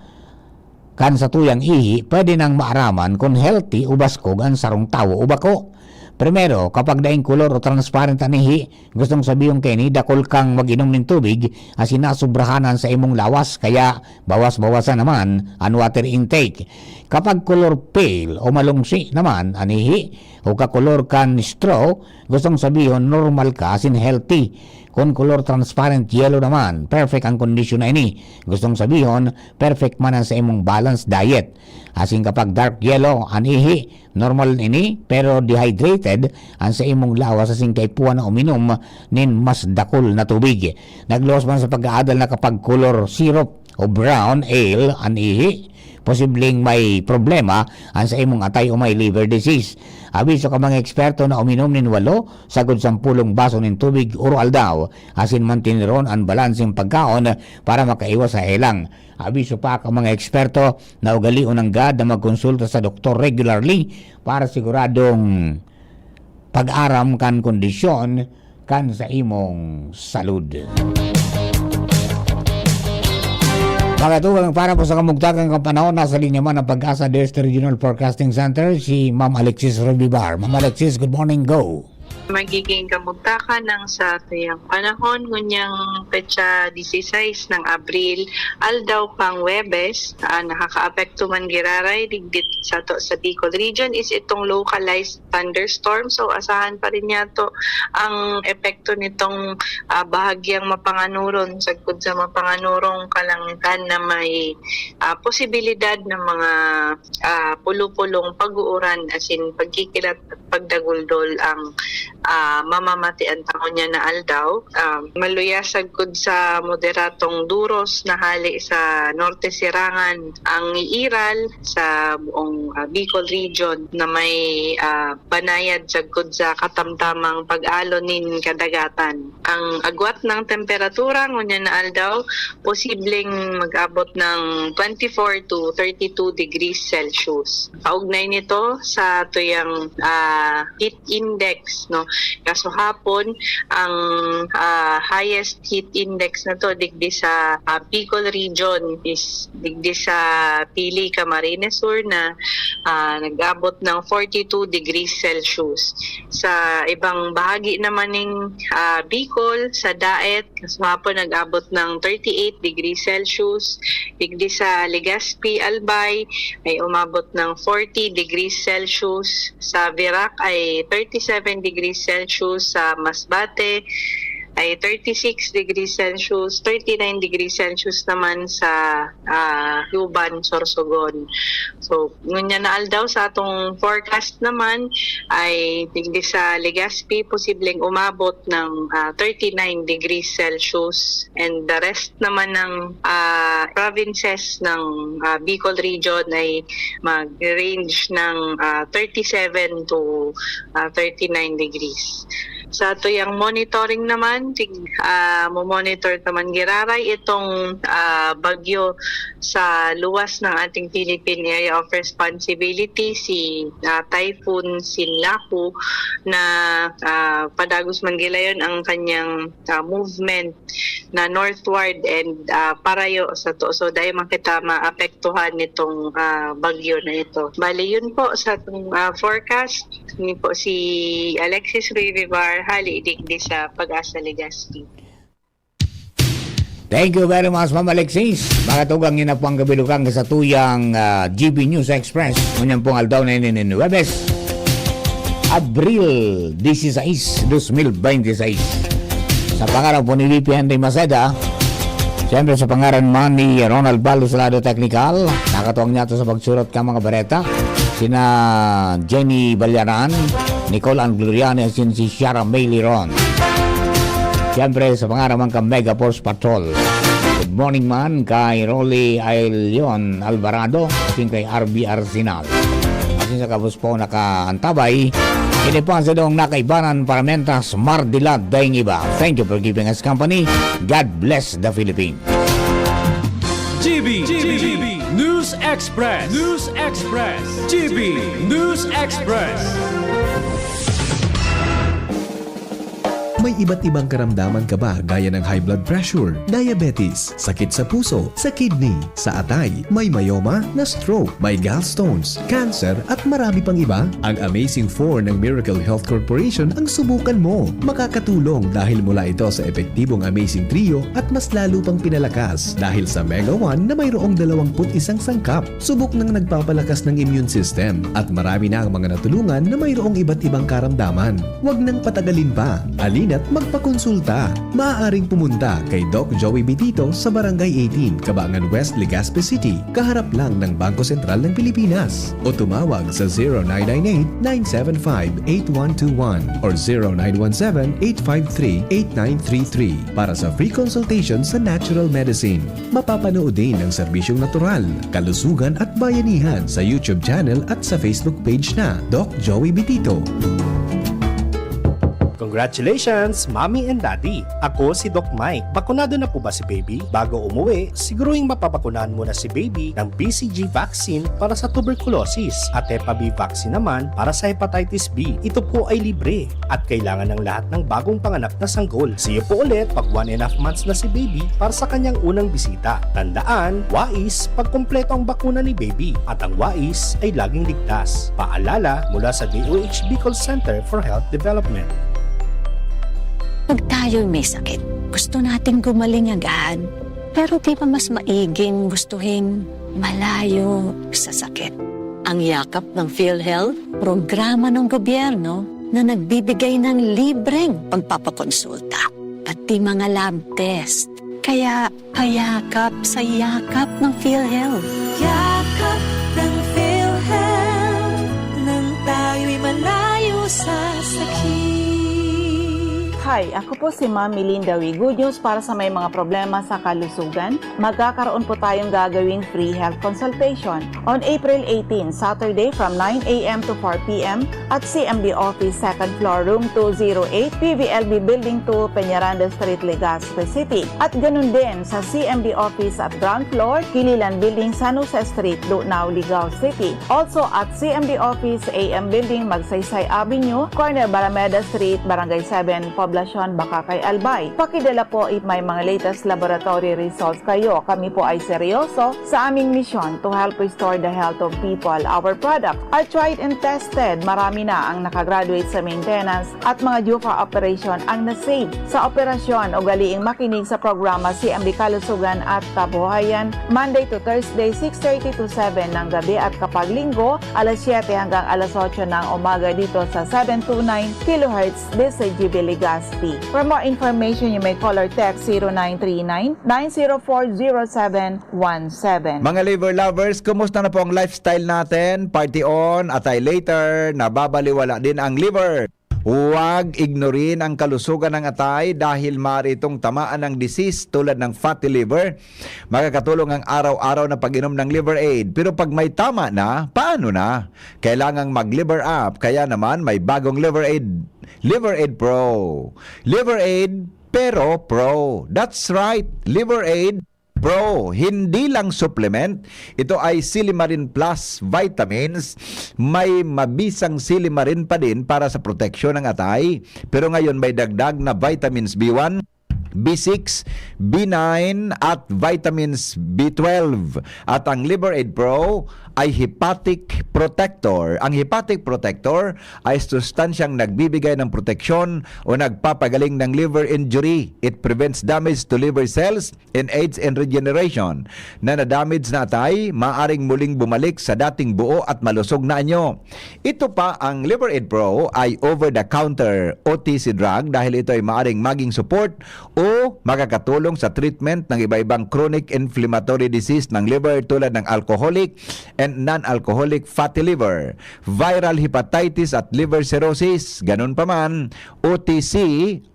kan satuyang ihi, pwede nang maaraman kun healthy o baskog an sarong tawo o bako. Primero, kapag daing kolor o transparent an ihi, gustong sabihon kaini dakul kang mag-inom nin tubig asin nasobrahan an saimong lawas, kaya bawas-bawasan naman an water intake. Kapag kolor pale o malungsi naman an ihi o kakolor kan straw, gustong sabihon normal ka asin healthy. Kun kolor transparent yellow naman, perfect ang kondisyon na ini. Gustong sabihon, perfect man an saimong balanced diet. Asin kapag dark yellow an ihi, normal ini, pero dehydrated an saimong lawas asin kaipuhan na uminom nin mas dakul na tubig. Nagluwas man sa pag-aadal na kapag kolor syrup o brown ale an ihi, posibleng may problema an saimong atay o may liver disease. Abiso ka mga eksperto na uminom nin walo sagod sampulong baso nin tubig oro-aldaw, asin mantineron an balanseng pagkaon para makaiwas sa helang. Abiso pa ka mga eksperto na ugalion nanggad na magkonsulta sa doktor regularly para siguradong pag-aram kan kondisyon kan sa imong salud. Mga tugang, para po sa kamugtakan kan panahon, nasa linya man ang Pag-asa Deste Regional Forecasting Center, si Ma'am Alexis Revivar. Ma'am Alexis, good morning, go! Magiging kamugtakan ang satuyang panahon, ngunyang petsa dieciséis ng Abril, aldaw pang Huwebes, ah, nakakaapekto man giraray digdi sato sa Bicol Region is itong localized thunderstorm. So, asahan pa rin yato ang epekto nitong, ah, bahagyang mapanganuron sagkod sa mapanganurong kalangitan na may, ah, posibilidad ng mga, ah, pulo-pulong pag-uuran, as in pagkikilat at pagdaguldol ang, ah, mamamatian ta ngunyan na aldaw. Ah, maluya sagkod sa moderatong duros na hale sa norte sirangan ang iiral sa buong, ah, Bicol Region na may, ah, banayad sagkod sa katamtamang pag-alo nin kadagatan. Ang agwat ng temperatura ngunyan na aldaw, posibleng mag-abot ng twenty-four to thirty-two degrees Celsius. Kaugnay nito sa tuyang, ah, heat index, no? Kaso hapon, ang, ah, highest heat index na to digdi sa, ah, Bicol Region is digdi sa Pili, Camarines Sur na, ah, nag-abot ng forty-two degrees Celsius. Sa ibang bahagi naman ng, ah, Bicol, sa Daet, kahapon nag-abot ng thirty-eight degrees Celsius. Digdi sa Legazpi, Albay, ay umabot ng forty degrees Celsius. Sa Virac ay thirty-seven degrees Celsius. Sa Masbate ay thirty-six degrees Celsius, thirty-nine degrees Celsius naman sa, ah, Luban, Sorsogon. So, ngunyan na aldaw sa atong forecast naman ay digdi sa Legazpi, posibleng umabot ng, ah, thirty-nine degrees Celsius, and the rest naman ng, ah, provinces ng, ah, Bicol Region ay mag-range ng, ah, thirty-seven to, ah, thirty-nine degrees. Sa tuyang monitoring naman, tig-, ah, mo-monitor naman giraray itong, ah, bagyo sa luwas ng ating Philippine Area of Responsibility, si, ah, Typhoon Sinlaku, na, ah, padagos man gilayon ang kanyang, ah, movement na northward and, ah, parayo sa to. So, dahil man kita maapektuhan nitong, ah, bagyo na ito. Bali, yun po sa atong, ah, forecast. Ni po si Alexis Rivivar, hali digdi sa Pag-asa Legazpi. Thank you very much, Ma'am Alexis. Mga tugang, yun na po ang kabilukan sa tuyang, ah, G B News Express. Ngunyan pong aldaw na ini nin Huwebes, Abril dieciséis, dos mil veintiséis. Sa pangaran po ni V P Henry Maceda, siyempre sa pangaran man ni Ronald Baldo Salado Technical, nakatuwang niya to sa pagsurat ka mga bareta, sina Jenny Ballaran, Nicole Ann Gloriani, asin si Shara May Liron. Siyempre, sa pangaran man kan Mega Force Patrol. Good morning man kay Rolly Ailion Alvarado, asin kay R B Arsenal. Asin sa kabos po nakaantabay, ini po ang sadong nakaibanan para mentas mardilad daing iba. Thank you for keeping us company. God bless the Philippines. G B, G B, News Express, News Express, G B, News Express. May iba't ibang karamdaman ka ba gaya ng high blood pressure, diabetes, sakit sa puso, sa kidney, sa atay, may myoma, na stroke, may gallstones, cancer, at marami pang iba? Ang Amazing four ng Miracle Health Corporation ang subukan mo. Makakatulong dahil mula ito sa epektibong Amazing Trio at mas lalo pang pinalakas dahil sa Mega one na mayroong dalawang put isang sangkap. Subok nang nagpapalakas ng immune system at marami na ang mga natulungan na mayroong iba't ibang karamdaman. Huwag nang patagalin pa. Halina't magpakonsulta. Maaaring pumunta kay Doc Joey Bitito sa Barangay eighteen, Kabangan West, Legazpi City, kaharap lang ng Bangko Sentral ng Pilipinas. O tumawag sa zero nine nine eight, nine seven five, eight one two one or zero nine one seven, eight five three, eight nine three three para sa free consultation sa natural medicine. Mapapanood din ang serbisyong natural, kalusugan at bayanihan sa YouTube channel at sa Facebook page na Doc Joey Bitito. Congratulations, Mommy and Daddy! Ako si Doc Mike. Bakunado na po ba si Baby? Bago umuwi, siguruhing mapabakunahan muna si Baby ng B C G vaccine para sa tuberculosis at Hep B vaccine naman para sa hepatitis B. Ito po ay libre at kailangan ng lahat ng bagong panganak na sanggol. See you po ulit pag one and a half months na si Baby para sa kanyang unang bisita. Tandaan, wais pag kumpleto ang bakuna ni Baby at ang wais ay laging ligtas. Paalala mula sa D O H Bicol Center for Health Development. Pag tayo'y may sakit, gusto nating gumaling agad. Pero di ba mas maiging gustuhin malayo sa sakit? Ang yakap ng PhilHealth, programa ng gobyerno na nagbibigay ng libreng pagpapakonsulta, pati mga lab test. Kaya payakap sa yakap ng PhilHealth. Yakap ng PhilHealth, nang tayo'y malayo sa sakit. Hi, ako po si Ma'am Melinda Wee. Good news para sa may mga problema sa kalusugan. Magkakaroon po tayong gagawing free health consultation on April eighteen, Saturday from nine a.m. to four p.m. at C M D Office, second floor, room two zero eight, P V L B Building two, Peñaranda Street, Legazpi City. At ganun din sa C M D Office at ground floor, Kililan Building, San Jose Street, Lunao, Ligao City. Also at C M D Office, A M Building, Magsaysay Avenue, corner Barameda Street, Barangay seven, Poblacion, Bacacay, Albay. Pakidala po if may mga latest laboratory results kayo. Kami po ay seryoso sa aming misyon to help restore the health of people. Our product are tried and tested. Marami na ang nakagraduate sa maintenance at mga due for operation ang na-save sa operasyon. Ugaliing makinig sa programa C M D Kalusugan at Kabuhayan, Monday to Thursday, six thirty to seven ng gabi, at kapag Linggo, alas siyete hanggang alas otso ng umaga dito sa seven two nine kilohertz D C G B Legazpi. For more information, you may call or text zero nine three nine, nine zero four, zero seven one seven. Mga liver lovers, kumusta na po ang lifestyle natin? Party on, atay later, nababaliwala din ang liver. Huwag ignorin ang kalusugan ng atay dahil maaari itong tamaan ng disease tulad ng fatty liver. Makakatulong ang araw-araw na pag-inom ng Liver Aid. Pero pag may tama na, paano na? Kailangang mag-Liver Up. Kaya naman may bagong Liver Aid, Liver Aid Pro. Liver Aid, pero Pro. That's right, Liver Aid Pro, hindi lang supplement, ito ay Silimarin Plus Vitamins. May mabisang silimarin pa din para sa proteksyon ng atay, pero ngayon may dagdag na vitamins B one, B six, B nine at vitamins B twelve. At ang Liver Aid Pro ay hepatic protector. Ang hepatic protector ay sustansyang nagbibigay ng proteksyon o nagpapagaling ng liver injury. It prevents damage to liver cells in age and regeneration. Na na-damage na atay, maaring muling bumalik sa dating buo at malusog na anyo. Ito pa, ang Liver Aid Pro ay over-the-counter, O T C drug, dahil ito ay maaring maging support o makakatulong sa treatment ng iba-ibang chronic inflammatory disease ng liver tulad ng alcoholic and non-alcoholic fatty liver, viral hepatitis at liver cirrhosis. Ganun pa man, O T C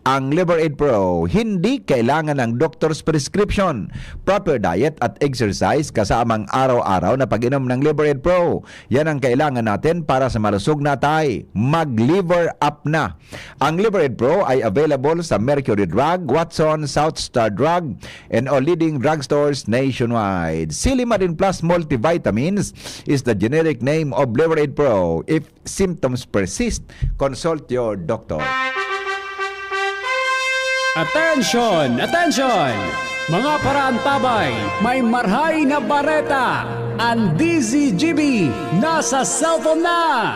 ang Liver Aid Pro. Hindi kailangan ng doctor's prescription. Proper diet at exercise kasamang araw-araw na pag-inom ng Liver Aid Pro. Yan ang kailangan natin para sa malusog na atay. Mag-Liver Up na! Ang Liver Aid Pro ay available sa Mercury Drug, Watson, South Star Drug, and all leading drugstores nationwide. Silimarin Plus Multivitamins is the generic name of Liver Aid Pro. If symptoms persist, consult your doctor. Attention! Attention! Mga paraantabay, may marhay na bareta! Ang D Z G B nasa cellphone na!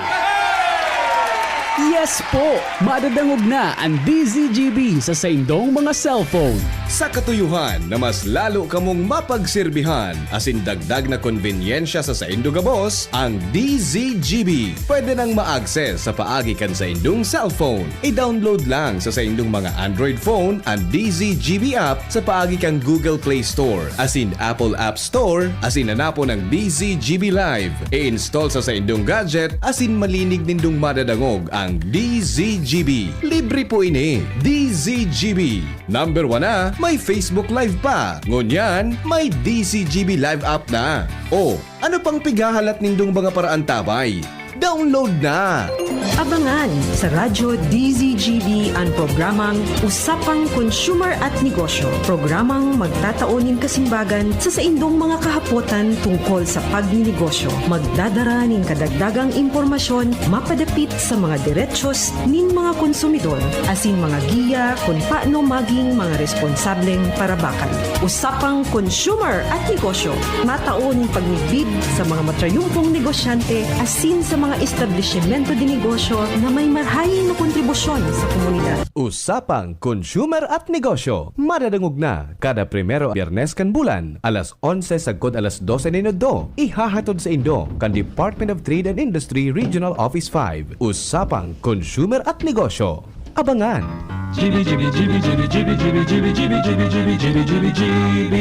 Yes po! Madadangog na ang D Z G B sa saindong mga cellphone. Sa katuyuhan na mas lalo kamong mapagserbihan asin dagdag na konbenyensya sa saindo gabos, ang D Z G B pwede nang ma-access sa paagi kan saindong cellphone. I-download lang sa saindong mga Android phone an D Z G B app sa paagi kan Google Play Store asin Apple App Store asin hanapon ang D Z G B Live. I-install sa saindong gadget asin malinig nindong madadangog ang D Z G B. Libre po ini. D Z G B. Number one na, may Facebook Live pa. Ngunyan, may D Z G B Live app na. O, ano pang pighahalat nindong mga paraantabay? Download na! Abangan sa Radyo D Z G B an programang Usapang Consumer at Negosyo, programang magtatao nin kasimbagan sa saindong mga kahapotan tungkol sa pagninegosyo. Magdadara nin kadagdagang impormasyon mapadapit sa mga derechos nin mga konsumidor asin mga giya kun paano maging mga responsableng parabakal. Usapang Consumer at Negosyo, matao nin pagmidbid sa mga matrayumpong negosyante asin sa mga establisimento de negosyo na may marhay na kontribusyon sa komunidad. Usapang Consumer at Negosyo, madadangog na kada primero Biyernes kan bulan, alas onse sagkod alas dose nin udto. Ihahatod saindo kan Department of Trade and Industry Regional Office five. Usapang Consumer at Negosyo. Abangan! G B, G B, G B, G B, G B, G B, G B, G B, G B, G B, G B, G B, G B.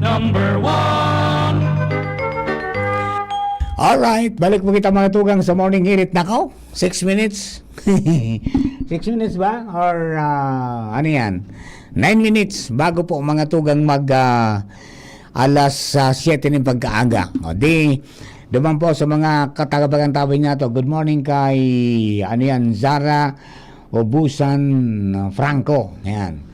Number one. Alright, balik po kita, mga tugang, sa Morning Hirit. Nako, six minutes. Six minutes ba? Or, ah, ano yan? Nine minutes bago po, mga tugang, mag, ah, alas, ah, siyete ng pagkaaga. O di, duman po sa mga kataga-tabi nato. Good morning kay, ano yan, Zara Obusan, ah, Franco. Ayan.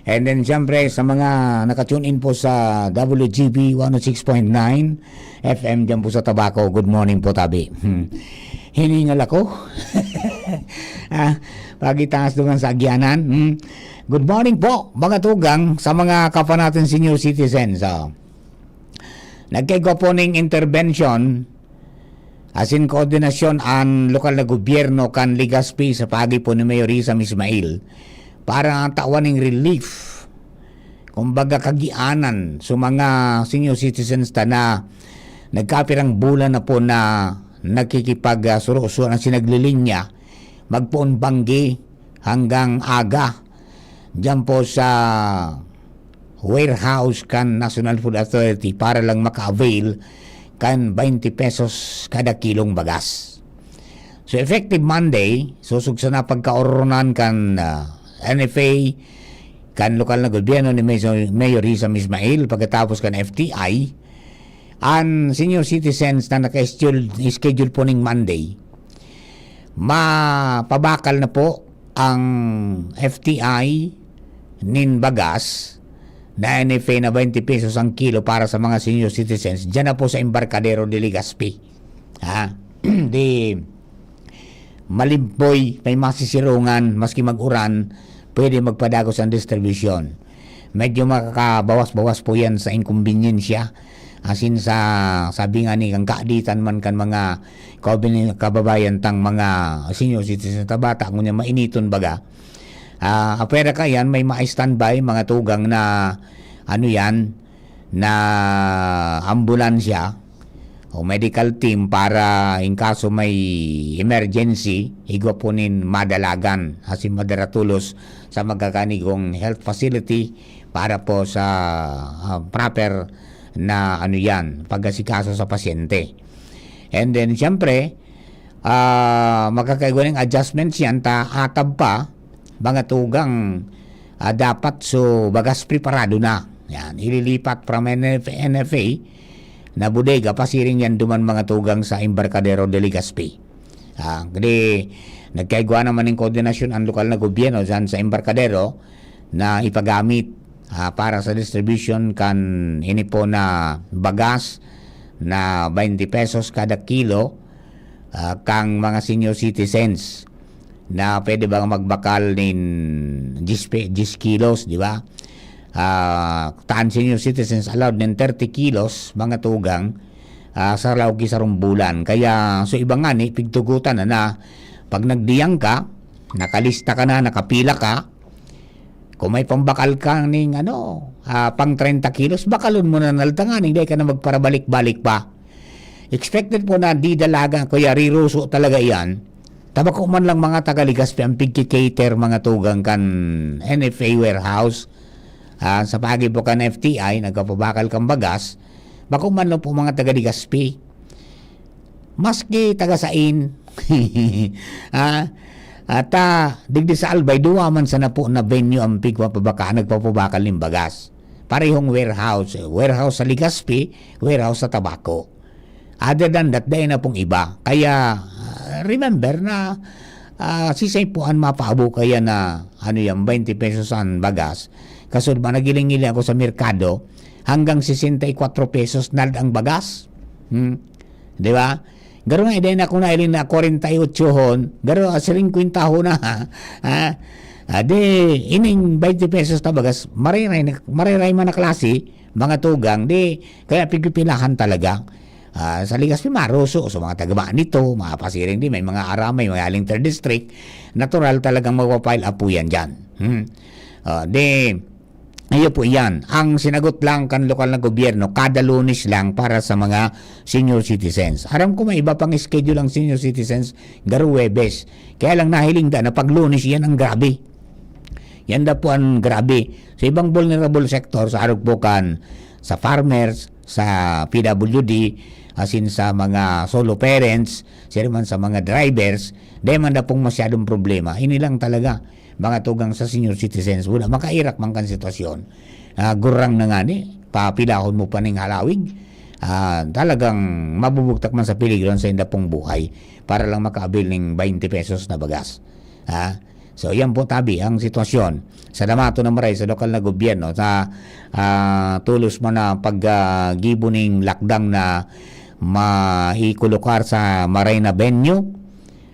And then, siyempre, sa mga naka-tune in po sa W G B one oh six point nine F M dyan po sa Tabaco, good morning po, tabi. Hmm. Hiningal ako. Ah, pagitaas naman sa agyanan. Hmm. Good morning po, mga tugang, sa mga kapwa natin senior citizens. Ah. Nagkaigwa po ning intervention asin koordinasyon an lokal na gobyerno kan Legazpi sa paagi po ni Mayor Rizam Ismail para tawan ning relief, kumbaga, kagianan sa mga senior citizens ta na nagkapirang bulan na po na nagkikipag, ah, suro-suroan asin naglilinya, magpoon banggi hanggang aga diyan po sa warehouse kan National Food Authority para lang maka-avail kan twenty pesos kada kilong bagas. So, effective Monday, susog sana pagkaoronan kan, ah, N F A, kan lokal na gobyerno ni Mayor, Mayor Rizam Ismail, pagkatapos kan F T I, an senior citizens na naka-schedule, schedule po ning Monday, mapabakal na po ang F T I nin bagas na N F A na twenty pesos ang kilo para sa mga senior citizens. Diyan na po sa Embarcadero de Legazpi. Ha? Di malimpoy, may masisirungan, maski mag-uran, pwede magpadagos ang distribusyon. Medyo makakabawas-bawas po yan sa inkumbinsiya. Asin sa, sabi nga ni, kan kaaditan man kan mga kaubin-, kababayan tang mga senior citizen ta bata, ngunyan mainiton baga. Ah, apwera ka yan, may ma-standby, mga tugang na, ano yan, na ambulansya o medical team para in kaso may emergency, igwa po nin madalagan asin madaratulos sa magkakanigong health facility para po sa, ah, proper na, ano yan, pag-asikaso sa pasyente. And then, siyempre, ah, makakaigwa ning adjustments yan, ta atab pa, mga tugang, ah, dapat so bagas preparado na. Yan, ililipat from N F, N F A na bodega, pasiring yan duman, mga tugang, sa Embarcadero de Legazpi. Ah, di, nagkaigwa naman ning koordinasyon ang lokal na gobyerno dyan sa Embarcadero na ipagamit, ah, para sa distribution kan ini po na bagas na twenty pesos kada kilo, ah, kang mga senior citizens. na pwede ba magbakal nin diyes pe-, diyes kilos, di ba? Ah, taan senior citizens allowed nin thirty kilos, mga tugang, ah, sa laog ki sarong bulan. Kaya, so iba nga ni, pigtugutan na na, pag nagdiyang ka, nakalista ka na, nakapila ka, kung may pambakal ka ning ano, ah, pang treinta kilos, bakalon mo na nalta nga, ning dai ka na magparabalik-balik pa. Expected po na didalagan, kuya, riruso talaga iyan. Tabako man lang mga taga Legazpi ang pigki-cater, mga tugang kan N F A warehouse. Ah, sa pagi po kan F T I, nagpapabakal kan bagas, bako man lang po mga taga Legazpi. Maski taga sain. Ah, at, ah, digdi sa Albay, duwa man sana po na venue ang pigpapabaka-, nagpapabakal nin bagas. Parehong warehouse, eh. Warehouse sa Legazpi, warehouse sa Tabaco. Other than that, dai na pong iba. Kaya, ah, remember na, ah, sisay po an mapaabo kaya na, ano yan, twenty pesos an bagas. Kaso ba, nagiling-giling ako sa merkado, hanggang sesenta y cuatro pesos na ang bagas. Hmm. Di ba? Garo nga, dai na ako nailing na kwarenta y ocho hon, garo, ah, singkwenta hon na, ha? Ah, ah, di, ining twenty pesos na bagas, mariray na, mariray man na klase, mga tugang, di, kaya pigpipilahan talaga. Ah, sa Legazpi, maruso, sa mga taga Manito, mga pasiring di, may mga aramay, may aling third district, natural talagang magpa-pile up po yan dyan. Hmm. Ah, di, iyo po yan. Ang sinagot lang kan lokal na gobyerno, kada Lunes lang para sa mga senior citizens. Aram ko may iba pang schedule ang senior citizens, garo Huwebes. Kaya lang nahiling da na pag Lunes, yan ang grabe. Yan da po ang grabe. Sa ibang vulnerable sector, sa arog po kan, sa farmers, sa P W D, asin sa mga solo parents, siya naman sa mga drivers, di man da pong masyadong problema. Ini lang talaga, mga tugang sa senior citizens, wala, makairak man kan sitwasyon. Ah, gurang na nga ni, papilahon mo pa ning halawig. Ah, talagang mabubugtak man sa peligro ang sainda pong buhay para lang maka-avail ning twenty pesos na bagas. Ha? So, yan po tabi ang sitwasyon. Salamaton na maray sa lokal na gobyerno sa, ah, tulos man na pag, ah, gibo ning lakdang na maikulukar sa maray na venue,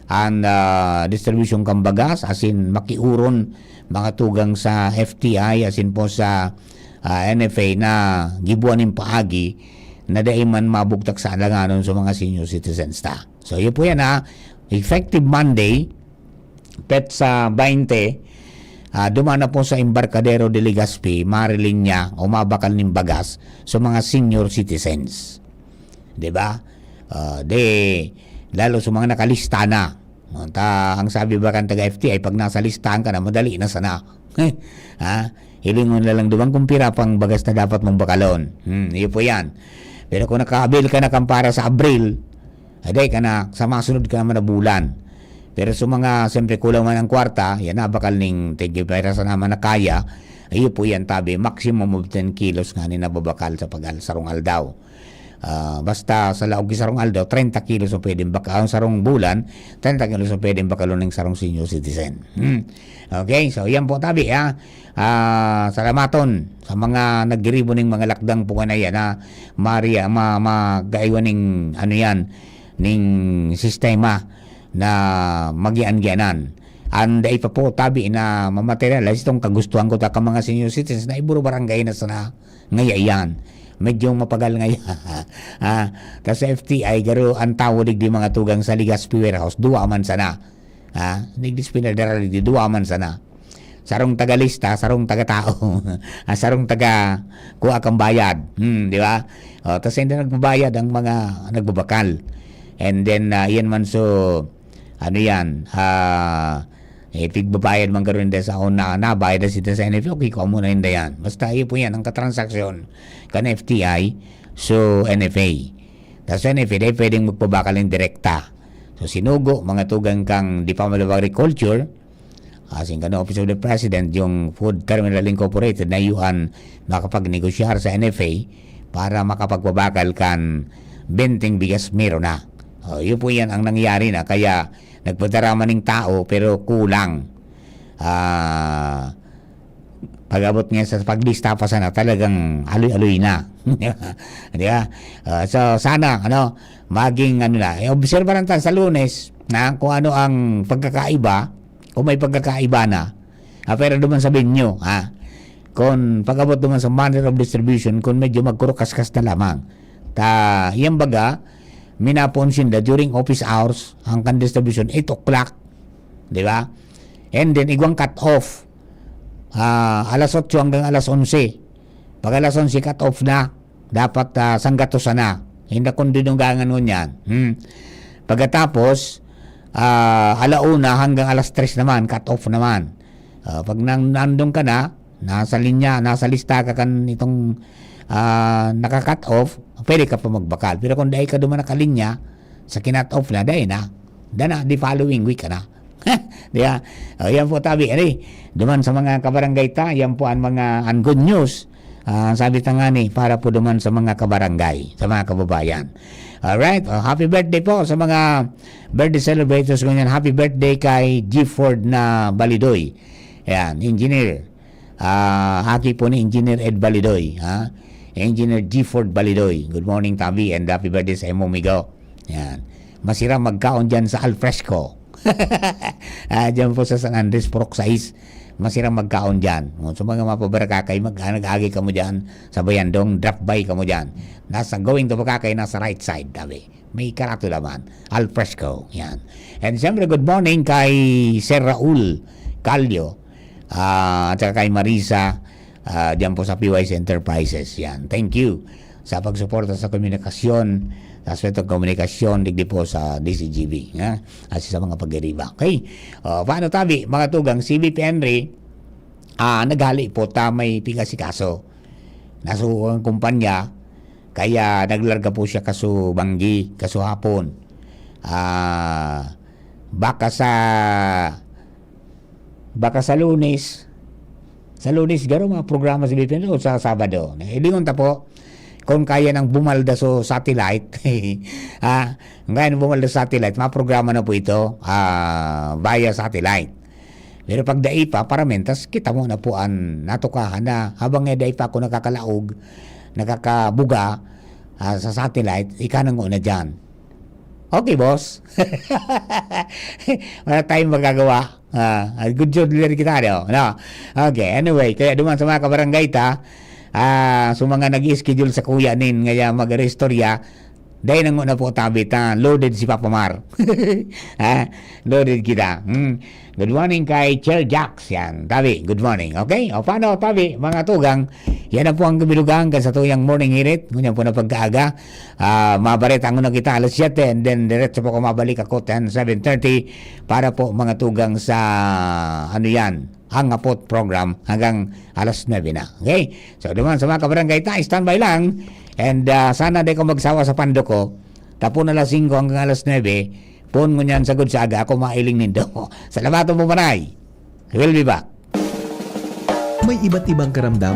an, ah, distribusyon kan bagas, asin makiuron mga tugang sa F T I, asin po sa, ah, N F A na gibuan nin paagi na dai man mabugtak sa alanganon sa mga senior citizens ta. So, yun po yan, ha. Effective Monday, petsa twenty, ah, duman na po sa Embarcadero de Legazpi, marilinya o mabakal nin bagas sa mga senior citizens. Di ba? Ah, di, lalo sa mga nakalista na. Ta, ang sabi ba kan taga F T I, pag nasa listahan ka na, madali na sana. Ha? Hilingon na lang duman kung pira pang bagas na dapat mong bakalon. Hmm, iyo po yan. Pero kung naka-avail ka na kan para sa Abril, aday ka na, sa masunod ka naman na bulan. Pero sa mga, siyempre, kulang man ang kwarta, yan na, bakal ning tigpira sa naman na kaya, iyo po yan, tabi, maximum of ten kilos nga ni nababakal sa pag-, sarong aldaw. Ah, basta sa laog ki sarong aldaw, treinta kilos ang pwedeng baka-, ang sarong bulan, treinta kilos ang pwedeng bakalon ning sarong senior citizen. Hmm. Okay, so yan po, tabi, ha. Ah, salamaton sa mga naggiribo ning mga lakdang po na yan, ha. Maria, ma-, magaiwa ning, ano yan, ning sistema na magian-gianan. Ang dai pa po, tabi, na ma-materialize itong kagustuhan ko ta ka mga senior citizens na iburo barangay na sana ngaya iyan. Medyo mapagal ngaya. Ah, ta sa F T I, garo ang tawo digdi mga tugang sa Legazpi Warehouse, duwa man sana. Ah, digdi sa Federal, digdi, duwa man sana. Sarong tagalista, sarong taga-tao. Ah, sarong taga kuha kang bayad. Hmm, di ba? O, tas hindi nagbabayad ang mga nagbabakal. And then, ah, yan man so, ano yan, ah, eh, pigbabayad man karon dahil sa una, nabayad na sila sa N F A, okay, kung amo na yun na yan. Basta, iyo po yan, ang katransaksyon, kan F T I, so, N F A. Tas sa N F A, dahil pwedeng magpabakal ng direkta. So, sinugo, mga tugang kang Department of Agriculture, asin kan Office of the President, yung Food Terminal Incorporated, na yuan makapagnegosyar sa N F A para makapagpabakal kan benteng bigas meron na. O, yun po yan ang nangyari na. Kaya, nagpadarama ning tao, pero kulang. Ah, pag-abot ngayon sa paglista pa sana, talagang aloy-aloy na. Di ba? Ah, so, sana, ano, maging, ano na, eh, obserbahan ta sa Lunes na kung ano ang pagkakaiba, kung may pagkakaiba na, ah, pero duman sa venue, ha? Kung pag-abot duman sa manner of distribution, kung medyo magkurukaskas na lamang. Ta, yan baga, minapoon sinda during office hours, ang kan distribution, eight o'clock. Di ba? And then, igwang cut-off. Ah, alas otso hanggang alas onse. Pag alas onse, cut-off na. Dapat, ah, sanggatosa na. Hindi kung dinugangan mo niyan. Hmm. Pagkatapos, ah, ala una hanggang alas tres naman, cut-off naman. Ah, pag nang, nandun ka na, nasa linya, nasa lista ka kan itong, ah, naka-cut off, pwede ka pa magbakal. Pero kung dai ka duman nakalinya, sa kinat off na, dai na. Dana, the following week ka na. Di ba? O, yan po, tabi. Ani, duman sa mga kabarangay ta, yan po ang mga, ang good news. Ah, sabi ta nga ni, para po duman sa mga kabarangay, sa mga kababayan. Alright, oh, happy birthday po sa mga birthday celebrators ngunyan. Happy birthday kay Gifford na Balidoy. Ayan, engineer. Ah, aki po ni Engineer Ed Balidoy, ha? Engineer Gifford Balidoy. Good morning, Tabi, and happy birthday sa imo, amigo. Yan. Masira magkaon dyan sa alfresco. Ah, dyan po sa San Andres, Purok sais. Masira magkaon dyan. O, sa mga mapabarakakay, mag, ah, nag-agi kamo dyan sa Bayandong, drop by kamo dyan. Nasa going to Boracay, nasa right side, Tabi. May karato naman. Alfresco. Yan. And siyempre, good morning kay Sir Raul Calio, ah, at saka kay Marisa, ah, dyan po sa P Y C Enterprises. Yan. Thank you sa pagsuporta sa komunikasyon, sa aswetong komunikasyon, digdi po sa D C G B, ha? At sa mga pag-iriba. Okay? O, paano, Tabi? Mga tugang, si V P Henry, ah, naghali po ta may pigasikaso. Nasuko ang kumpanya, kaya naglarga po siya kaso banggi, kaso hapon. Ah, baka sa, baka sa Lunes, sa Lunes, garo mga programa sa B P N o sa Sabado. Ilingon ta po, kung kaya nang bumalda so satellite, ah, kung kaya nang bumalda so satellite, mga programa na po ito, ah, via satellite. Pero pag dai pa, paramentas, kita mo na po an natukahan na habang nga dai pa ako nakakalaog, nakakabuga, ah, sa satellite, ika na ngona diyan. Okay, boss. Wala tayong magagawa. Ah, good job, Larry Kitado. No? Okay, anyway, kaya duman sa mga kabarangay ta, ah, sa mga nag-schedule sa kuya nin, ngaya mag-istorya, dai na ngona po, tabi ta, loaded si Papa Mar. Ha? Loaded kita. Hmm. Good morning kay Chair Jax. Yan, tabi, good morning. Okay? O, paano, tabi, mga tugang? Yan na po ang kabilugan kan sa tuyang morning hirit. Ngunyan po na pagkaaga. Ah, mabareta ngona kita alas siyete, and then diretso po ako mabalik ako ten, seven thirty para po, mga tugang, sa, ano yan, Hangapot program hanggang alas nuebe na. Okay? So, duman sa mga kabarangay ta, standby lang. And, ah, sana di ko magsawa sa pando ko. Tapon alas singko hanggang alas nuebe, poon ngunyan sagod sa aga ako mailing nindo. Salamat po, Manay. We'll be back. May iba't ibang karamdaman